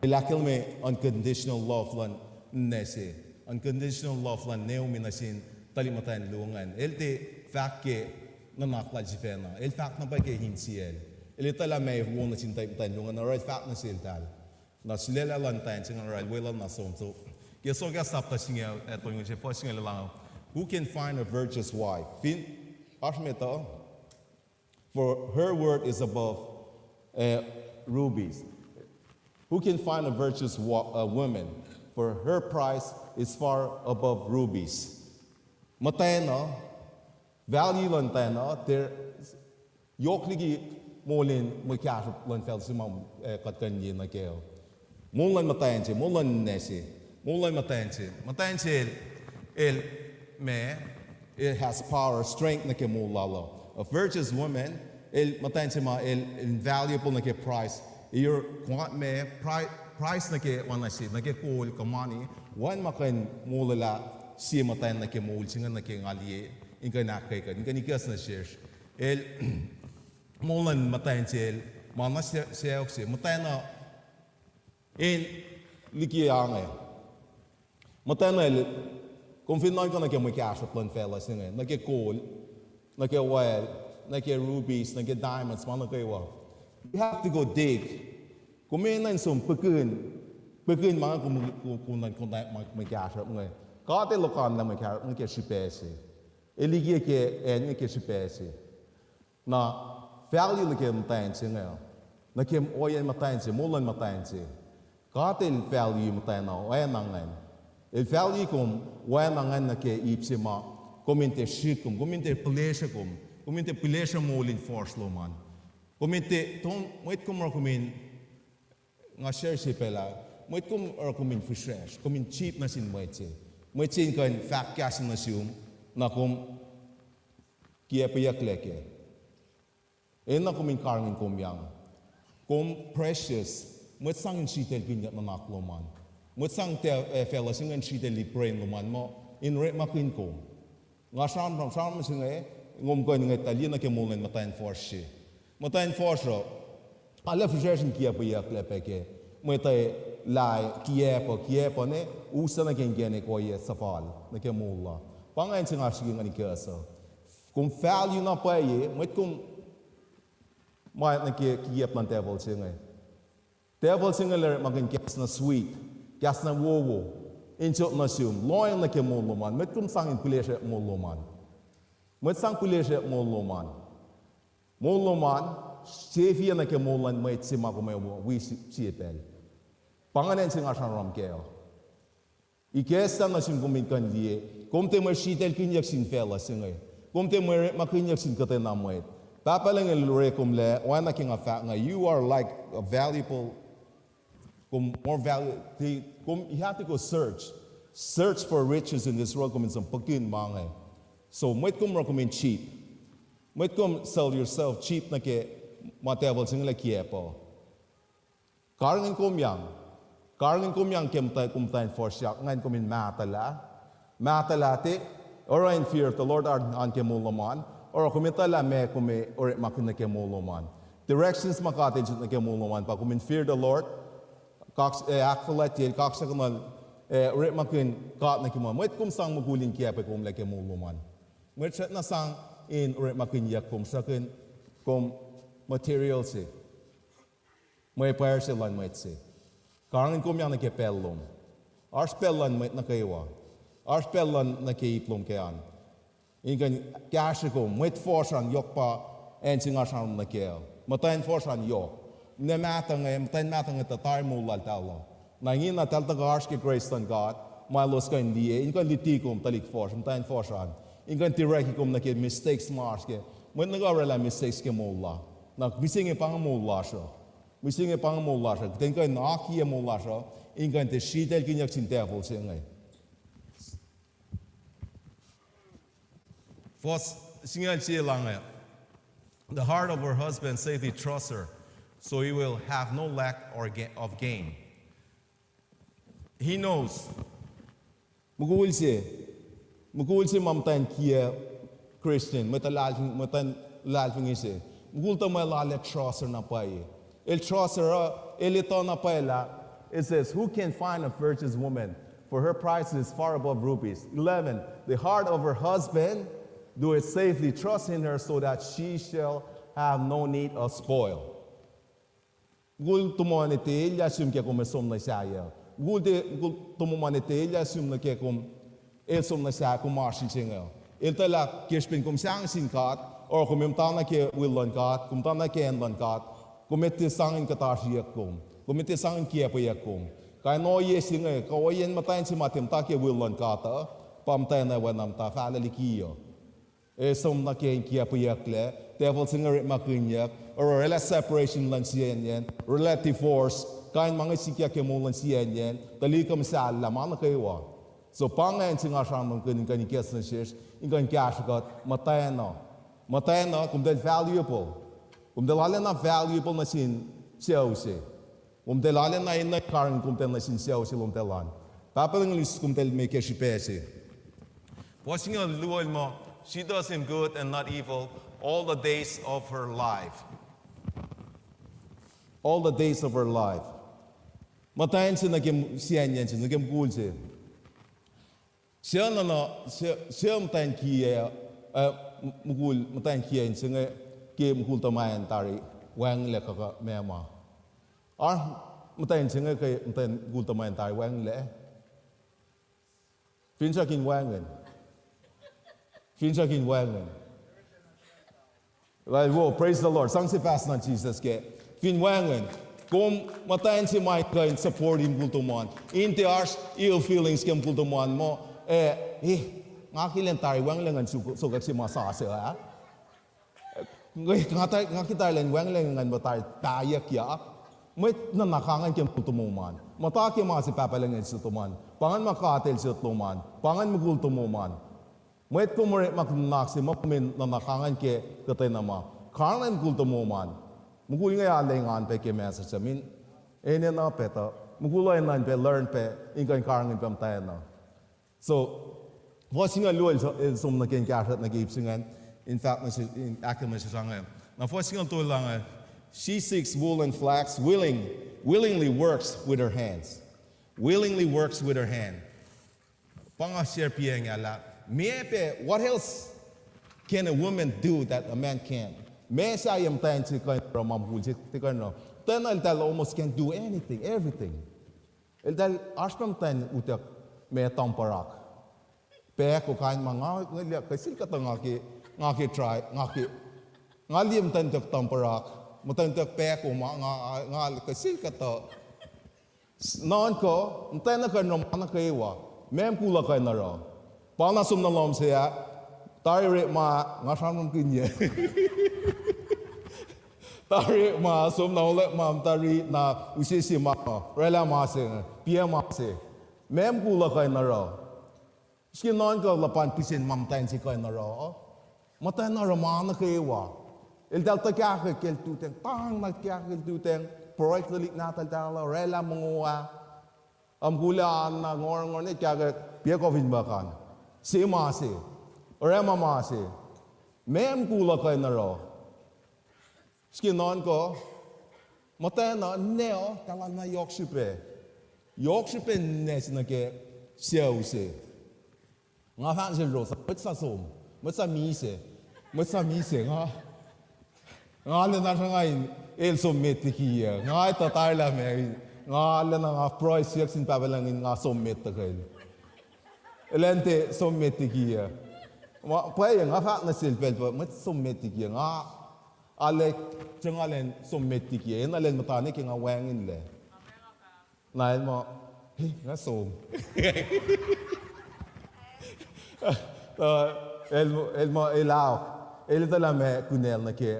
El ahkkahlwemye unconditional love luhn ninac se. Unconditional love luhn Naomi nuh sin tuhlihk muhtwacn lucng an. El tiac fahk ke nuhnak lal sifacna. El fahk na pwacye ke insiyacl. El etuh lah ma wo nuh sin tuhlihk muhtwacn lucng an, oruh el fahk nuh seltahl. Na sulaclah luhn muhtwacn se ingacn oruh el weluhl na som. So, ke Soakas sapta singucul, eh, tolngoul se fuhs singucul el, who can find a virtuous wife? Fin, oasr met uh? For her worth is above, uh, rubies. Who can find a virtuous wo-, uh, woman? For her price is far above rubies. Muhtwacn uh, value luhn muhtwacn uh, tiac yohk liki moul in mwe kahsruhp luhn facluh se ma, uh, kuht kuh in liye nuh kac uh. Moul luhn muhtwacn se, moul luhn ninac se, moul luhn muhtwacn se. Muhtwacn se el, el, ma, it has power, strength nuh ke moul lal uh. A virtuous woman, el muhtwacn se ma el, el invaluable nuh ke price. Your, ma, pri-, price nuh ke oacna se, nuh ke kol kuh mani, wacngihn ma kuh in molwelah sie muhtwacn nuh ke moul se inge nuh ke nga liye, in kuh in ahkkweye kuht, in kuh in ikacs nuh sesr. El, moul luhn muhtwacn se el, ma na se-, sacohk se, muhtwacn uh, in liki ange. Muhtwacn el, kom fin nuhnkuh nuh ke mwe kahsruhp luhn facluh se inge, nuh ke kol, nuh ke oil, nuh ke rubies, nuh ke diamonds, ma nuh kwewa. You have to go dig. Kom enenuh in som pihkihn, pihkihn ma kom, kom, kom nuhnkuh ma mwe kahsruhp inge. God El lokoallah mwe kahsruhp inge ke srihpac se. El liye ke acn inge ke srihpac se. Na value nuh ke muhtwacn se inge, nuh ke ohiyacn muhtwacn se, moul luhn muhtwacn se. God El value muhtwacn uh oacna ingacn. El value kom oacna ingacn nuh ke ip se ma kom in tiac srihk kom, kom in tiac pihlesruh kom, kom in tiac pihlesruh moul in fuhsr lom an. Kom in tiac, tom, mwet kom oruh kom in, nga share se pacl ah, mwet kom oruh kom in fihsracsr, kom in cheap nuh sin mwet se. Mwet se in kuh in fahk kahs nuh sum, na kom kiacpweyucklac kac. Enenuh kom in karihngihn kom yang. Kom precious. Mwet sang in sritaclkihnyuck nuhnak lom an. Mwet sang tiac, eh, facluh se inge in sritacl liye pruhe lom an muh in orekmakihn kom. Nga sramsram, sramsram se inge, kom kuh in ngwetlah liye nuh ke moul luhn muhtwacn fuhsr se. Muhtwacn fuhsr uh, arlac fihsracsr in kiacpweyucklac pac ke mwet uh lah kiacp uh, kiacp uh ne, usac nuh ke inkacnek ohiyac suhfal nuh ke moul uh. Pa ingacn se nga srihke ngan ikacs uh. Kom value na pwacye, mwet kom ma nuh ke kiacp luhn devil se inge. Devil se inge el orekmakihn kahs na sweet, kahs na wowo, in sot nuh sum, lohacng nuh ke moul lom an, mwet kom sang in pihlesruh moul lom an. Mwet sang pihlesruh moul lom an. Moul lom an, sefie nuh ke moul luhn mwet se ma kom ac wi sie pacl. Pa ingacn se nga sramsram kac uh. Ikacslah nuh sum kom in kuh in liye, kom tiac mwe sritaclkihnyuck sin facluh se inge. Kom tiac mwe orekmakihnyuck sin kuhtwena mwet. Pahpah Lucng El orekomlac, oacna ke nga fahk inge, you are like a valuable, kom more value, the, kom, you have to go search. Search for riches in this world, kom in som pihkihn ma inge. So, mwet kom oruh kom in cheap. Mwet kom sell yourself cheap nuh ke ma devil se inge lah kiacp uh. Karihngihn kom yang. Karihngihn kom yang ke muhtwacn, kom muhtwacn fuhsr, ngan kom in mahtuhlah. Mahtuhlah te, oruh in fear of the Lord an, an ke moul lom an. Oruh kom etuh lah meac kom ac orekmakihn nuh ke moul lom an. Directions ma God El sot nuh ke moul lom an pa kom in fear the Lord, kaks-, eh, ahkfuhlwactyel, kaksakihnuhl, eh, orekmakihn God nuh ke moul. Mwet kom sang mukul in kiacpwe komlac ke moul lom an. Mwet srackna sang in orekmakihnyuck kom, srackna kom material se. Mwe pwacr se luhn mwet se. Karihngihn kom yang nuh ke pacl lom. Oasr pacl luhn mwet nuh kwewa. Oasr pacl luhn nuh ke ip lom ke an. In kuh in kahsre kom, mwet fuhsr an yohk pa acn se nga sramsram nuh kac. Muhtwacn fuhsr an yohk. Ninac mahtuh inge, muhtwacn mahtuh inge tuh tari moul laltahl uh. Na ingena eltahl tuhkuh oasr ke grace luhn God, ma elos kuh in liye, in kuh in luti kom tuhlihk fuhsr, muhtwacn fuhsr an. In kuh in direct kom nuh ke mistakes ma oasr ke. Mwet nuh kwewa oraclah mistakes ke moul la. Na mihsenge pa inge moul lasr uh. Mihsenge pa inge moul lasr uh. Kuht in kuh in akiyac moul lasr uh, in kuh in tiac sritaclkihnyuck sin devil se inge. Fuhs singucul sie lahnge. The heart of her husband safely trusts her, so he will have no lack or ga-, of gain. He knows. Mukul se, mukul se ma muhtwacn kiyac Christian, mwet luhlahlfongi, mwet luhlahlfongi se. Mukul tuhmwacl lal ah trust na pwacye. El trust uh, el etuh na pwacye lah, it says, "Who can find a virtuous woman? For her price is far above rubies." Eleven, "The heart of her husband do it safely, trust in her so that she shall have no need of spoil." Mukul tuhmwacl etuh lah sum ke kom ac som nuh sahyac. Mukul te, mukul tuhmwacl etuh lah sum nuh ke kom ac som nuh sahyac kom oasr in se inge. El etuh lah ke srihpen kom sang sin God, oruh kom muhta nuh ke will luhn God, kom muhta nuh ke acn luhn God, kom ac tiac sang in kuhtasriyuck kom, kom ac tiac sang in kiacpweyuck kom. Kain ohiyac se inge, kuh ohiyacn muhtwacn se ma tiac muhta ke will luhn God uh, pa muhtwacn ac oacna muhta fahla liki uh. Ac som nuh ke in kiacpweyucklac, devil se inge orekmakihnyuck, oruh oraclah separation luhn siyacnyacn, oraclah divorce, kain ma inge sikyak ke moul luhn siyacnyacn, tuhlihk uh muhsahllah ma nuh kwewa. So pa ingacn se nga sramsramkihn in kuh in ikacs nuh sesr, in kuh in kahsrwe kuht, muhtwacn uh. Muhtwacn uh, komtacl valuable. Komtacl arulacna valuable nuh sin sucu se. Komtacl arulacna enenuh karihngihn komtacl nuh sin sucu se lomtacl an. Pahpah Lucng El use komtacl me ke srihpac se. Fuhs singucul luo el muh, she does him good and not evil all the days of her life. All the days of her life. Muhtwacn se nuh ke m-, siyacnyacn se, nuh ke mukul se. Suc na, na, suc, suc muhtwacn kiyac, uh, m-, mukul muhtwacn kiyac in se inge ke mukul tuhma an tari wacngihnlac kuh, kuh meac ma. Oasr muhtwacn se inge ke muhtwacn mukul tuhma an tari wacngihnlac. Finsrak in wacngihn. Finsrak in wacngihn. Well, wo, praise the Lord. Sang se fahs nuh Jisus ke. Fin wacngihn. Kom muhtwacn se ma kuh in support in mukul tomom an. In tiac oasr ill feelings ke mukul tomom an muh, eh, eh, nga ke len tari wacngihnlac ngan su-, sokwack se ma sasuc ah. Nga ta-, nga ke tari len wacngihnlac ngan muh tari pahyuckyak. Mwet nuhnak ingacn ke mukul tomom an. Muhta ke ma se Pahpah Lucng El sot lom an. Pa ingacn ma God El sot lom an. Pa ingacn mukul tomom an. Mwet kom orekmakihn nuhnak se muh kom in nuhnak ingacn ke kuhtwena ma. Karihngihn mukul tomom an. Mukul inge arlac engan pac ke message uh, min enenuh pac tuh. Mukul uh enenuh in pac learn pac, in kuh in karihngihn pac muhtwacn uh. So, fuhs singucul luo el so-, el som nuh ke in kahsruh nuh ke ip se ingacn, in fahk nuh se, in ahkkahlwemye nuh sesr inge. Na fuhs singucul tolu inge, she seeks wool and flax, willing, willingly works with her hands. Willingly works with her hand. Pa nga share piacng ah lah, meac pac, what else can a woman do that a man can't? Meac sahyac muhtwacn se kuh in oruh ma mukul se tiac kuh in oruh? Muhtwacn eltahl almost can do anything, everything. Eltahl oasr pac muhtwacn utuck ma tuhmpuhrak. Pahko kain ma nga, nga liye kuh sel kuhtuh nga ke, nga ke try, nga ke, nga liye muhtwacn utuck tuhmpuhrak, muhtwacn utuck pahko ma nga, nga, nga kuh sel kuhtuh. Nuhnkuh, muhtwacn uh kuh in oruh ma nuh kwewa. Meac mukul uh kuh in oruh? Pa na som nuh lohm se ah, tari orekma, nga sramsramkihn ye. Tari orekma, som na orekma, tari na use se ma, oraclah ma se, piac ma se. Meac mukul uh kuh in oruh? Srihke nuhnkuh luhpan pihsen ma muhtwacn se kuh in oruh. Muhtwacn oruh ma nuh kwewa. Eltahl tuh kahkwack ke lututacng, tang na kahkwack ke lututacng. pruhe tuhlihk nahtuhltahl uh, oraclah mongo ah. Am kula anna ngorngor ne kahkak piakof in makan. Se ma se. Oraclah ma se. Meac mukul uh kuh in oruh? Srihke nuhnkuh, muhtwacn uh, ninac uh, talan na yohk srihpac. Yohk srihpac ninac se nuh ke sucu se. Nga fahk nuh sel Rosa, mwet sa som, mwet sa misac, mwet sa misac, nga, nga lwen na sruhnga in el som met liki ah. Nga etuh tari lah meac, nga lwen na nga pruhe siyuck sin Pahpah Lucng in nga som met tuhkuh el. Elan tiac som met liki ah. Ma, pwacye, nga fahk nuh sel pacl pa, mwet som met liki ah. Nga, ale, sruhnga lwen som met liki ah. Enenuh lwen muhtana ke nga wacngihnlac. Na el muh, he, nga som. Uh, el, el muh, el ahok. El etuh lah meac kunacl nuh ke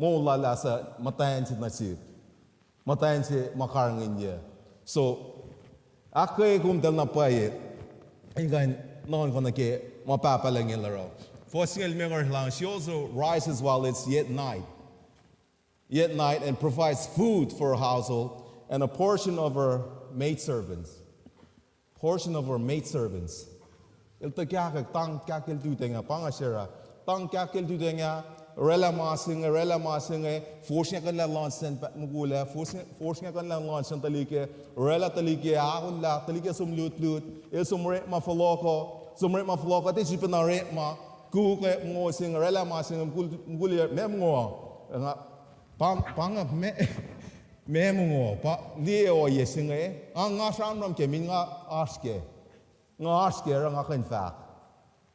moul lal ah suc muhtwacn se nuh sihk. Muhtwacn se ma karihngihnyuc. So, ahkkweye kom tahl na pwacye in kuh in nuhnkuh nuh ke ma Pahpah Lucng El oruh. Fuhs singucul limekohsr el an, she also rises while it's yet night. Yet night and provides food for her household and a portion of her maidservants. Portion of her maidservants. El tuh kahkwack, tang kahkwack el tutacng ah, pa nga sera. Tang kahkwack el tutacng ah, oraclah ma se inge, oraclah ma se inge, fosrngah kuhnlah luhn sacn pa mukul ah, fosrngah, fosrngah kuhnlah luhn sacn tuhlihk ah, oraclah tuhlihk ah, akonlah, tuhlihk ah som lutlut, el som orekma fohlohkuh, som orekma fohlohkuh, tiac srihpac na orekma, kuk ah mongo se inge, oraclah ma se inge, mukul, mukul ah, meac mongo. Nga, pa, pa nga, meac, meac mongo, pa, liye ohiyac se inge, nga, nga sramsram ke, min nga oasr kac. Nga oasr kac, oruh nga kuh in fahk.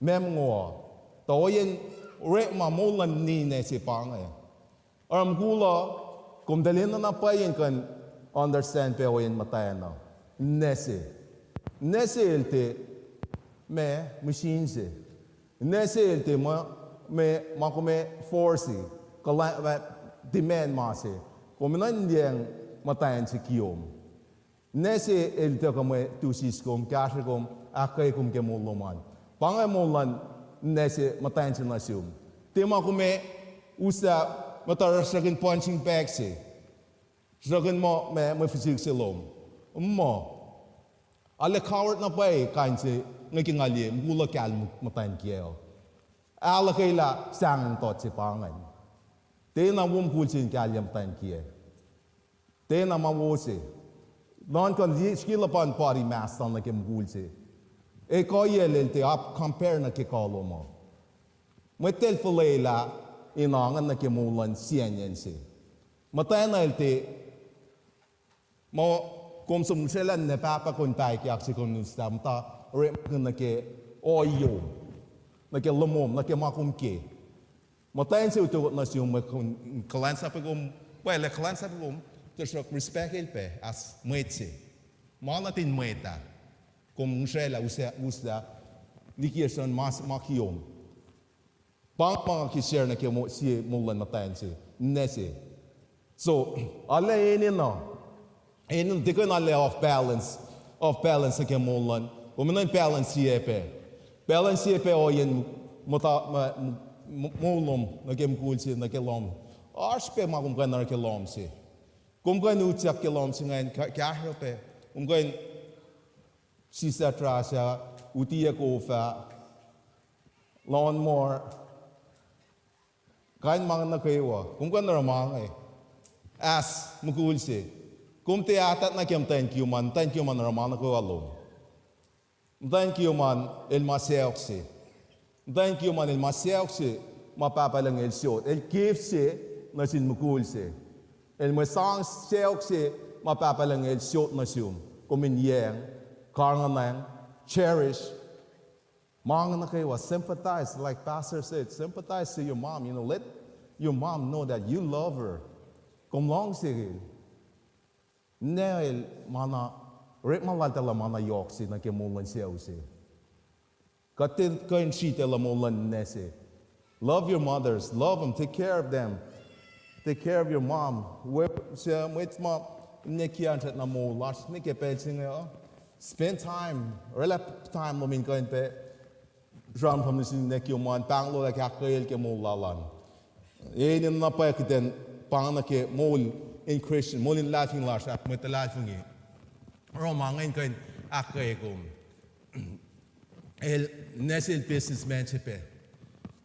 Meac mongo. Tuh ohiyacn orekma moul luhn ninac se pa inge. Oruh mukul uh, kom tahl enenuh na pwacye in kuh in understand pac ohiyacn muhtwacn uh. Ninac se. Ninac se el tiac, meac, machine se. Ninac se el tiac ma, meac, ma kom ac force, kuh la, ma, demand ma se. Kom enenuh in liyacacng muhtwacn se kiyom. Ninac se el tuhkuh mwe tu siskom, kahsrwe kom, ahkkweye kom ke moul lom an. Pa inge moul luhn ninac se muhtwacn se nuh sum. Tiac ma kom ac uslah muhta sruhkihn punching bag se. Sruhkihn muh, meac, mwe physique se lom. Muh. Arlac coward na pwacye kain se inge ke nga liye, mukul uh kahlye muhtwacn kiyac uh. Ahluhkwelah sahngweng tot se pa ingacn. Tiacna wo mukul se in kahlye muhtwacn kiyac. Tiacna ma wo se. Nuhnkuh srihke luhpan body mass lal nuh ke mukul se. Ac kuhiyacl el tiac compare nuh ke kuh lom uh. Mwet el fuhlwelah in angen nuh ke moul luhn siyacnyacn se. Muhtwacn el tiac ma kom som ngihsre lah ninac pahpah kom in pahyuck se kom in uslah muhta orekmakihn nuh ke ohiyom, nuh ke lohm, nuh ke ma kom ke. Muhtwacn se utuckot nuh sum mwe kom kuhlwacnsap kom, pwacye lah kuhlwacnsap kom, tuhsruhk respect el pac as mwet se. Ma nuhtin mwet ah. Kom ngihsre lah uslah, uslah liki esrun ma, ma kiyom. Pa inge ma ke share nuh ke mo-, sie moul luhn muhtwacn se, ninac se. So, arlac enenuh, enenuh tiac kuh in arlac off balance, off balance nuh ke moul luhn. Kom enenuh in balance sie pac. Balance sie pac ohiyacn muhta, ma, m-, m-, moul lom nuh ke mukul se, nuh ke lohm. Oasr pac ma kom kuh in oruh ke lohm se. Kom kuh in utyak ke lohm se ingacn, ka-, kahsruh pac. Kom kuh in sislah trash ah, utiyac kof ah, lawnmower, kain ma nuh kwewa. Kom kuh in oruh ma inge. As mukul se. Kom tiac ahtahk nuh ke muhtwacn kiyom an, muhtwacn kiyom an oruh ma nuh kwewa lom. Muhtwacn kiyom an el ma sacohk se. Muhtwacn kiyom an el ma sacohk se, ma Pahpah Lucng el sot. El gift se nuh sin mukul se. El mwe sang sacohk se, ma Pahpah Lucng el sot nuh sum. Kom in liyacacng, karuhnguhnwacng, cherish. Ma inge nuh kwewa, sympathize, like Pastor said, sympathize to your mom. You know, let your mom know that you love her. Kom luhngse el. Ninac el ma na, orekma lal tahl ma na yohk se nuh ke moul luhn sucu se. Kuht tiac kuh in sritacl moul luhn ninac se. Love your mothers, love them, take care of them. Take care of your mom. Whoever, se mwet ma ninac kiyacn srackna moul lasr nuh ke pacl se inge uh, spend time, oraclah time lom in kuh in pac sramsram nuh sin ninac kiyom an, pahnglolah kahkkweyacl ke moul lal an. Enenuh na pwacye kuht in pahng nuh ke moul in Christian, moul in luhlahlfongi lasr, ah, mwet luhlahlfongi. Oruh ma inge in kuh in ahkkweye kom. El, ninac se el businessman se pac.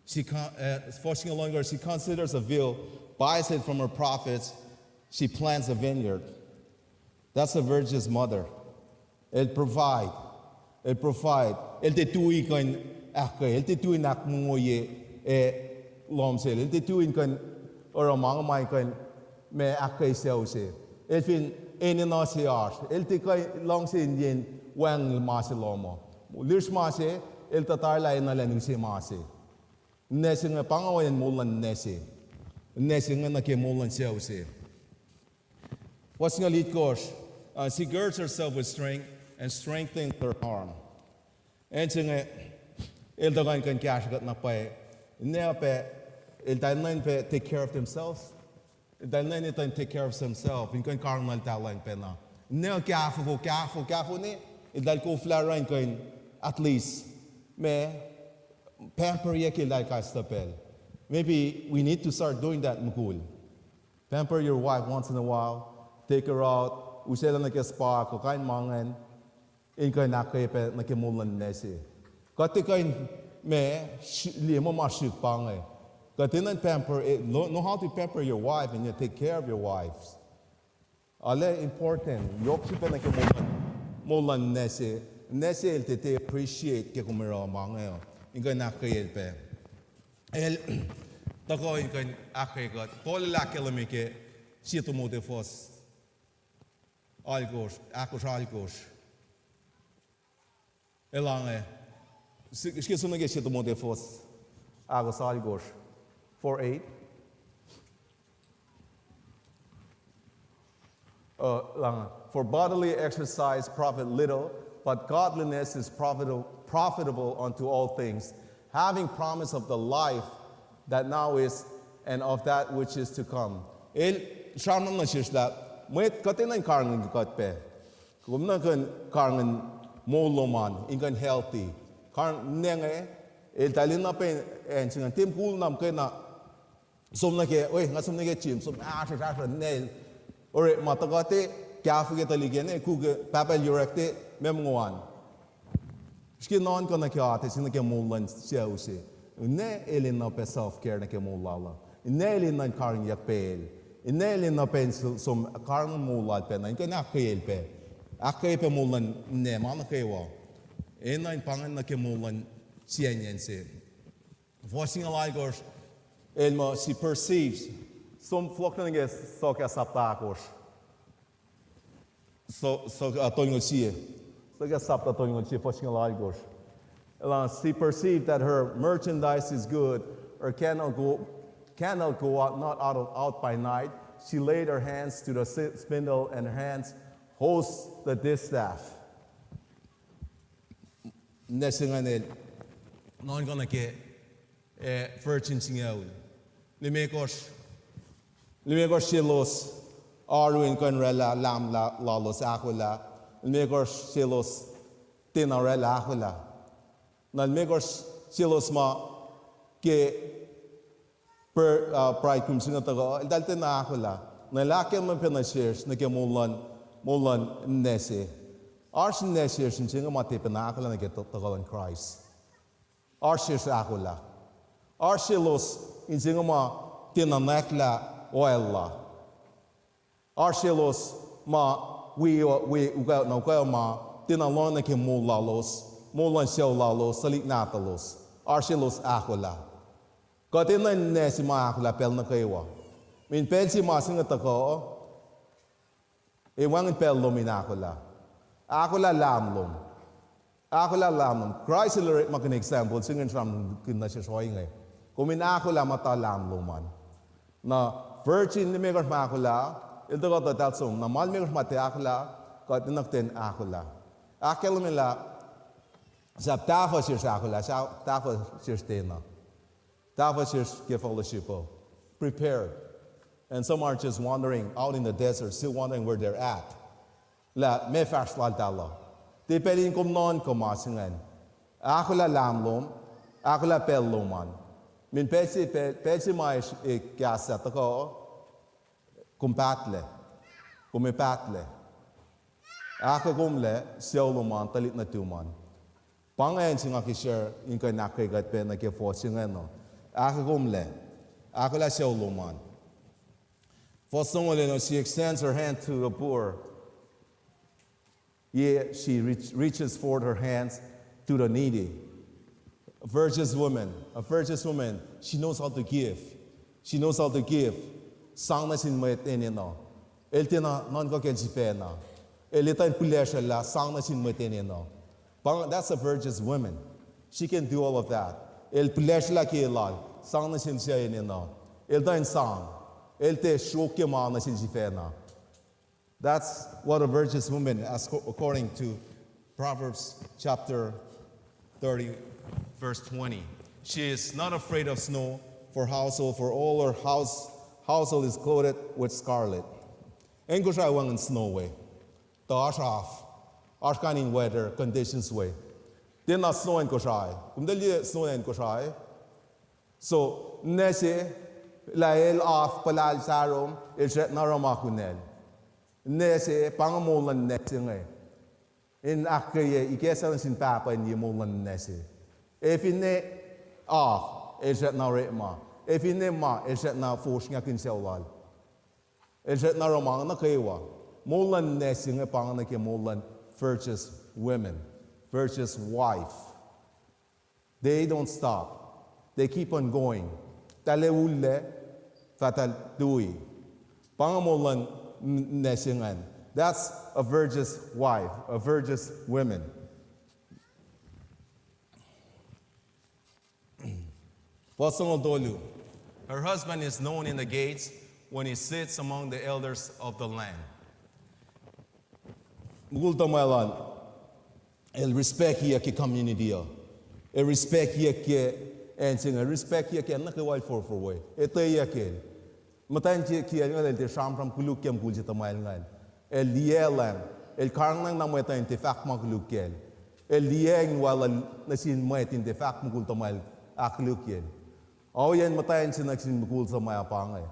She con-, uh, fourteen eleven, she considers a field, buys it from her profits, she plants a vineyard. That's a virtuous mother. El provide. El provide. El tiac tui kuh in ahkkweye. El tiac tui in ahkmongoye, eh, lohm sel. El tiac tui in kuh in oruh ma inge ma in kuh in ma ahkkweye sucu se. El fin enenuh se oasr. El tiac kuh in luhngse in yen wacngihn ma se lohm uh. Lihsr ma se, el tuh tari lah enenuh in use ma se. Ninac se inge pa inge ohiyacn moul luhn ninac se. Ninac se inge nuh ke moul luhn sucu se. Fuhs singucul itkohsr, uh, she girds herself with strength and strengthens her arm. Acn se inge, el tuhkuh in kuh in kahsruh kuht na pwacye. Ninac pac, eltahl enenuh in pac take care of themselves. Eltahl enenuh in take care of themselves. In kuh in karihngihn eltahl lucng pacna. Ninac kahfofo, kahfo, kahfo ne, eltahl koflah oruh in kuh in at least, ma, pamper-ye ke eltahl kais tuh pacl. Maybe we need to start doing that, mukul. Pamper your wife once in a while, take her out, usaclah nuh ke spa, kuh kain ma ingacn, in kuh in ahkkweye pac nuh ke moul luhn ninac se. Kuht tiac kuh in, ma, liye muh ma srihk pa inge. Kuht enenuh in pamper, eh, know, know how to pamper your wife and you take care of your wives. Arlac important, yohk srihpac nuh ke moul luhn, moul luhn ninac se. Ninac se el tiac appreciate ke kom oruh ma inge uh. In kuh in ahkkweyacl pac. El, tuhkuh in kuh in ahkkweye kuht. Paul el ahkkahlwemye ke Sie Timothy fuhs alkosr, ahkosr alkosr. El ange, si-, srihke som nuh ke Sie Timothy fuhs ahkosr alkosr, four eight. Uh, lang, for bodily exercise profit little, but godliness is profitable, profitable unto all things, having promise of the life that now is and of that which is to come. El sramsram nuh sesr lah, mwet kuht enenuh in karihngihn kuht pac. Kom enenuh kuh in karihngihn moul lom an, in kuh in healthy. Karihngihn ninac inge, eltahl enenuh pac acn se ingacn, tiac mukul na muhkwena som nuh ke, oi, nga som nuh ke gym, som ahsrwesr, ahsrwesr, ninac el orekma tuhkuh te, kahfo ke tuhlihk inge, ku ke pahpah el orek te, meac mongo an. Srihke nuhnkuh nuh ke atac se nuh ke moul luhn sucu se. Ninac el enenuh pac self-care nuh ke moul lal uh. Ninac el enenuh in karihngihnyuck pacl. Ninac el enenuh pac in som, som karihngihn moul lal pacna, in kuh in ahkkweyacl pac. Ahkkweye pac moul luhn ninac ma nuh kwewa. Enenuh in pa ingacn nuh ke moul luhn siyacnyacn se. Fuhs singucul alkosr, el muh she perceives. Som fohlohk nuh ke Sohkahs sapta ahkosr. So, so, uh, tolngoul sie. Sohkahs sapta tolngoul sie, fuhs singucul alkosr. Elan, she perceived that her merchandise is good, her candle go, candle go out not out of, out by night. She laid her hands to the si-, spindle, and her hands holds the distaff. Ninac se ingacn el nuhnkuh nuh ke, eh, virgin singucul. Limekohsr, limekohsr selos oaru in kuh in oraclah lahm la-, lalos ahkolah. Limekohsr selos tiacna oraclah ahkolah. Na limekohsr selos ma ke per-, uh, bridegroom se inge tuhkuh, eltahl tiacna ahkolah. Na el ahkkahlwemye pac nuh sesr nuh ke moul luhn, moul luhn ninac se. Oasr ninac sesr in se inge ma tiac pacna ahkolah nuh ke tu-, tuhkuh luhn Kraist. Oasr sesr ahkolah. Oasr selos in se inge ma tiacna nwacklah oacl la. Oasr selos ma wi, wi ukac, na ukac ma tiacna lohng nuh ke moul lalos, moul luhn sucu lalos, tuhlihk nahtuhlos. Oasr selos ahkolah. Kuht enenuh in ninac se ma ahkolah pacl nuh kwewa. Min pacl se ma se inge tuhkuh, ac wacngihn pacl lom in ahkolah. Ahkolah lahm lom. Ahkolah lahm lom. Kraist el orekmakihn example se inge in sramsramkihn nuh sesr ohinge. Kom in ahkolah muhta lahm lom an. Na virgin limekohsr ma ahkolah, el tuhkuh tuh eltahl som. Na ma limekohsr ma tiac ahkolah, kuht enenuh kuht in ahkolah. Ahkkahlwemye lah sahp tahfuh sesr ahkolah, sahp tahfuh sesr tiacna. Tahfuh sesr ke fellowship uh, prepared. And some are just wandering out in the desert, still wondering where they're at. Lah meac fahsr laltahl uh. Tiac pacl in kom nuhnkuh ma se ingacn. Ahkolah lahm lom, ahkolah pacl lom an. Min pacl se, pacl, pacl se ma e, e kahs ah tuhkuh, Kom pahtlac. Kom ac pahtlac. Ahkolah kom lah sucu lom an, tuhlihk nuhtum an. Pa ingacn se nga ke share in kuh in ahkkweye kuht pac nuh ke fuhs se ingacn uh. Ahkolah kom lah. Ahkolah sucu lom an. Fuhs longoul enenuh, she extends her hand to the poor. Yea, she reach, reaches forth her hands to the needy. A virtuous woman, a virtuous woman, she knows how to give. She knows how to give. Sang nuh sin mwet enenuh. El tiacna nuhnkuh kacl sifacna. El etuh in pihlesruh lah sang nuh sin mwet enenuh. Pa, that's a virtuous woman. She can do all of that. El pihlesruh lah ke lal, sang nuh sin sie enenuh. El tiac in sang. El tiac sruokyac ma nuh sin sifacna. That's what a virtuous woman, as co-, according to Proverbs chapter thirty, verse twenty. She is not afraid of snow for household, for all her house, household is clothed with scarlet. Acn Kosrae wacngihn snow we. Tuh oasr af, oasr kain in weather conditions we. Tiacna snow acn Kosrae. Kom tiac liye snow acn Kosrae. So, ninac se, lah el af puhlahl sahrom, el srackna oruh ma kunacl. Ninac se, pa inge moul luhn ninac se inge. In ahkkweye, ikacslah nuh sin pahpah in liye moul luhn ninac se. Ac finne af, el srackna orekma. Ac finne ma, el srackna fosrngakihn sucu lal. El srackna oruh ma nuh kwewa. Moul luhn ninac se inge pa inge nuh ke moul luhn virtuous women, virtuous wife. They don't stop. They keep on going. Tahl ac ullac, fah tahl tui. Pa inge moul luhn n-, ninac se ingacn. That's a virtuous wife, a virtuous woman. Fuhs longoul tolu. Her husband is known in the gates when he sits among the elders of the land. Mukul tuhmwacl an, el respectiyuck ke community uh. El respectiyuck ke acn se inge, el respectiyuck ke acn nuh kwewa el forfor we. Etweyuck el. Muhtwacn se kiyacl ingacn el tiac sramsram koluk ke mukul se tuhmwacl ingacn. El liyaclacng, el karihngihn na mwet uh in tiac fahk ma koluk kacl. El liyacacng in wacluhl nuh sin mwet in tiac fahk mukul tuhmwacl ahkkolukyacl. Ohiyacn muhtwacn se nuh sin mukul tuhmwacl pa inge.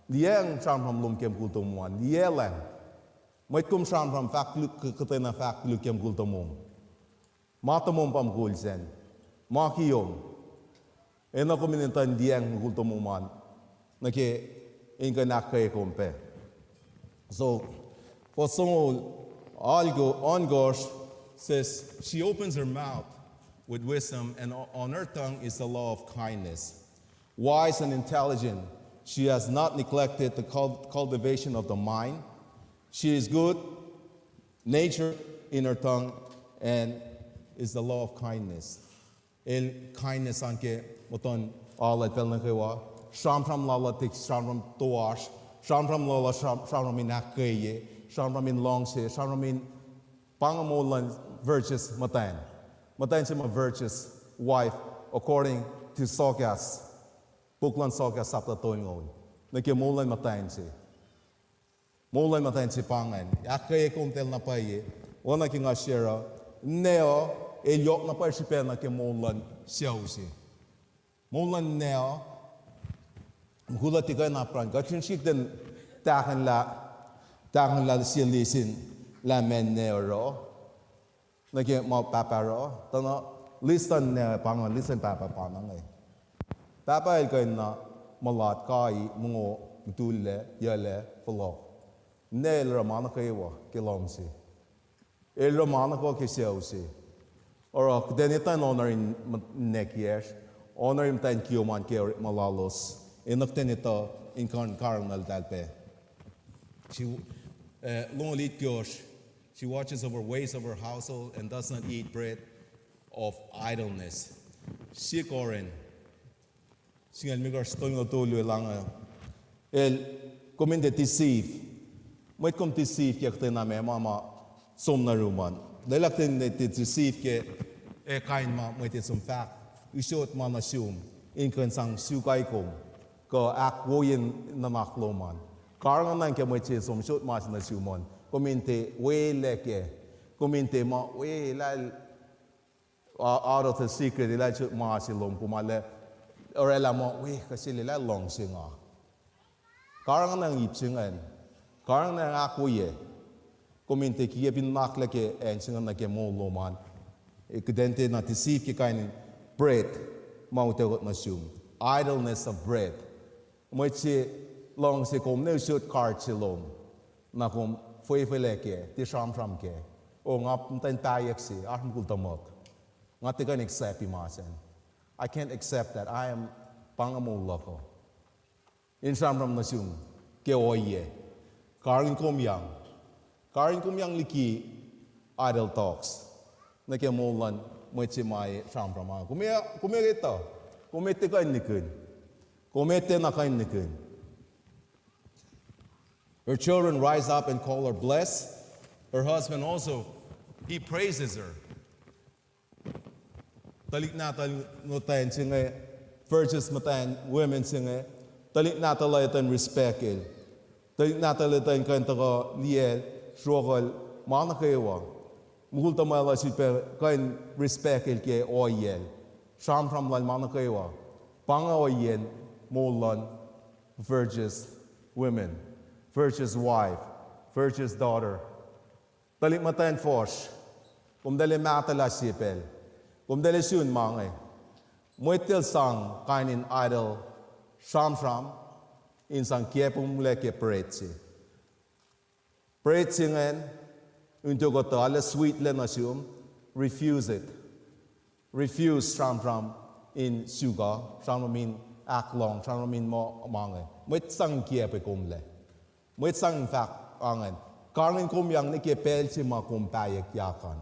Liyacacng sramsram lom ke mukul tomom an. Liyaclacng. Mwet kom sramsram fahk koluk, k-, kuhtwena fahk koluk ke mukul tomom. Ma tomom pa mukul sacn. Ma kiyom. Enenuh kom in etuh in liyacacng mukul tomom an nuh ke in kuh in ahkkweye kom pac. So, fuhs longoul alko-, ohnkohsr says, she opens her mouth with wisdom, and o-, on her tongue is the law of kindness. Wise and intelligent, she has not neglected the cul-, cultivation of the mind. She is good nature in her tongue, and is the law of kindness. El kindness an ke muhtuhn alu pacl nuh kwewa. Sramsram lal uh tiac sramsram toasr. Sramsram lal uh sram-, sramsram in ahkkweye. Sramsram in luhngse. Sramsram in, pa inge moul luhn virtuous muhtwacn. Muhtwacn se ma virtuous wife according to Soakas. Puk luhn Soakas sapta tolngoul. Nuh ke moul luhn muhtwacn se. Moul luhn muhtwacn se pa ingacn. Ahkkweye kom tahl na pwacye. Oacna ke nga share uh, ninac uh, el yohk na pwacye srihpac nuh ke moul luhn sucu se. Moul luhn ninac uh, mukul uh tiac kuh in apkuhran. Kuht fin srihk ten tahkuhnlah, tahkuhnlah sie lisin lah meac ninac oruh. Nuh ke ma pahpah oruh, tuh na list luhn ninac pa inge, list luhn pahpah pa na inge. Pahpah el kuh in na mulat, kai, mongo, mutullac, yuclac, fohlohk. Ninac el oruh ma nuh kwewa ke lohm se. El oruh ma nuh kwewa ke sucu se. Oruh kuht in etuh in honor in m-, ninac kiyacsr, honor in muhtwacn kiyom an ke orekma lalos. Enenuh kuht in etuh in kuh in karihngihn eltahl pac. She, uh, longoul itkohsr, she watches over ways of her household and does not eat bread of idleness. Sie Korint, singucul limekohsr, tolngoul tolu el ange. El, kom in tiac deceive. Mwet kom deceive ke kuhtwena meac ma ma som nuh yurum an. Lwelah kuht in tiac deceive ke, eh, kain ma mwet el som fahk. Usot ma nuh sum in kuh in sang suk kom kuh ahkwoye nuhnak lom an. Karihngihn ke mwet se som usot ma se nuh sum an. Kom in tiac welah kac. Kom in tiac ma welah, out of the secret, elah usot ma se lom, kom arlac orwaclah muh, we, kuh sel elah luhngse nga. Karihngihn ip se ingacn. Karihngihn ahkwoye. Kom in tiac ke fin nuhnak lah ke acn se inge nuh ke moul lom an, kuht in tiac na deceive ke kain in bread ma utuckuh nuh sum. Idleness of bread. Mwet se luhngse kom ne usot card se lom, na kom fwefwelac kac, tiac sramsram kac. O, nga muhtwacn pahyuck se, oasr mukul tuhmuhk. Nga tiac kuh in accept-i ma sacn. I can't accept that. I am, pa inge moul luhk uh. In sramsram nuh sum ke ohiyac. Karihngihn kom yang. Karihngihn kom yang liki idle talks nuh ke moul luhn mwet se ma sramsram an. Kom, kom etuh. Kom tiac kuh in nihkihn. Kom tiac na kuh in nihkihn. Her children rise up and call her blessed. Her husband also, he praises her. Tuhlihk nahtuhl muhtwacn se inge, virtuous muhtwacn, women se inge, tuhlihk nahtuhl uh etuh in respect el. Tuhlihk nahtuhl uh etuh in kuh in tuhkuh liyacl, sruokuhl, ma nuh kwewa. Mukul tuhmwacl uh sifilpac kuh in respect el ke ohiyacl, sramsram lal, ma nuh kwewa. Pa inge ohiyacn moul luhn virtuous women, virtuous wife, virtuous daughter. Tuhlihk muhtwacn fuhsr, kom tiac lwelah mahtuhlah sie pacl. Kom tiac lwelah sun ma inge. Mwet tiac sang kain in idle sramsram in sang kiyacpumlac ke bread se. Bread se ingacn, in tok kuhtuh arlac sweetlac nuh sum, refuse it. Refuse sramsram in sugar, sramsram in ahklohng, sramsram in muh ma inge. Mwet sang kiyacpwe komlac. Mwet sang fahk ingacn. Karihngihn kom yang nuh ke pacl se ma kom pahyuckyak an.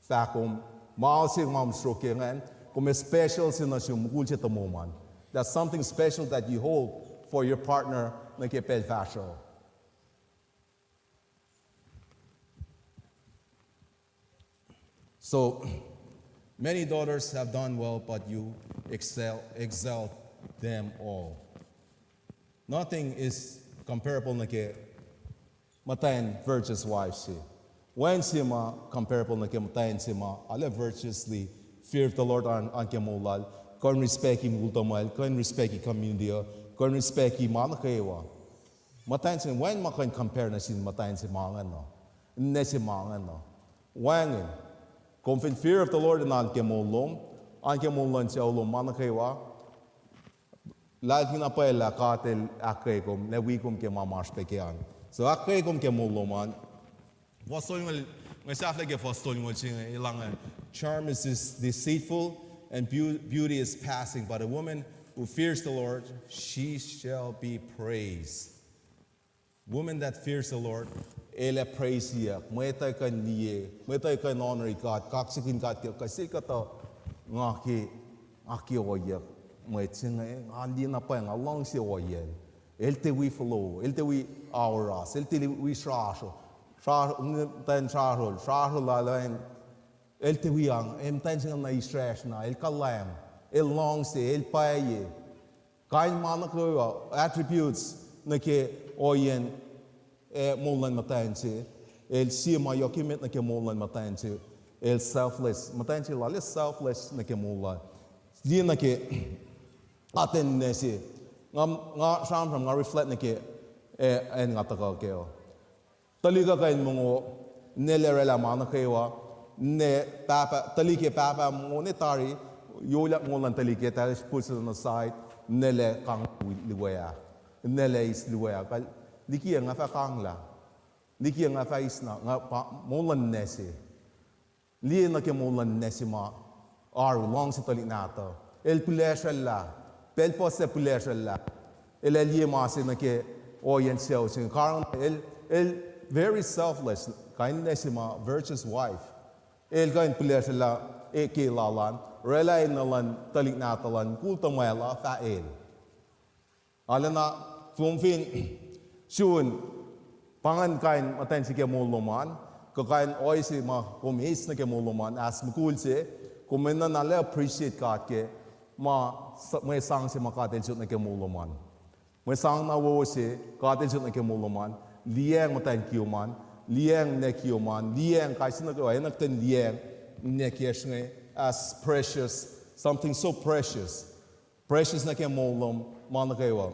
Fahk kom, ma se ma kom sruok ke ingacn, kom special se nuh sum mukul se tomom an. That's something special that you hold for your partner nuh ke pacl fahsruh. So, many daughters have done well, but you excel, excel them all. Nothing is comparable nuh ke muhtwacn virtuous wife se. Wacngihn se ma comparable nuh ke muhtwacn se ma arlac virtuously fear of the Lord an, an ke moul lal, kuh in respect-i mukul tuhmwacl, kuh in respect-i community uh, kuh in respect-i ma nuh kwewa. Muhtwacn se, wacngihn ma kuh in compare nuh sin muhtwacn se ma ingacn uh, ninac se ma ingacn uh. Wacngihn. Kom fin fear of the Lord in an ke moul lom, an ke moul luhn sucu lom, ma nuh kwewa, lahlkihn na pwacye lah God El ahkkweye kom, na wi kom ke ma ma oasr pac ke an. So ahkkweye kom ke moul lom an. Fuhs tolngoul, nga sahflah ke fuhs tolngoul se inge, elan, charm is deceitful and beau-, beauty is passing, but a woman who fears the Lord, she shall be praised. Woman that fears the Lord, el ac praise-iyuck, mwet uh kuh in liye, mwet uh kuh in honor God, kaksakihn God ke, kuh sel kuhtuh, nga ke, nga ke ohiyuck mwet se inge, nga liye na pwacye, nga luhngse ohiyacl. El tiac wi folo, el tiac wi aoras, el tiac wi srasro, sra-, muhtwacn srasro, srasro lal an, el tiac wi ang, el muhtwacn se inge na isracsr na, el kuhlwacng, el luhngse, el pwacye. Kain ma nuh kwewa, attributes nuh ke ohiyacn, eh, moul luhn muhtwacn se, el sie ma yohk emet nuh ke moul luhn muhtwacn se, el selfless. Muhtwacn se lal el selfless nuh ke moul lal. Liye nuh ke atacn ninac se. Nga, nga sramsram, nga reflect nuh ke, eh, acn nga tuhkuh kac uh. Tuhlihk uh kuh in mongo, ninac lac oraclah ma nuh kwewa, ninac pahpah, tuhlihk ke pahpah mongo ne tari, yohk lah mongo luhn tuhlihk ke tari put on the side, ninac lac kang luwac ah, ninac lac eis luwac ah, kal, liki ah nga fah kanglah, liki ah nga fah eis na, nga pa, moul luhn ninac se. Liye nuh ke moul luhn ninac se ma oaru, luhngse tuhlihk nahtuhl. El pihlesrwellah, pacl puhs ac pihlesrwellah. El ac liye ma se nuh ke ohiyacn sucu se inge. Karihngihn el, el very selfless, kain ninac se ma virtuous wife. El kuh in pihlesrwellah, eh, ke lal an, oraclah enenuh luhn tuhlihk nahtuhl an, mukul tuhmwacl uh fah el. Arulacna, kom fin sun, pa ingacn kain muhtwacn se ke moul lom an, kuh kain ohiyac se ma kom eis nuh ke moul lom an, as mukul se, kom enenuh na lah appreciate God ke ma, mwe sang se ma God El sot nuh ke moul lom an. Mwe sang na wowo se God El sot nuh ke moul lom an, liyacacng muhtwacn kiyom an, liyacacng ninac kiyom an, liyacacng kais sie nuh kwewa, enenuh kuht in liyacacng ninac kiyacsr inge as precious, something so precious. Precious nuh ke moul lom, ma nuh kwewa.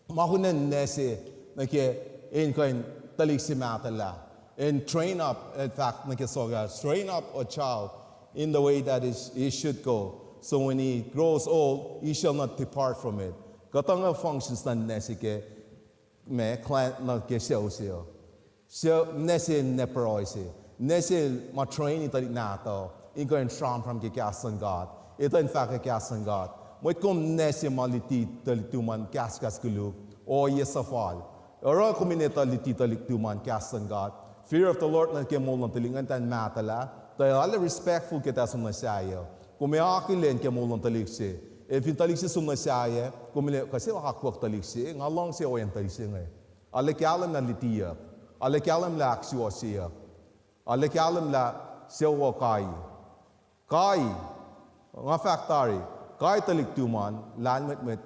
Ma kunacn ninac se nuh ke in kuh in tuhlihk se mahtuhlah. In train up, in fact, nuh ke sohkahs, train up a child in the way that is, he should go. So when he grows old, he shall not depart from it. Kuhtuh nga functions na ninac se ke ma clan nuh ke sucu se uh. Sucu ninac se ninac pruhe se. Ninac se ma train tuhlihk nahtuhl in kuh in sramsram ke kahs luhn God. Etuh in fahk ke kahs luhn God. Mwet kom ninac se ma luti tuhlihk tuhmwacn kahskahs koluk, ohiyac suhfal. Oruh kom in etuh luti tuhlihk tuhmwacn kahs luhn God. Fear of the Lord nuh ke moul luhn tuhlihk ingacn tiac mahtuhlah. Tuh arlac respectful ke tuh som nuh sahyac. Kom ac akihlen ke moul luhn tuhlihk se. El fin tuhlihk se som nuh sahyac, kom in, kuh se akwuck tuhlihk se, nga luhngse ohiyacn tuhlihk se inge. Arlac kahlwem lah lutiyuck. Arlac kahlwem lah ahksuwohsyeyuck. Arlac kahlwem lah sucu uh kai. Kai, nga fahk tari, kai tuhlihk tuhmwacn, lahlmwetmwet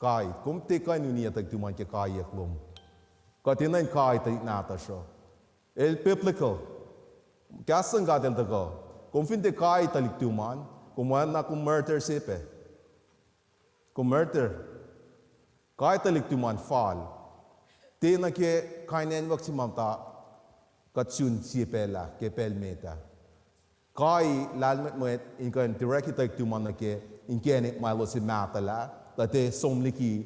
kai. Kom tiac kuh in uniyac tuhlihk tuhmwacn ke kaiyuck lom. Kuht enenuh in kai tuhlihk nahtuhsr uh. El biblical. Kahs luhn God el tuhkuh. Kom fin tiac kai tuhlihk tuhmwacn, kom oacna kom murder se pac. Kom murder. Kai tuhlihk tuhmwacn fal. Tiac nuh ke kain acnwuck se ma muhta kuht sun sie pacl ah, ke pacl met ah. Kai lahlmwetmwet in kuh in directi tuhlihk tuhmwacn nuh ke inkacnek ma elos ac mahtuhlah, tuh tiac som liki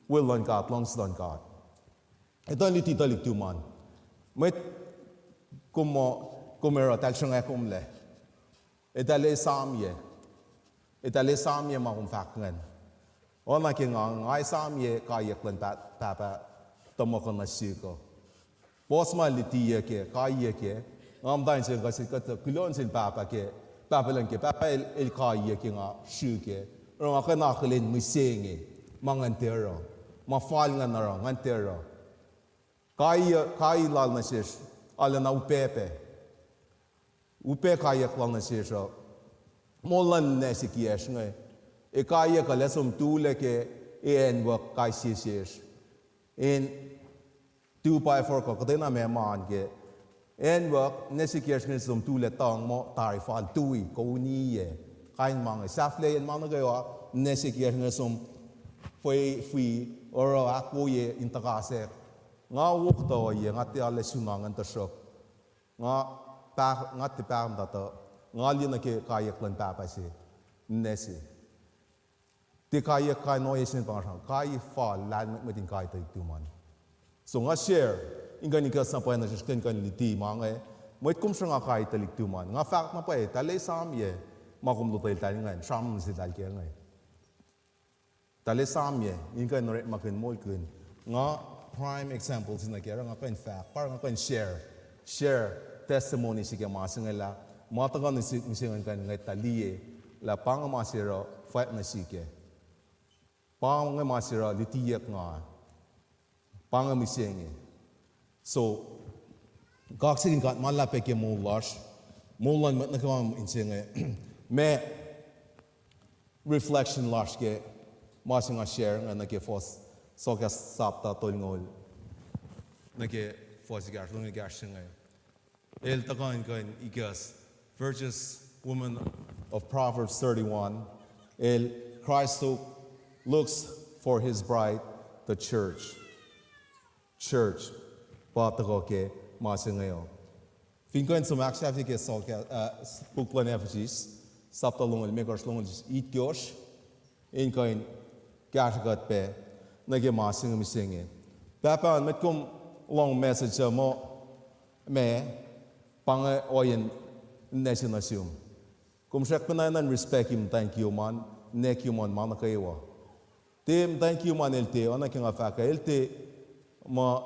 will luhn God, luhngse luhn God. Etuh in luti tuhlihk tuhmwacn. Mwet kom, kom oruh eltahl sruhnga komlac. Eltahl esamyac. Eltahl esamyac ma kom fahk ingacn. Oacna ke nga, nga esamyac kaiyuck luhn pa-, pahpah tuhmuhk uh nuh sihk uh. Puhs ma lutiyuck ac kaiyuck ac, nga muhta in se kuh se kuht kuloh nuh sel pahpah ke, pahpah luhn ke, pahpah el, el kaiyuck ac nga srihke. Oruh nga kuh in akihlen mihsenge ma ngan tiac oruh. Ma fal ngan oruh, ngan tiac oruh. Kai, kai lal nuh sesr, arulacna upac pac. Upac kaiyuck lal nuh sesr uh. Moul luhn ninac se kiyacsr inge. Ac kaiyuck uh lah som tulac ke, ac acnwuck kais sie sesr. In two by four kuh kuhtwena meac ma an ke. Acnwuck, ninac se kiyacsr inge som tulac tuhng muh tari fal tui, kuh uniyac. Kain ma inge. Sahflahiyacn ma nuh kwewa, ninac se kiyacsr inge som fwi, fwi, oruh ahkwoye in tuhkasack. Nga wo kuhtuh ohiyac, nga tiac arlac suna ingacn tuhsruhk. Nga pah-, nga tiac pahkomuhta tuh, nga liye nuh ke kaiyuck luhn pahpah se, ninac se. Tiac kaiyuck kain ohiyac se pa nga sramsram, kai fal lahlmwetmwet in kai tuhlihk tuhmwacn. So nga share, in kuh in ikacs na pwacye nuh sesr kuh in kuh in luti ma inge, mwet kom sruhnga kai tuhlihk tuhmwacn. Nga fahk na pwacye, eltahl esamyac, ma kom lotwelah eltahl ingacn, sramsram nuh seltahl kac inge. Eltahl esamyac, in kuh in orekmakihn moulkihn. Nga prime example se nuh kac, oruh nga kuh in fahk, pa nga kuh in share, share testimony se ke ma se inge lah, ma tuhkuh nuh sihk mihsenge in kuh in ngwet tuh liye, lah pa inge ma se oruh fwack nuh sihk kac. Pa inge ma se oruh lutiyuck nga. Pa inge mihsenge. So, kaksakihn God ma luhlahp ke moul lasr, moul luhn mwet nuh kwewa mihsenge, ma reflection lasr ke ma se nga share inge nuh ke First, Sohkahs sapta tolngoul, nuh ke fuhs ekahsr, longoul ekahsr se inge. El tuhkuh in kuh in ikacs, virtuous woman of Proverbs thirty-one, el, Christ look, looks for his bride, the church. Church, pa tuhkuh ke ma se inge uh. Fin kuh in som ahksahfye ke Sohkahs, uh, puk luhn Ephesus, sapta longoul limekohsr, longoul itkohsr, in kuh in kahsrwe kuht pac nuh ke ma se inge mihsenge. Pahpah, met kom lohng message uh muh, ma, pa inge ohiyacn ninac se nuh sum. Kom srackpacna enenuh in respect-i muhtwacn kiyom an, ninac kiyom an ma nuh kwewa. Tiac muhtwacn kiyom an el tiac, oacna ke nga fahk ah, el tiac ma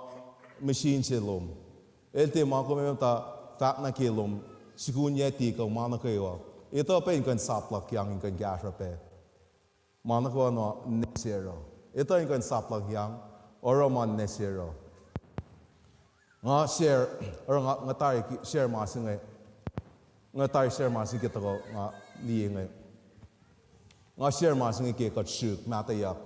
machine se lom. El tiac ma kom ac muhta fahk nuh ke lom, sukun yac tiac kuh ma nuh kwewa. Etuh pac in kuh in sap luhkyang in kuh in kahsruh pac. Ma nuh kwewa ninac se oruh. Etuh in kuh in sap luhkyang, oruh ma ninac se oruh. Nga share, oruh nga, nga tari share ma se inge, nga tari share ma se ke tuhkuh nga liye inge. Nga share ma se inge ke kuht srihk, mahtuhyak.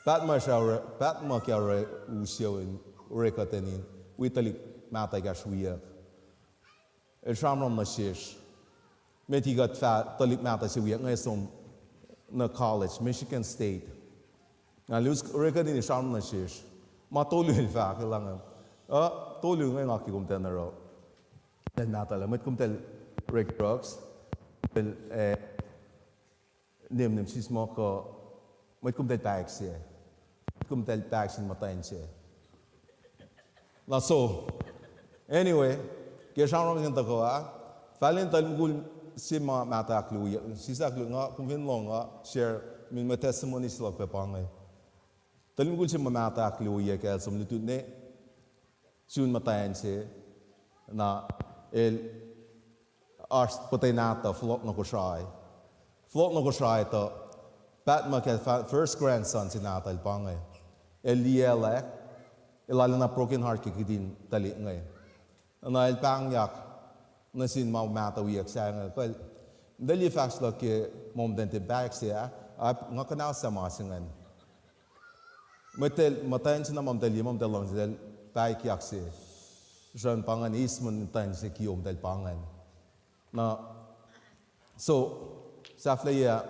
Pat ma sra, pat ma ke oruh usiyac in orekuhteni, wi tuhlihk mahtuh ekahsr wiyuck. El sramsram nuh sesr. Met kuht fah tuhlihk mahtuh se wiyuck inge som nuh college, Michigan State. Na el us orekuhteni sramsram nuh sesr. Ma tolu el fahk, el inge. Uh, tolu inge nga ke komtacl nuh oruh. Tahl mahtuhlah, mwet komtacl orek drugs, el, eh, nimnim sismohk uh, mwet komtacl pahyuck se, mwet komtacl pahyuck sin muhtwacn se. Na so, anyway, ke sramsram se inge tuhkuh ah, fahlen tuhlihk mukul se ma mahtuh ahkluo, sislah ahkluo, nga kom fin lohng uh share, min mwe testimony se luhk pac pa inge. Tuhlihk mukul se ma mahtuh ahkluo, kacl som lututacng sun muhtwacn se, na el oasr pihtucn nahtuh fohlohk nuh Kosrae. Fohlohk nuh Kosrae tuh, paht ma ke fa-, first grandson se nahtuhl pa inge. El liyaclwack, el arulacna broken heart ke kihtin tuhlihk inge. Na el pahngyak nuh sin ma mahtuh wiyuck sahyac inge, kuh el, eltahl liye fahsr luhk ke moh muhtwacn pahyuck se ah, ah, nga kuhnahoslah ma se ingacn. Mwet el, muhtwacn se na ma eltahl liye, ma eltahl luhngse, eltahl pahyuckyak se. Srihpen pa ingacn eis muhtwacn se kiyom eltahl pa ingacn. Na, so, sahflahiyac,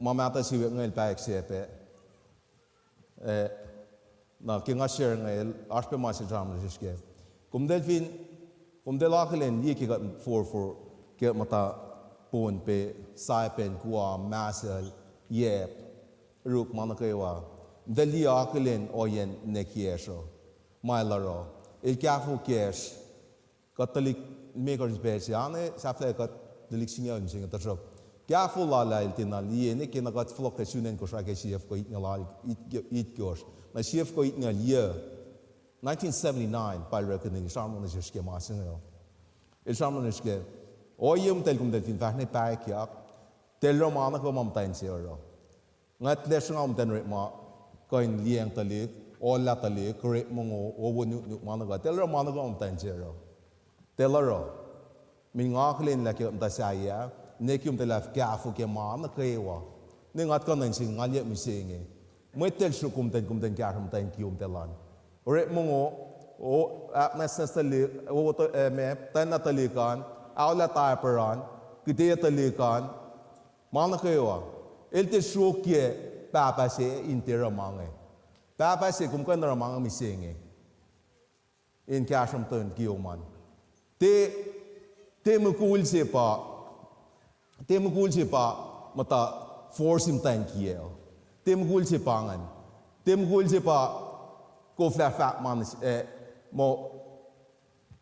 ma mahtuh se wiyuck inge el pahyuck se pac. Eh, na ke nga share inge, oasr pac ma se sramsram nuh sesr kac. Komtacl fin, komtacl akihlen liye ke kuht forfor, ke muhta Pohnpei, Saipan, Guam, Marshall, Yap, Ruk, ma nuh kwewa. Komtacl liye akihlen ohiyacn ninac kiyacsr uh, ma el oruh. El kahfo kacsr, kuht tuhlihk limekohsr pacl se, ane sahflah kuht tuhlihk singucul mihsenge, tuhsruhk kahfo lal ah el tiacna liye, ne ke na kuht fohlohk ke sun acn Kosrae ke sifilpac itngucul, it-, itkohsr. Na sifilpac itngucul yac, nineteen seventy-nine, pa el orekmakihn, sramsram nuh sesr ke ma se inge. El sramsram nuh sesr ke, ohiyac muhtahl, komtacl fin fahsr ne pahyuckyak, tiac oruh ma nuh kwewa ma muhtwacn se oruh. Nga tiac sruhnga muhtwacn orekma kuh in liyacacng tuhlihk, ohllah tuhlihk, orekma mongo, wowo nuknuk, ma nuh kwewa. Tiac oruh ma nuh kwewa ma muhtwacn se oruh. Tiac oruh. Min nga akihlenlah ke muhta sahyac, ne ke komtacl ah kahfo ke ma nuh kwewa. Ne nga tuhkuh nuh sin, nga liye mihsenge. Mwet tiac sruok komtacl, komtacl kahsruh muhtwacn kiyom eltahl an. Orekma mongo, o, ahknwacsnwacs tuhlihk, o, to, eh, ma, tanlah tuhlihk an, aolah diaper an, kihte tuhlihk an, ma nuh kwewa. El tiac sruokyac pahpah se in tiac oruh ma inge. Pahpah se, kom kuh in oruh ma inge mihsenge in kahsruh muhtwacn kiyom an. Tiac, tiac mukul se pa, tiac mukul se pa muhta force muhtwacn kiyacl. Tiac mukul se pa ingacn. Tiac mukul se pa koflah fahk ma, eh, muh,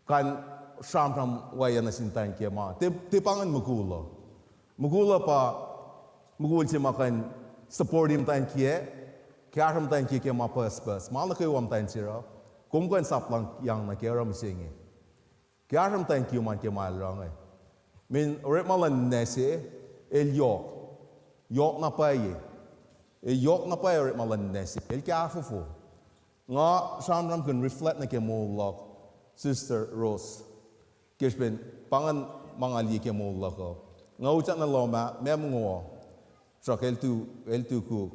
kuh in sramsram wiyuck nuh sin muhtwacn kiyacl ma. Tiac, tiac pa ingacn mukul uh. Mukul uh pa mukul se ma kuh in support-i muhtwacn kiyacl, kahsruh muhtwacn kiyacl ke ma pucspucs. Ma nuh kwewa muhtwacn se oruh, kom kuh in sapluhkyang nuh ke oruh mihsenge. Kahsruh muhtwacn kiyom an ke ma el oruh inge. Min orekma luhn ninac se, el yohk. Yohk na pwacye. El yohk na pwacye orekma luhn ninac se. El kahfofo. Nga sramsramkihn, reflect nuh ke moul luhk Sister Rose. Ke srihpen pa ingacn ma nga liye ke moul luhk uh. Nga utyak nuh lohm ah, meac mongo uh. Sruhk el tu, el tu kuk.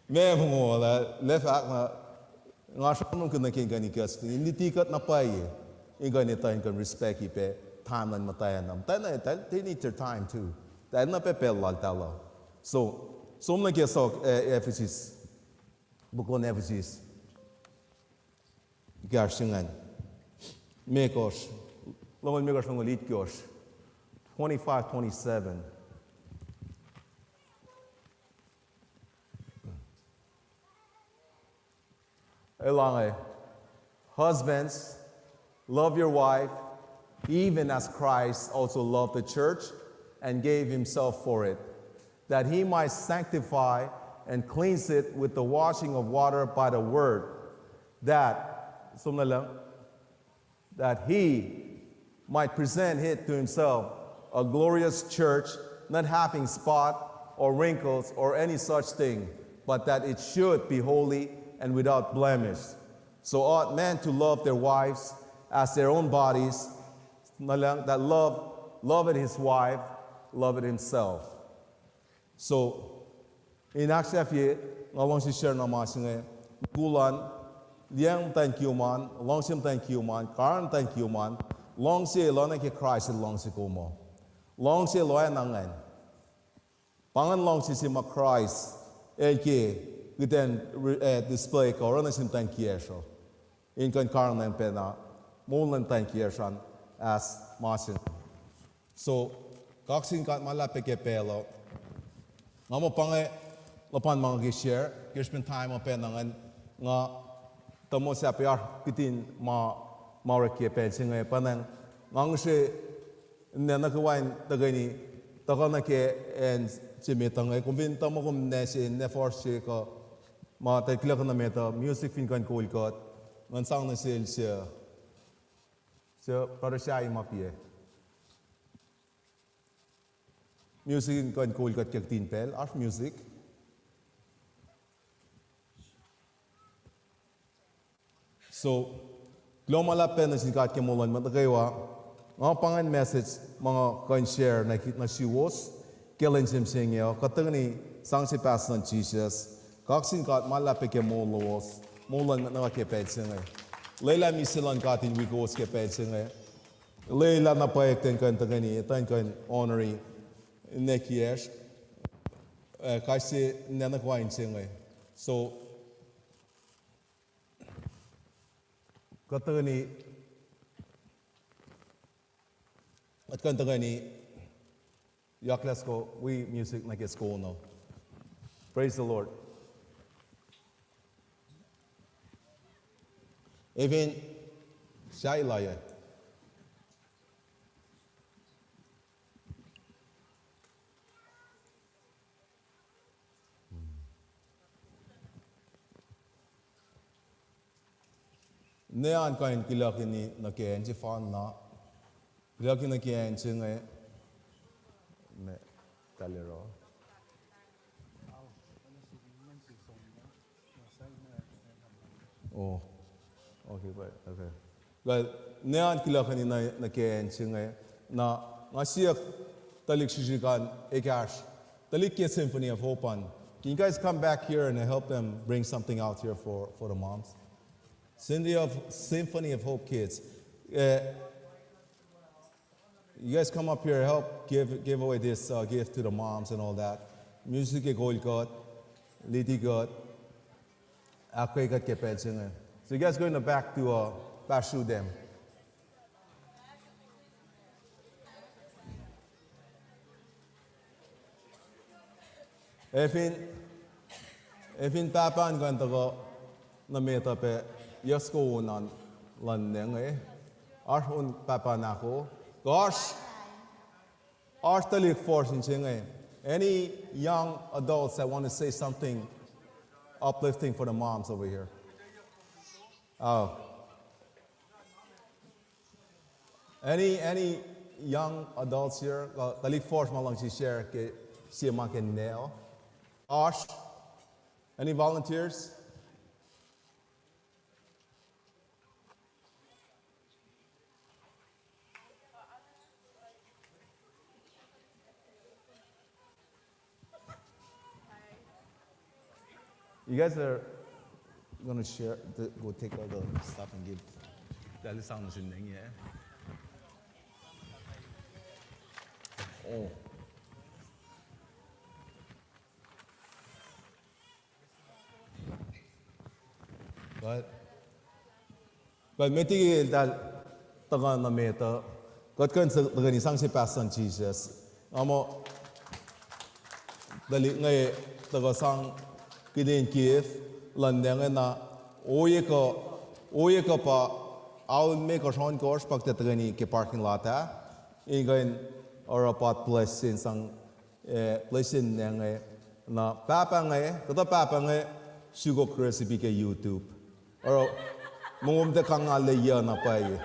Meac mongo uh, lah, lah fahk na, nga sramsramkihn nuh ke in kuh in ikacs, in luti kuht na pwacye, in kuh in etuh in kuh in respect-i pac time luhn muhtwacn uh. Muhtwacn uh, they need their time too. Tiacna pac pacl laltahl uh. So, som nuh ke sohk, eh, Ephesus. Puk luhn Ephesus. Kahsruh se ingacn. Limekohsr. Longoul limekohsr, longoul itkohsr. Twenty-five, twenty-seven. Elange, husbands, love your wife, even as Christ also loved the church and gave himself for it, that he might sanctify and cleanse it with the washing of water by the word, that, som na lang, that he might present it to himself a glorious church, not having spot or wrinkles or any such thing, but that it should be holy and without blemish. So ought men to love their wives as their own bodies, that love, loveth his wife, loveth himself. So, in ahksahfye, nga luhngse share na ma se inge, mukul an, liyacacng muhtwacn kiyom an, luhngse muhtwacn kiyom an, karihngihn muhtwacn kiyom an, luhngse el oacna ke Kraist el luhngse kom uh. Luhngse el oacna ingacn. Pa ingacn luhngse se ma Kraist el ke kuht in, eh, display kuh oruh nuh sin muhtwacn kiyacsr uh. In kuh in karihngihn pacna, moul luhn muhtwacn kiyacsr an as ma se. So, kaksakihn God ma luhlahp pac ke pacl uh. Nga muh pa inge, luhpan ma nga ke share, ke srihpen time uh pacna ingacn, nga tuh muh sahp oasr kihtin ma, ma orek ke pacl se inge, pa inge, nga ngihsre ninac nuh kwewa in tuhkweni, tuhkuh nuh ke acn se met uh inge, kom fin tuh muh kom ninac se, ninac fuhsr se kuh, ma tuh kuloh ke nuh met uh, music fin kuh in kol kuht, ngan sang nuh sel se, se Brother Shai ma piac. Music in kuh in kol kuht ke kihtin pacl, oasr music. So, kuloh ma luhlahp pac nuh sin God ke moul luhn mwet nuh kwewa. Nga pa ingacn message ma nga kuh in share nuh ki-, nuh suwos ke lwen se mihsenge uh. Kuht tuhkweni sang se pastor luhn Jesus. Kaksakihn God ma luhlahp pac ke moul lowos, moul luhn mwet nuh kwewa ke pacl se inge. Lwelah misac luhn God in wi kowos ke pacl se inge. Lwelah na pwacye kuht in kuh in tuhkweni, etuh in kuh in honori ninac kiyacsr, eh, kais sie ninac nuh kwewa in se inge. So, kuht tuhkweni, kuht kuh in tuhkweni, yaklah soko wi music nuh ke soko na. Praise the Lord. Even Shai la ya. Ne an kuh in kiluckihn nuh ke acn sefanna. Kiluckihn nuh ke acn se inge. Me, tahlero. Oh. Okay, fine. Okay. Well, ne an kiluckihn nuh, nuh ke acn se inge. Na, nga siyuck tuhlihk srihsrihk an ekahsr, tuhlihk ke Symphony of Hope an. Can you guys come back here and help them bring something out here for, for the moms? Symphony of, Symphony of Hope kids. Eh, you guys come up here, help give, give away this, uh, gift to the moms and all that. Music ke kol kuht, liti kuht, ahkkweye kuht ke pacl se inge. So you guys go in the back to, uh, pass through them. Efin, efin pahpah in kuh in tuhkuh nuh met uh pac, yac soko on an luhn nenge. Oasr on pahpah nahko. Kuh oasr, oasr tuhlihk fuhsr in se inge. Any young adults that want to say something uplifting for the moms over here? Oh. Any, any young adults here? Kuh tuhlihk fuhsr ma luhngse share ke sie ma ke ninac uh? Oasr? Any volunteers? You guys are gonna share, the, go take all the stuff and give. That is sound machine thing, yeah. Oh. Kuht, kuht met liki eltahl tuhkuh nuh met uh, kuht kuh in tuhkweni sang se pastor luhn Jesus. Nga muh tuhlihk inge tuhkuh sang kihtin gift luhn ninac inge na, ohiyac kuh, ohiyac kuh pa aulme kuh srohn kuh oasr pa kuht tuhkweni ke parking lot ah, in kuh in oruh pa bless in sang, eh, bless in ninac inge. Na pahpah inge, kuhtuh pahpah inge sukok recipe ke YouTube. Oruh, mongo muhtwacta kangallac yac na pwacye.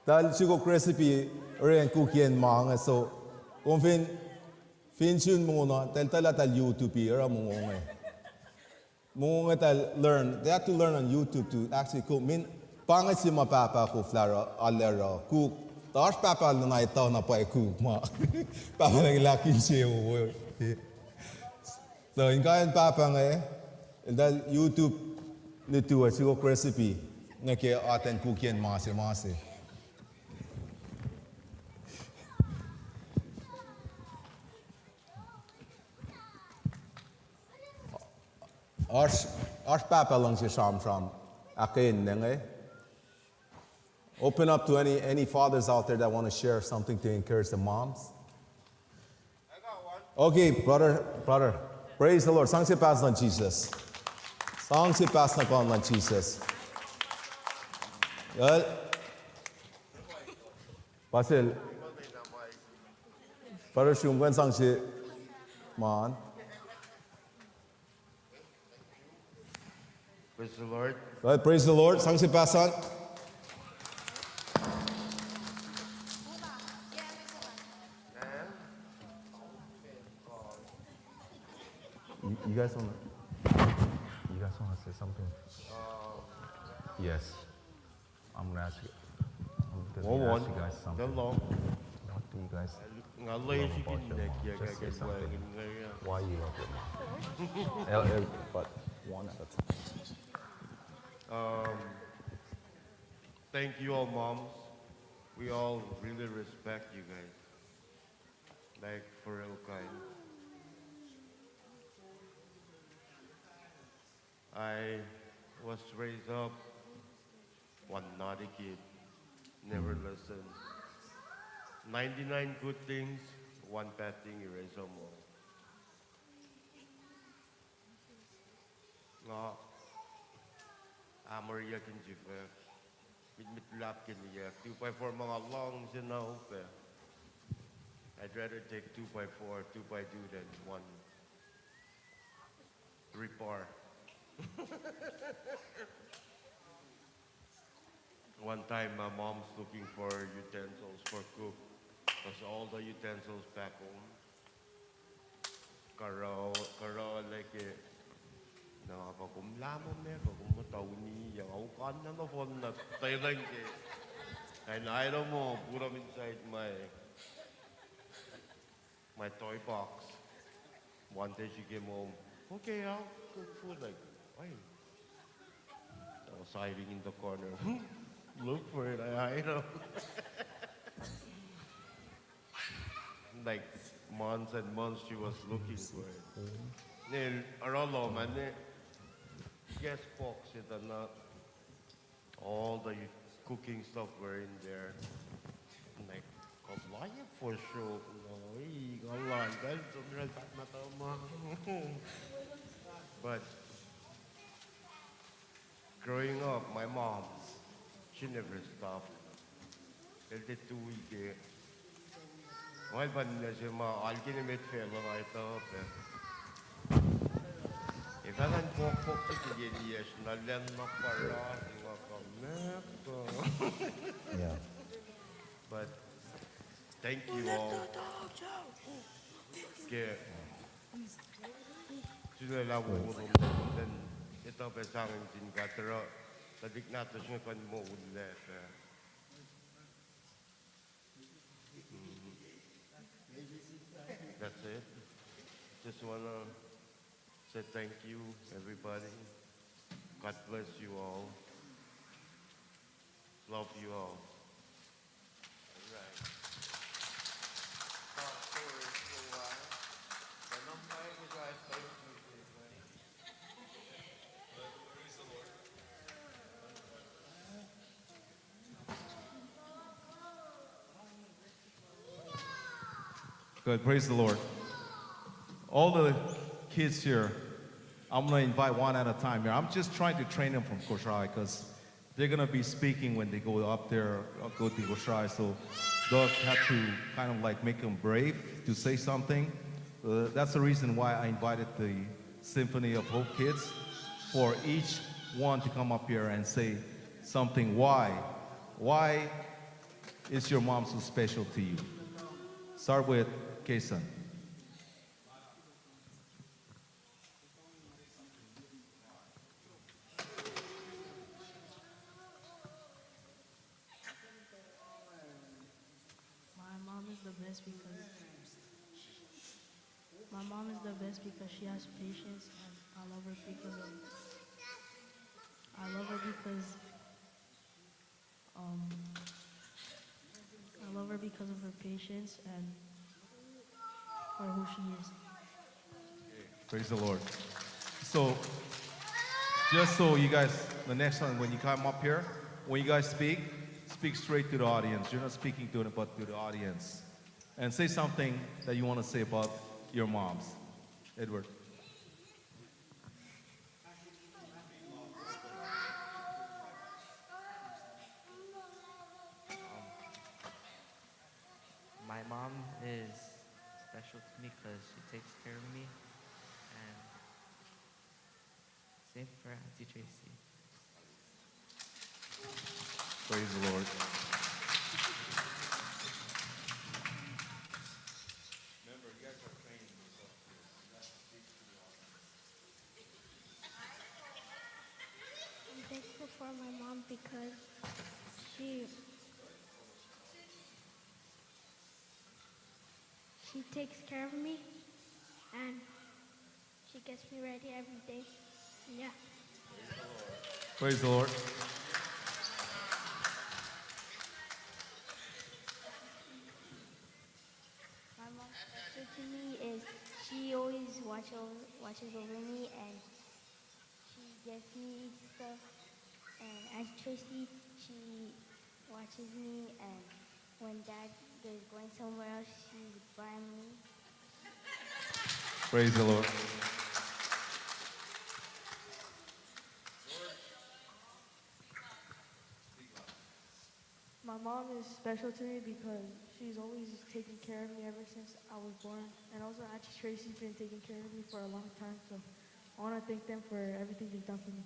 Tahl sukok recipe, orekmakihn ma inge, so, kom fin, fin sun mongo na, tahl, tahl, tahl YouTube-i, oruh mongo inge. Mongo inge tahl learn, they had to learn on YouTube to actually cook. Min, pa inge se ma pahpah koflah oruh, arlac oruh, cook. Tuh oasr pahpah luhn etuh na pwacye cook ma. Pahpah inge lah kihn se wo. So, in kain pahpah inge, eltahl YouTube lutu ac sukok recipe inge ke atacn cook-in ma se, ma se. Oasr, oasr pahpah luhngse sramsram ahkkweye inge. Open up to any, any fathers out there that want to share something to encourage the moms. Okay, brother, brother. Praise the Lord. Sang se pahs luhn Jesus. Sang se pahs na kon luhn Jesus. Well, Pastor, Pastor Shum, kwen sang se man. Praise the Lord. Well, praise the Lord. Sang se pahs an. You, you guys wanna, you guys wanna say something? Yes. I'm gonna ask you, I'm gonna ask you guys something. What do you guys love about your mom? Just say something. Why you love your mom? Eh, eh, but one at a time. Um, thank you all, moms. We all really respect you guys. Like, for real kind. I was raised up one naughty kid, never listened. Ninety-nine good things, one bad thing, erase them all. Nga, amoriyakin jifac. Mit, mit lap keniyac. Two by four ma nga luhngse na upac. I'd rather take two by four, two by two than one rebar. One time, my mom's looking for utensils for cook, 'cause all the utensils back home, Karo, Karo leke. Na, kakum lamo me, kakum matauni, ya kakan na na fon na tailang ke. And I don't know, put them inside my, my toy box. One day she came home. "Okay, I'll cook food." Like, why? I was hiding in the corner. Look for it, I hide out. Like, months and months she was looking for it. Nel, aralo, man, ne, guess box it or not. All the cooking stuff were in there. I'm like, "Kalaya for sure." No, eh, kalaya. That's the real bad matter, man. But growing up, my mom, she never stopped. Elde tu ike. Ngal pa nina se ma alkine met fela ngai ta pe. Efanan pokpok se ke liye na len na para, inga ka mekta. Yeah. But thank you all. Ke sule la wo then ita pe sangin sin katera, tadik na ta singa kan mo ulle pe. That's it. Just wanna say thank you, everybody. God bless you all. Love you all. All right. Pastor, so, uh, the number was, uh, thank you, everybody. Praise the Lord. Good, praise the Lord. All the kids here, I'm gonna invite one at a time here. I'm just trying to train them from Kosrae, 'cause they're gonna be speaking when they go up there, uh, go to Kosrae. So Doug had to kind of, like, make them brave to say something. Uh, that's the reason why I invited the Symphony of Hope kids, for each one to come up here and say something. Why? Why is your mom so special to you? Start with Kason. My mom is the best because my mom is the best because she has patience, and I love her because of I love her because um I love her because of her patience and for who she is. Praise the Lord. So, just so you guys, the next time when you come up here, when you guys speak, speak straight to the audience. You're not speaking to anybody, but to the audience. And say something that you want to say about your moms. Edward. My mom is special to me because she takes care of me, and same for Auntie Tracy. Praise the Lord. Remember, you guys are training yourself. You guys have to speak to the audience. I'm thankful for my mom because she she takes care of me and she gets me ready every day. Yeah. Praise the Lord. My mom special to me is she always watch over, watches over me and she gets me stuff. And as Tracy, she watches me, and when Dad is going somewhere else, she's by me. Praise the Lord. My mom is special to me because she's always taken care of me ever since I was born. And also, Auntie Tracy's been taking care of me for a long time, so I want to thank them for everything they've done for me.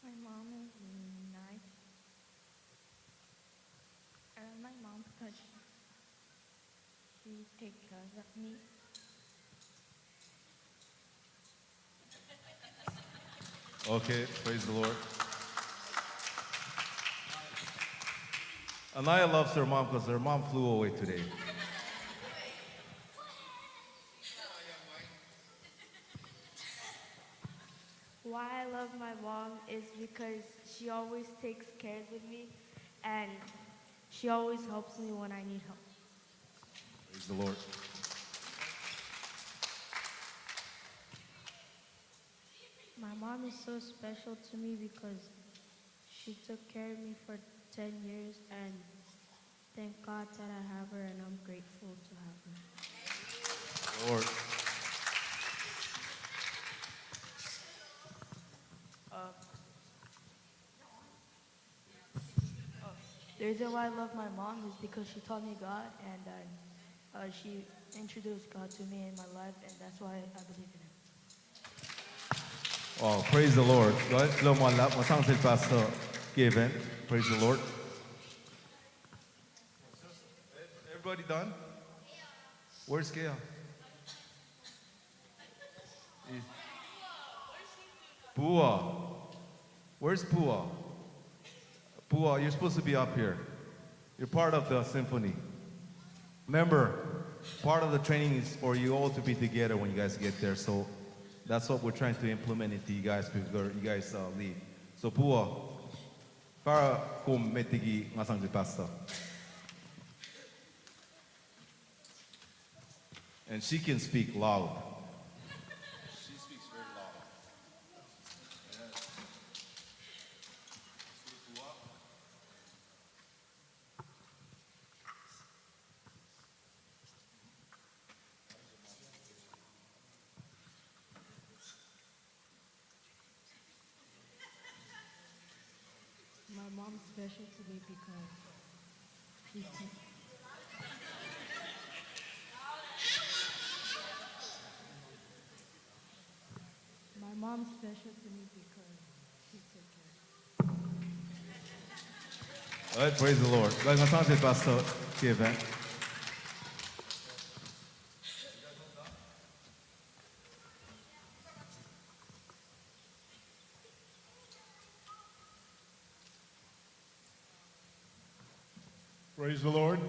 My mom is nice. I love my mom because she takes care of me. Okay, praise the Lord. Anaya loves her mom because her mom flew away today. Why I love my mom is because she always takes care of me and she always helps me when I need help. Praise the Lord. My mom is so special to me because she took care of me for ten years, and thank God that I have her, and I'm grateful to have her. Lord. The reason why I love my mom is because she taught me God and uh, uh, she introduced God to me in my life, and that's why I believe in Him. Oh, praise the Lord. Kuloh ma luhlahp, ma sang sel Pastor Kevin. Praise the Lord. Everybody done? Where's Kea? Pua. Where's Pua? Pua, you're supposed to be up here. You're part of the symphony. Remember, part of the training is for you all to be together when you guys get there. So that's what we're trying to implement into you guys before you guys uh, leave. So Pua, fahsr kom met liki nga sang sel Pastor. And she can speak loud. She speaks very loud. Yes. My mom's special to me because she My mom's special to me because she took care. All right, praise the Lord. Kuloh ma luhlahp, Pastor Kevin. Praise the Lord.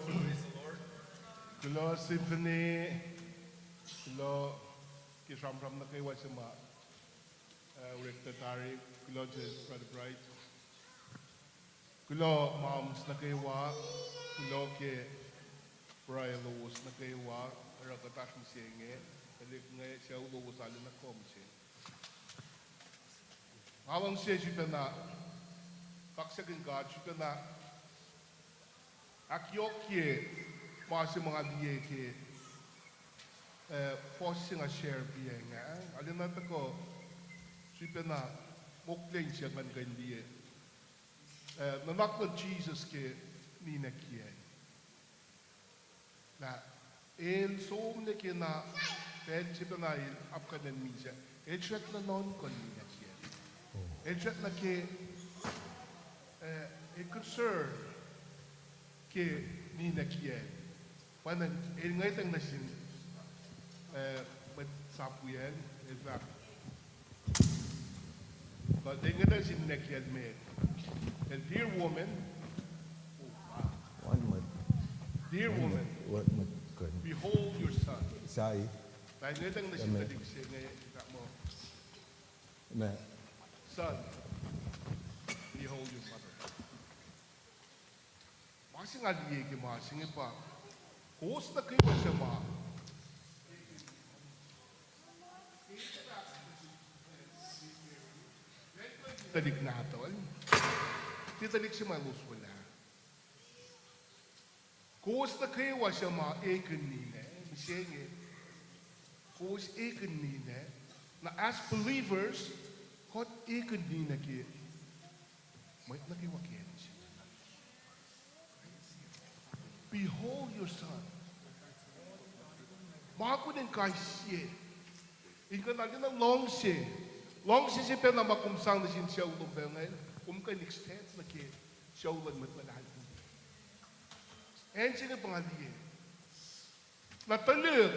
Kuloh Symphony. Kuloh ke sramsram nuh kwewa se ma, uh, orek tuh tari. Kuloh ke Brother Bright. Kuloh moms nuh kwewa. Kuloh ke pruhe lowos nuh kwewa. Oruh kuht oasr mihsenge, tuhlihk inge, sucu lowos arulacna kom se. Nga luhngse sifacna kaksakihn God, sifacna ahkyohkye ma se ma nga liye ke, eh, fuhs se nga share piac inge. Arulacna tuhkuh sifacna mokle in se ngan kuh in liye, eh, nuhnak luhn Jisus ke ninac kiyacl. Na, el som nuh ke na, pacl sifacna el apkuhran in misac, el srackna nuhnkuh ninac kiyacl. El srackna ke, eh, el concern ke ninac kiyacl. Pa na el ngwetacng nuh sin, eh, mwet sap wiyacl, el fahk, kuht, el ngwetacng nuh sin ninac kiyacl met. El, dear woman, oh, wow. Dear woman, behold your son. Na el ngwetacng nuh sin tuhlihk se inge, fahk muh, son, behold your mother. Ma se nga liye ke ma se inge pa, kowos nuh kwewa suc ma, tuhlihk nahtuhl, tiac tuhlihk se ma elos wolacna. Kowos nuh kwewa suc ma ekihn ninac, mihsenge, kowos ekihn ninac. Na as believers, kuht ekihn ninac ke mwet nuh kwewa ke acn se. Behold your son. Ma kunen kais sie in kuh na lena luhngse. Luhngse se pacna ma kom sang nuh sin sucu lom pacl inge, kom kuh in extend nuh ke sucu luhn mwet luhlahlfongi. Acn se inge pa nga liye. Na tuhlihk,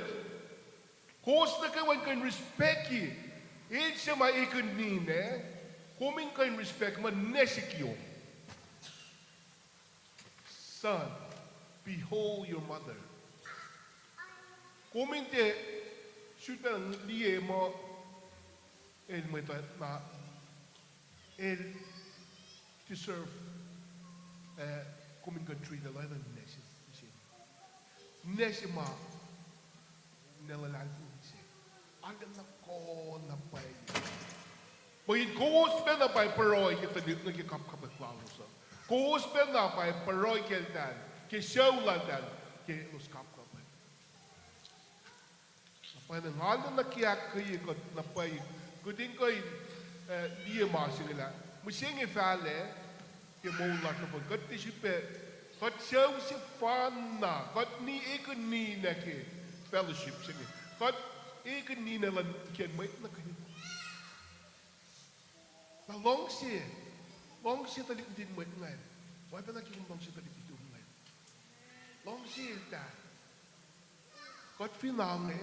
kowos nuh kwewa in kuh in respect-i el se ma ekihn ninac, kom in kuh in respect muh ninac se kiyom. Son, behold your mother. Kom in tiac sulpac liye muh el mwet na, el deserve, eh, kom in kuh in treat el oacna ninac se, ninac se ma ninac luhlahlfongi se. Arulacna kuh na pwacye. Mweyen kowos pacna pa pruhe ke tuhlihk nuh ke kapkapwack lalos uh. Kowos pacna pa pruhe ke eltahl, ke sucu laltahl, ke elos kapkapwack. Na pwacye nga arulacna ke ahkkweye kuht na pwacye, kuht in kuh in, eh, liye ma se inge lah mihsenge fahlac ke moul lasr nohfohn, kuht tiac srihpac, kuht sucu sefanna, kuht ni ekihn ninac ke fellowship se inge. Kuht ekihn ninac luhn kiyacn mwet nuh kwewa. Na luhngse, luhngse tuhlihk nuhtin mwet ingacn, oacpacna ke kom luhngse tuhlihk nuhtum ingacn. Luhngse eltahl. Kuht fin ange,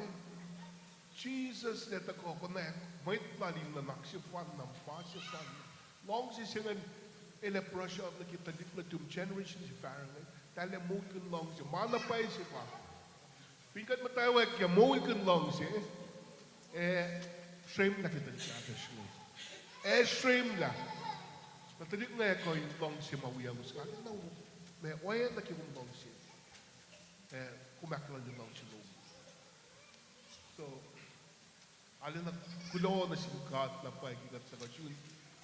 Jisus El ac tuhkuh konwacack mwet Lal in nuhnak sefanna, ma sefanna. Luhngse se ingacn El ac brush off nuh ke tuhlihk nuhtum generation sefanna inge, eltahl ac moulkihn luhngse, ma na pwacye se pa. Fin kuht muhtwacwacack ke moulkihn luhngse, ac srwemlah ke tuhlihk nahtuhsr inge. Ac srwemlah. Na tuhlihk inge kuh in luhngse ma wiyaclos ingacn. Na, ma oacna ke kom luhngse, ac kom ahkkahlwemye luhngse lom. So, arulacna kuloh nuh sin God na pwacye ke kuht tuhkuh sun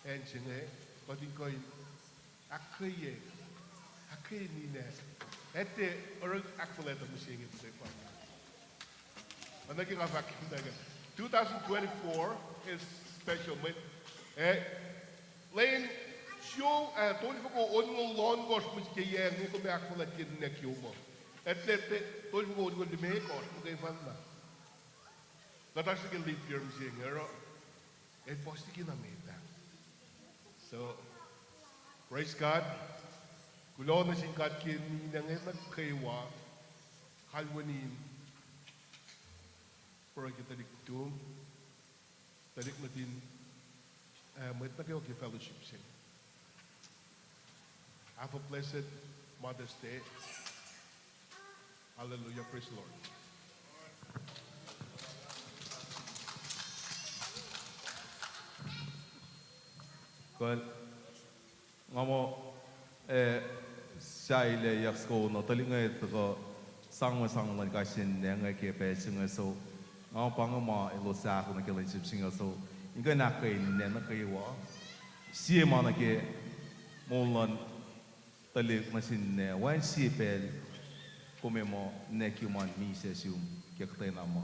acn se inge, kuht in kuh in ahkkweye, ahkkweye ninac. Ac tiac oruh ahkfuhlwactuh mihsenge muhkwena. Oacna ke nga fahk, two thousand twenty-four is special, mwet. Eh, lwen sio, eh, tolfoko onngoul ohnkohsr mihs ke yac inge kom ahkfuhlwactye ninac kiyom uh. Ac tiac, tolfoko onngoul limekohsr muhkwena. Kuht oasr nuh ke leap year mihsenge oruh el puhs liki na met ah. So, praise God. Kuloh nuh sin God ke ninac inge nuh kwewa, kalweni in pruhe ke tuhlihk nuhtum, tuhlihk nuhtin, eh, mwet nuh kwewa ke fellowship se inge. Have a blessed Mother's Day. Mother's Day. Hallelujah. Praise the Lord. Kuh, nga muh, eh, sahyacn yac soko na tuhlihk inge tuhkuh sang mwe sang luhn kais sie ninac inge ke pacl se inge, so nga pa inge ma elos sahk nuh ke lwen sip se inge, so in kuh in ahkkweye ninac nuh kwewa. Sie ma nuh ke moul luhn tuhlihk nuh sin ninac, wacngihn sie pacl kom ac muh ninac kom an misac sum ke kuhtwena ma.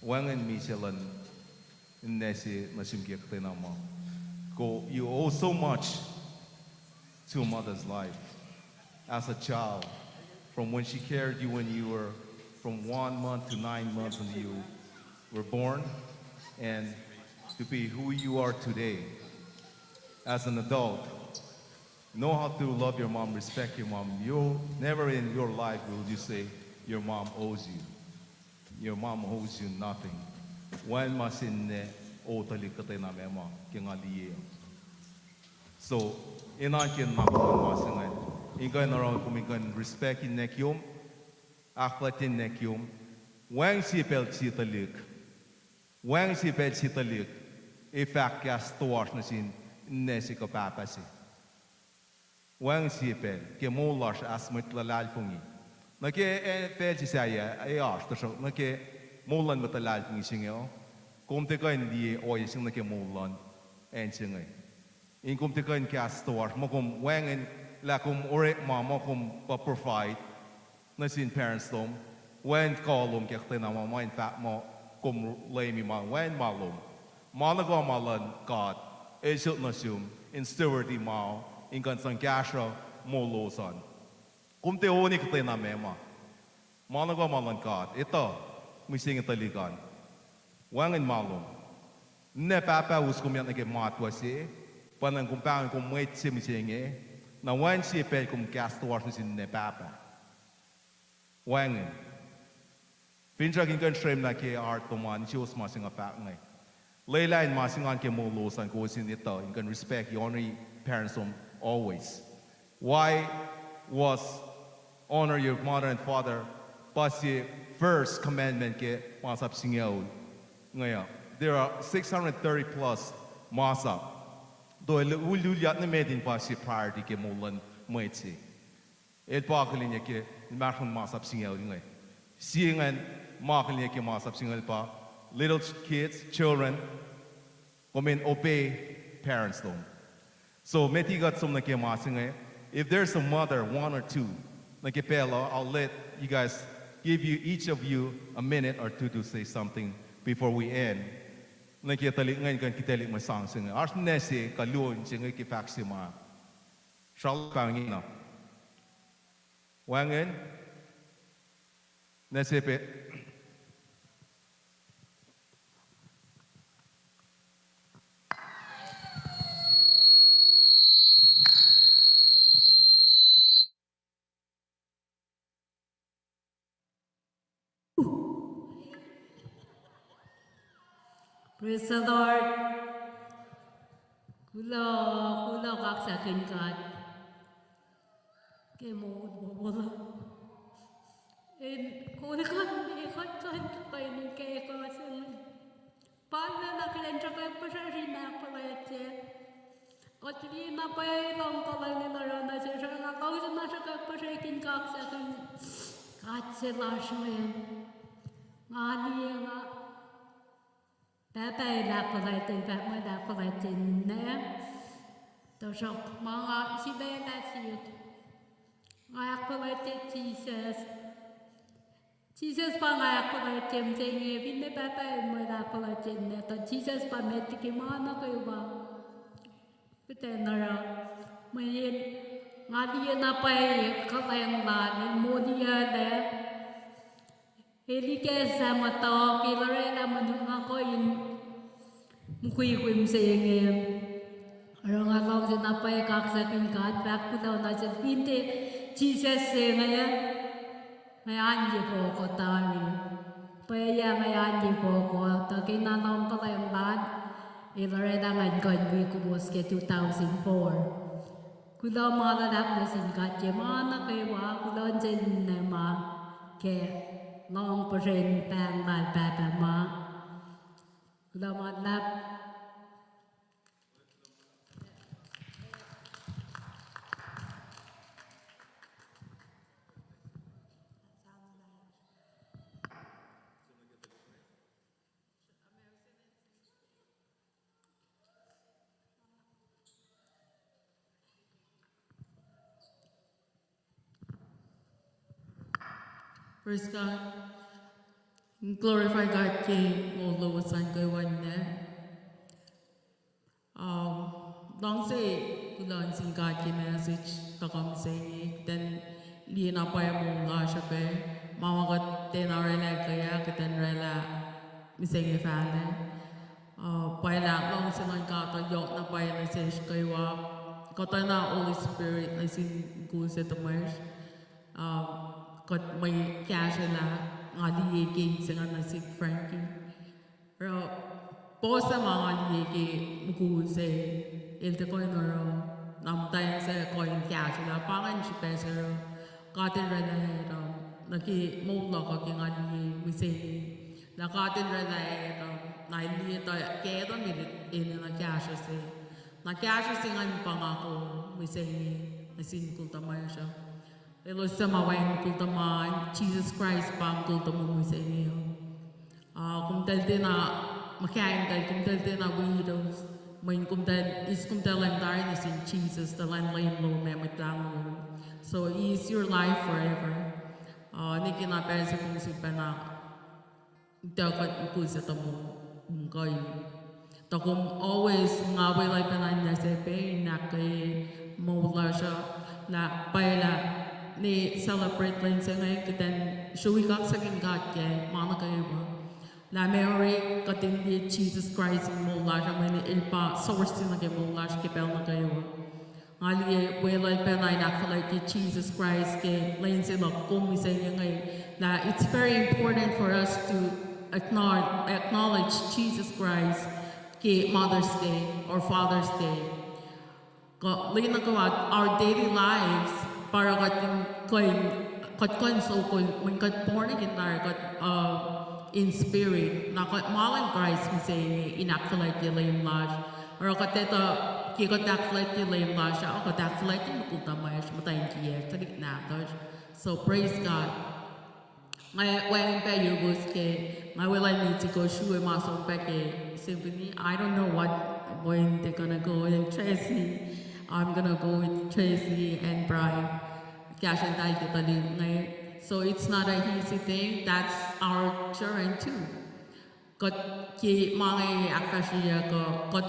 Wacngihn misac luhn ninac se nuh sum ke kuhtwena ma. Ko, you owe so much to a mother's life as a child, from when she carried you when you were from one month to nine months when you were born, and to be who you are today as an adult. Know how to love your mom, respect your mom. You never in your life will you say your mom owes you. Your mom owes you nothing. Wacngihn ma se ninac owe tuhlihk kuhtwena ma ma ke nga liye. So, enenuh ke nuhnak luhn ma se ingacn, in kuh in oruh kom in kuh in respect ninac kom, ahkfuhlwactye ninac kom. Wacngihn sie pacl sie tuhlihk, wacngihn sie pacl sie tuhlihk ac fahk kahs toasr nuh sin ninac se kuh pahpah se. Wacngihn sie pacl ke moul lasr as mwet luhlahlfongi. Nuh ke, eh, pacl se sahyac ac oasr, tuhsruhk nuh ke moul luhn mwet luhlahlfongi se inge uh, kom tiac kuh in liye ohiyac se inge nuh ke moul luhn acn se inge. In kom tiac kuh in kahs toasr, muh kom wacngihn lah kom orekma muh kom pa provide nuh sin parents lom, wacngihn kuh lom ke kuhtwena ma, ma in fahk muh kom leumi ma, wacngihn ma lom. Ma nuh kwewa ma luhn God el sot nuh sum in steward ma, in kuh in sang kahsruh moul lowos an. Kom tiac oani kuhtwena ma ma. Ma nuh kwewa ma luhn God, etuh, mihsenge tuhlihk an. Wacngihn ma lom. Ninac pahpah us kom yac nuh ke matwac se, pa na kom pahngon kom mwet se mihsenge, na wacngihn sie pacl kom kahs toasr nuh sin ninac pahpah. Wacngihn. Finsrak in kuh in srwemlah ke heart lom an, sewos ma se nga fahk inge. Lwelah in ma se ingacn ke moul lowos an, kowos in etuh in kuh in respect, you honor parents lom always. Why was honor your mother and father pa sie first commandment ke masap singucul inge uh? There are six hundred thirty plus masap. Tuh el uliyuckyang nuh met in pa sie priority ke moul luhn mwet se. El pa akihlenyuck ke inmahsrlon masap singucul inge. Sie ingacn ma akihlenyuck ke masap singucul pa little kids, children, kom in obey parents lom. So, met liki kuht som nuh ke ma se inge, if there's a mother, one or two, nuh ke pacl uh, I'll let you guys, give you, each of you, a minute or two to say something before we end. Nuh ke tuhlihk inge kuh in kihtaclihk mwe sang se inge. Oasr ninac se kuh luo se inge ke fahk se ma sral pahngena. Wacngihn? Ninac se pac. Praise the Lord. Kuloh, kuloh, kaksakihn God ke moul wowo lom. In kol kuht, in kuht kuh in tuhkweni ke kuh se inge. Pal na akihlen sruhkwack puhsra in ahkfuhlwactye. Kuht liye na pwacye luhngkuhlwacng in oruh nuh sesr, nga luhngse na sruhkwack puhsra in kaksakihn God se lasr inge. Nga liye nga Pahpah el ahkfuhlwactye, Pahpah el ahkfuhlwactye ninac. Tuhsruhk ma nga sifac lah sihk, nga ahkfuhlwactye Jisus. Jisus pa nga ahkfuhlwactye mihsenge, finne Pahpah el muh el ahkfuhlwactye ninac, tuh Jisus pa met liki ma nuh kwewa. Kuht ac oruh, mweyen nga liye na pwacye kuhlwacng lal, el moliyucklac. El ikacslah muhtuhk, el orwaclah mwe nuhnak uh in mukwikwi mihsenge. Oruh nga luhngse na pwacye kaksakihn God, fahk kuloh nuh sel fin tiac Jisus se inge, nga an ye fokoko tari. Pwacye nga an ye fokoko, tuh ke na luhngkuhlwacng lal, el orwaclah ngan kuh in wi kowos ke two thousand four. Kuloh ma luhlahp nuh sin God ke ma nuh kwewa, kuloh nuh sel ninac ma ke lohng puhsren pahng lal pahpah ma. Kuloh ma luhlahp. Praise God. Glorify God ke moul lowos an kwewa ninac. Um, luhngse kuloh nuh sin God ke message tuhkuh mihsenge, kuht in liye na pwacye moul lasr uh pac, ma ma kuht tiacna orwaclah ke ah, kuht in orwaclah mihsenge fahlac. Uh, pwacye lah luhngse luhn God uh yohk na pwacye nuh sesr kwewa. Kuht oacna Holy Spirit nuh sin mukul se tuhmwacsr. Uh, kuht mwe kahsruh lah nga liye ke ip se ingacn nuh sihk Frankie. Oruh, puhs ma nga liye ke mukul se, el tiac kuh in oruh, na muhtwacn se kuh in kahsruh lah pa ingacn srihpac se oruh, God El orwaclah etuh, nuh ke moul luhk uh ke nga liye mihsenge, lah God El orwaclah etuh, na el liye tuh ke etuh met enenuh kahsruh se. Na kahsruh se ingacn pa nga kol mihsenge nuh sin mukul tuhmwacsr uh. Elos suc ma wacngihn mukul tuhma, Jisus Kraist pa mukul tuhma mihsenge uh. Ah, komtacl tiacna, muhkwena, komtacl tiacna widows, mweyen komtacl, eis komtacl an tari nuh sin Jisus, tuh elan Leum lom ac Mwet Lahngo lom. So he is your life forever. Ah, nwe ke na pacl se kom sifacna tuh kuht mukul se tuhma, kom kuh in, tuh kom always, nga weluhl pacna in nwacsnwacs pac in ahkkweye moul lasr uh, lah pwacye lah nwe celebrate lwen se inge kuht in sruhi kaksakihn God ke ma nuh kwewa. Lah memory kuht in liye Jisus Kraist in moul lasr uh, mweyen el pa source se nuh ke moul lasr ke pacl nuh kwewa. Nga liye weluhl pacna in ahkfuhlwactye Jisus Kraist ke lwen se luhk kom mihsenge inge, lah it's very important for us to acknowledge, acknowledge Jesus Christ ke Mother's Day or Father's Day. Kuh lwen nuh kwewa, our daily lives, pa oruh kuht in kuh in, kuht kuh in sokol, mweyen kuht born again tari kuht, uh, in spirit, na kuht ma luhn Kraist mihsenge in ahkfuhlwactye Leum lasr. Oruh kuht etuh, ke kuht ahkfuhlwactye Leum lasr uh, kuht ahkfuhlwactye mukul tuhmwacsr, muhtwacn kiyacl, tuhlihk nahtuhsr. So praise God. Nga wacngihn pac yokos ke, nga weluhl Mitzi, kuh srui ma som pac ke symphony. I don't know what, when they're gonna go in Tracy. I'm gonna go with Tracy and Brian. Kahsrweltahl ke tuhlihk inge. So it's not an easy thing. That's our children too. Kuht ke ma inge ahkfahsryeyuck uh, kuht,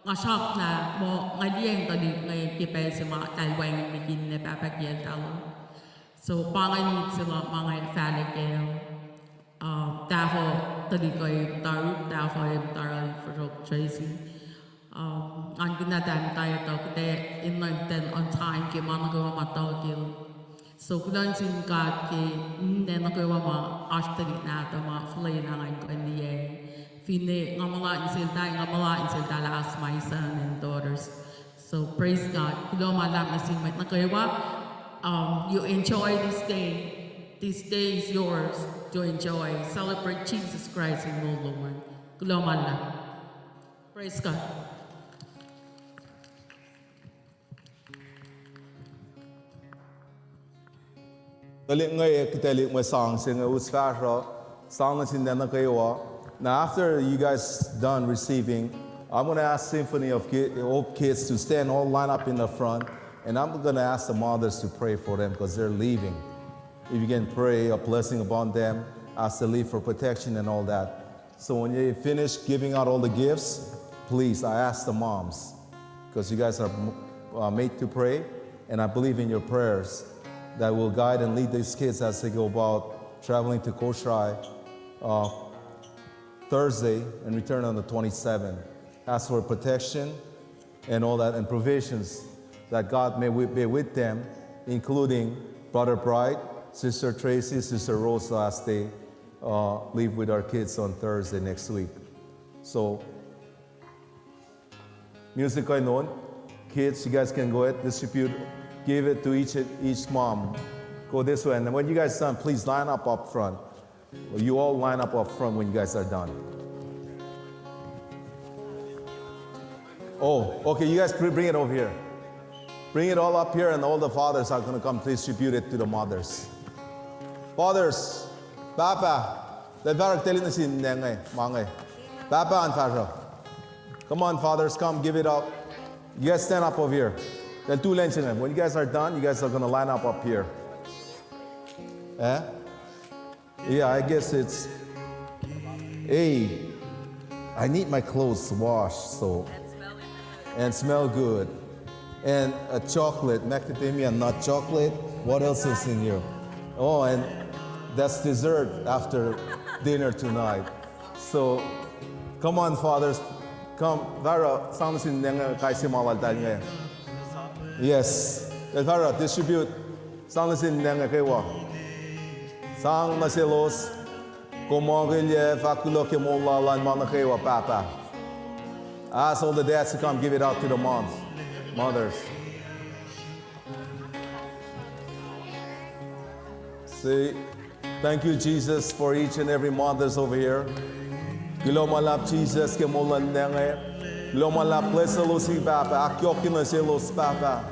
nga sramsram lah muh nga liyacacng tuhlihk inge ke pacl se ma eltahl wacngihn nihkihn na pahpah kiyacl eltahl uh. So pa inge ip se luhk ma nga fahlac kac. Um, tahfuh tuhlihk uh muhta Ruk, tahfuh muhta Ruk, Tracy. Um, ngan kunac tahmtahel tuh kuht ac in nuh ten on time ke ma nuh kwewa ma tuhkil. So kuloh nuh sin God ke ninac nuh kwewa ma oasr tuhlihk nahtuh ma fuhlwelah ngan kuh in liye. Finne nga mulat nuh seltahl, nga mulat nuh seltahl as my son and daughters. So praise God. Kuloh ma luhlahp nuh sin mwet nuh kwewa. Um, you enjoy this day. This day is yours to enjoy. Celebrate Jesus Christ in moul lom an. Kuloh ma luhlahp. Praise God. Tuhlihk inge, kuht ac liye mwe sang se inge us fahsruh, sang nuh sin ninac nuh kwewa. Now, after you guys done receiving, I'm gonna ask Symphony of Ki-, Hope Kids to stand all, line up in the front, and I'm gonna ask the mothers to pray for them 'cause they're leaving. If you can pray a blessing upon them as they leave for protection and all that. So when you finish giving out all the gifts, please, I ask the moms, 'cause you guys are, uh, made to pray, and I believe in your prayers that will guide and lead these kids as they go about traveling to Koshai, uh, Thursday and return on the twenty-seventh. Ask for protection and all that, and provisions that God may wi-, be with them, including Brother Bright, Sister Tracy, Sister Rosa, as they, uh, leave with our kids on Thursday next week. So, music kuh in on. Kids, you guys can go ahead, distribute, give it to each, each mom. Go this way, and then when you guys done, please line up up front. You all line up up front when you guys are done. Oh, okay, you guys br-, bring it over here. Bring it all up here, and all the fathers are gonna come distribute it to the mothers. Fathers, pahpah, lal fahsruh, teli nuh sin ninac inge, ma inge. Pahpah an fahsruh. Come on, fathers, come, give it up. You guys stand up over here. Then two lengths in there. When you guys are done, you guys are gonna line up up here. Eh? Yeah, I guess it's, hey, I need my clothes washed, so, and smell good. And a chocolate, macadamia nut chocolate. What else is in here? Oh, and that's dessert after dinner tonight. So, come on, fathers. Come, fahsruh, sang nuh sin ninac inge kais sie ma lal tahl inge. Yes. El fahsruh, distribute. Sang nuh sin ninac inge kwewa. Sang nuh selos. Kom akihlen, fahk kuloh ke moul lal an, ma nuh kwewa, pahpah. Ask all the dads to come give it out to the moms, mothers. Say, thank you, Jesus, for each and every mothers over here. Kuloh ma luhlahp, Jesus, ke moul luhn ninac inge. Kuloh ma luhlahp, bless elos, pahpah, ahkyohkye nuh selos, pahpah.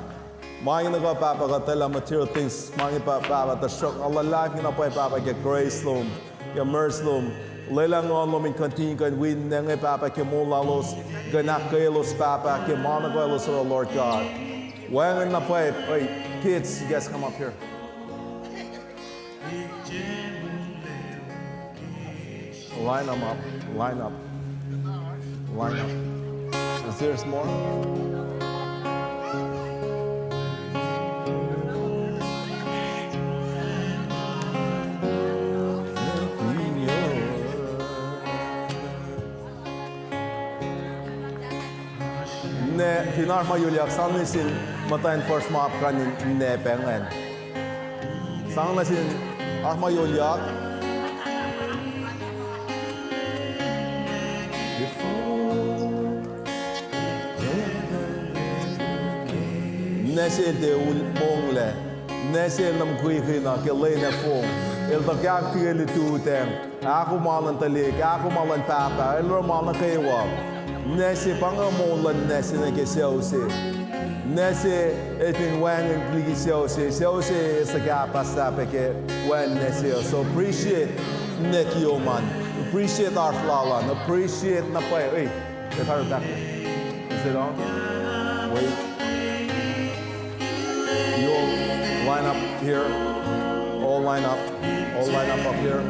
Ma inge nuh kwewa, pahpah, kuht etuh lah material things, ma inge pa, pahpah, tuhsruhk nga luhlahlfongi na pwacye, pahpah, ke grace lom, ke mercy lom. Lwelah nguhn lom in continue kuh in wi ninac inge, pahpah, ke moul lalos, kuh in ahkkweyelos, pahpah, ke ma nuh kwewa elos oruh, Lord God. Wacngihn na pwacye, hey, kids, you guys come up here. Line 'em up, line up, line up. Is there more? Ninac, fin oasr ma yohk, sang nuh sin muhtwacn fuhsr ma apkuhran in ninac pacngacn. Sang nuh sin, oasr ma yohk. Ninac se el tiac monglac. Ninac se el nuh mukwikwi na ke lwen ac fong. El tuh kahkihn lututacng. Ahkoo ma luhn tuhlihk, ahkoo ma luhn pahpah, el oruh ma nuh kwewa. Ninac se pa inge moul luhn ninac se nuh ke sucu se. Ninac se el fin wacngihn liki sucu se, sucu se suhkahpahs lah pac ke wacngihn ninac se. So appreciate ninac kiyom an. Appreciate oasr lal an. Appreciate na pwacye. Hey, let's have it back. Is it on? Wait. You all line up here. All line up. All line up up here.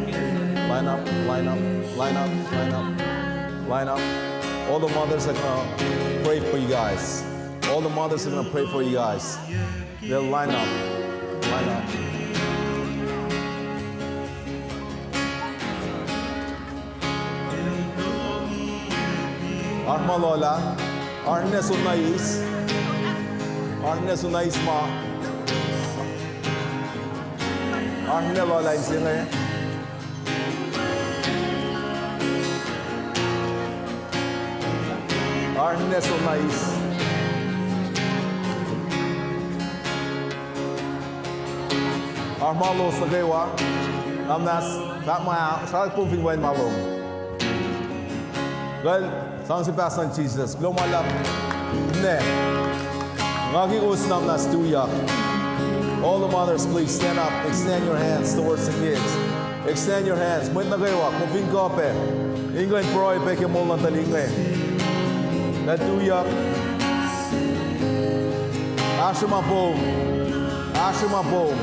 Line up, line up, line up, line up, line up. All the mothers are gonna pray for you guys. All the mothers are gonna pray for you guys. They'll line up. Line up. Oasr ma lula, oasr ninac soenna eis, oasr ninac soenna eis ma, oasr ninac lula in se inge. Oasr ninac soenna eis. Oasr ma lowos nuh kwewa. Namnas, fahk ma, sralak pom fin wacngihn ma lom. Kuh, sang se pahsan Jesus. Kuloh ma luhlahp. Ninac. Nga ke kowos namnas tuyak. All the mothers, please stand up. Extend your hands towards the kids. Extend your hands. Mwet nuh kwewa, kom fin kuh pac in kuh in pruhe pac ke moul luhn tuhlihk inge. Tuyak. Oasr ma pom. Oasr ma pom.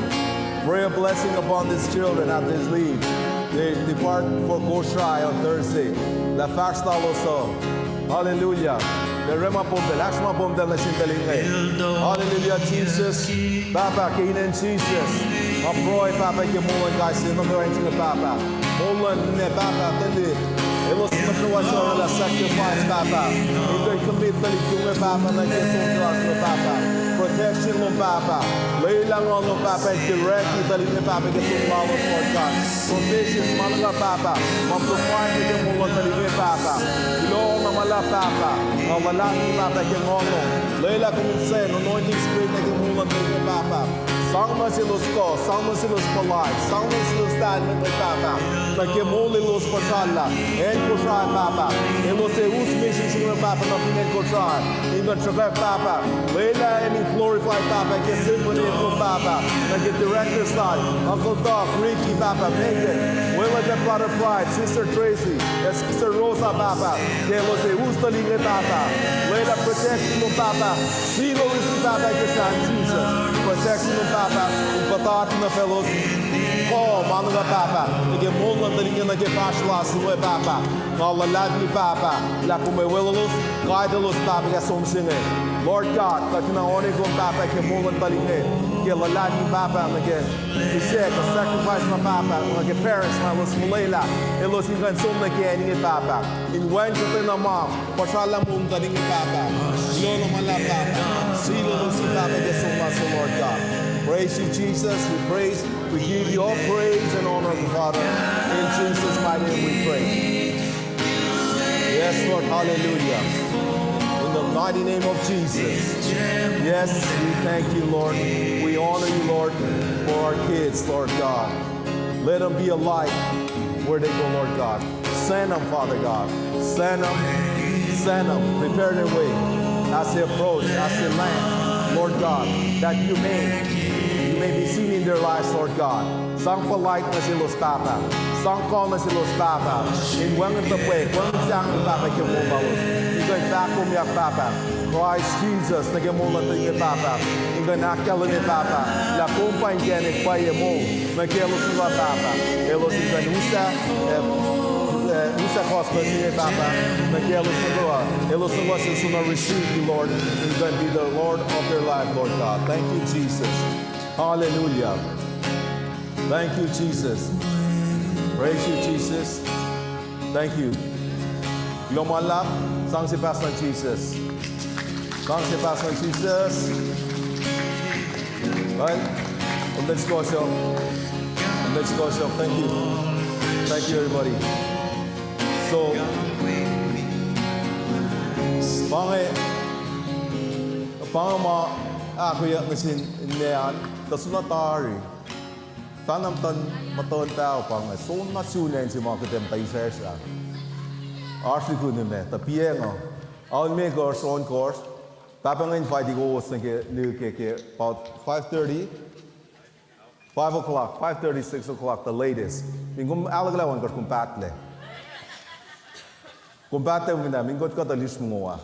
Pray a blessing upon these children as they leave. They depart for Kosrae on Thursday. Lah fahsr lalos uh. Hallelujah. Lah oasr ma pom tacl, oasr ma pom tacl nuh sin tuhlihk inge. Hallelujah, Jesus. Pahpah, ke inen Jesus, nga pruhe, Pahpah, ke moul luhn kais sie nuh kwewa in se inge, Pahpah. Moul luhn ninac, Pahpah, tuhlihk. Elos nuh kwewa suc oraclah sacrifice, Pahpah. In kuh in commit tuhlihk se inge, Pahpah, nuh ke soldier se inge, Pahpah. Protect Sin lom Pahpah. Lwelah Nguhn lom Pahpah in direct tuhlihk inge Pahpah ke som lalos Lord God. Provisions ma nuh kwewa Pahpah. Ma provide nuh ke moul luhn tuhlihk inge Pahpah. Kuloh ma luhlahp Pahpah. Nga luhlahlfongi Pahpah ke Nguhn lom. Lwelah kom in send anointing spirit nuh ke moul luhn tuhlihk inge Pahpah. Sang nuh selos kuh, sang nuh selos puhlaik, sang nuh selos tahl met Pahpah. Nuh ke moul elos puhsrallah, acn Kosrae Pahpah. Elos ac us mission se inge Pahpah nuh fin acn Kosrae. In kuh in sruhkwack Pahpah. Lwelah acn in glorify Pahpah ke symphony lom Pahpah. Nuh ke director side, Uncle Doug, Ricky Pahpah, Megan, Willard and Brother Pride, Sister Tracy, ac Sister Rosa Pahpah. Ke elos ac us tuhlihk inge Pahpah. Lwelah protection lom Pahpah. Seal lom Pahpah ke sahn Jesus. Protection lom Pahpah. In puhtati nuh faclos. Kuh ma nuh kwewa Pahpah. Nuh ke moul luhn tuhlihk inge nuh ke fahsr lasr inge Pahpah. Nga luhlahlfongi Pahpah. Lah kom ac weluhlos, guide elos Pahpah ke som se inge. Lord God, kuht fin onek kom Pahpah ke moul luhn tuhlihk inge. Ke luhlahlfongi Pahpah nuh ke kihsac kuh sacrifice ma Pahpah, nuh ke parents ma elos molwelah, elos in kuh in som nuh ke acn inge Pahpah. In wacngihn kuhtwena ma, puhsrallah moul luhn tuhlihk inge Pahpah. Kuloh ma luhlahp Pahpah. Seal lom Pahpah ke som lasr Lord God. Praise you, Jesus. We praise, we give you all praise and honor, Father. In Jesus' mighty name we pray. Yes, Lord. Hallelujah. In the mighty name of Jesus. Yes, we thank you, Lord. We honor you, Lord, for our kids, Lord God. Let them be a light where they go, Lord God. Send them, Father God. Send them. Send them. Prepare their way as they approach, as they land, Lord God, that you may, you may be seen in their lives, Lord God. Sang puhlaik nuh selos Pahpah. Sang kuh nuh selos Pahpah. In wacngihn tuhpwek, wacngihn sahngweng Pahpah ke moul lalos. In kuh in fahkomyak Pahpah Christ Jesus nuh ke moul luhn tuhlihk inge Pahpah. In kuh in ahkkahlwemye Pahpah lah kom pa inkacnek pwacye moul nuh ke elos nuh kwewa Pahpah. Elos in kuh in usah, eh, eh, usah gospel se inge Pahpah nuh ke elos nuh kwewa. Elos nuh kwewa in soenna receive you, Lord, in kuh in be the Lord of their life, Lord God. Thank you, Jesus. Hallelujah. Thank you, Jesus. Praise you, Jesus. Thank you. Kuloh ma luhlahp, sang se pahs luhn Jesus. Sang se pahs luhn Jesus. Right? Let's go, show. Let's go, show. Thank you. Thank you, everybody. So, pa inge, pa inge ma ahkoeyuck nuh sin ninac an, tuh soenna tari. Fahna muhtuhn, muhtuhn paho pa inge, soenna sun acn se ma kuht ac muhta israsr ah. Oasr lihkunu me, tuh piacng uh. Aol limekohsr, ohnkohsr. Pahpah inge invite kowos nuh ke, nuh ke, ke about five thirty, five o'clock, five thirty, six o'clock, the latest. Fin kom ahluhkwelah ohnkohsr, kom pahtlac. Kom pahtlac, kom fin, fin kuht kuhtuh liksrmongo ah.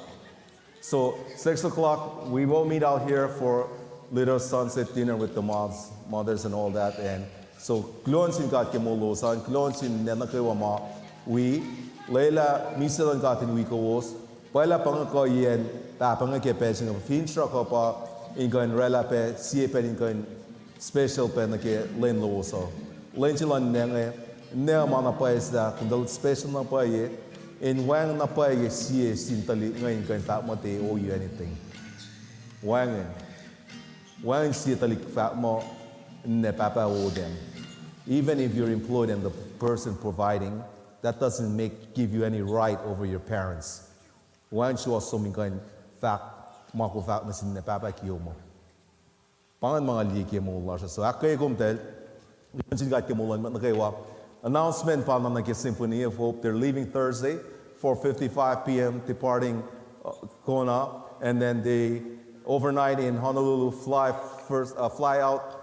So, six o'clock, we will meet out here for little sunset dinner with the moms, mothers, and all that. And so, kuloh sin God ke moul lowos an, kuloh sin ninac nuh kwewa ma wi, lwelah misac luhn God in wi kowos, pwacye lah pa inge kuhiyacn pahpah inge ke pacl se inge, finsrak uh pa in kuh in oraclah pac sie pacl in kuh in special pac nuh ke lwen lowos uh. Lwen se luhn ninac inge, ninac ma na pwacye lah, kom tuh special na pwacye, in wacngihn na pwacye sie sin tuhlihk inge in kuh in fahk muh they owe you anything. Wacngihn. Wacngihn sie tuhlihk fahk muh ninac pahpah owe them. Even if you're employed and the person providing, that doesn't make, give you any right over your parents. Wacngihn suwohs som in kuh in fahk ma kom fahk nuh sin ninac pahpah kiyom uh. Pa ingacn ma nga liye ke moul lasr uh. So, ahkkweye komtacl, kuloh sin God ke moul luhn mwet nuh kwewa. Announcement pa na nuh ke Symphony of Hope. They're leaving Thursday, four fifty-five p.m., departing, uh, Kona, and then they overnight in Honolulu, fly first, uh, fly out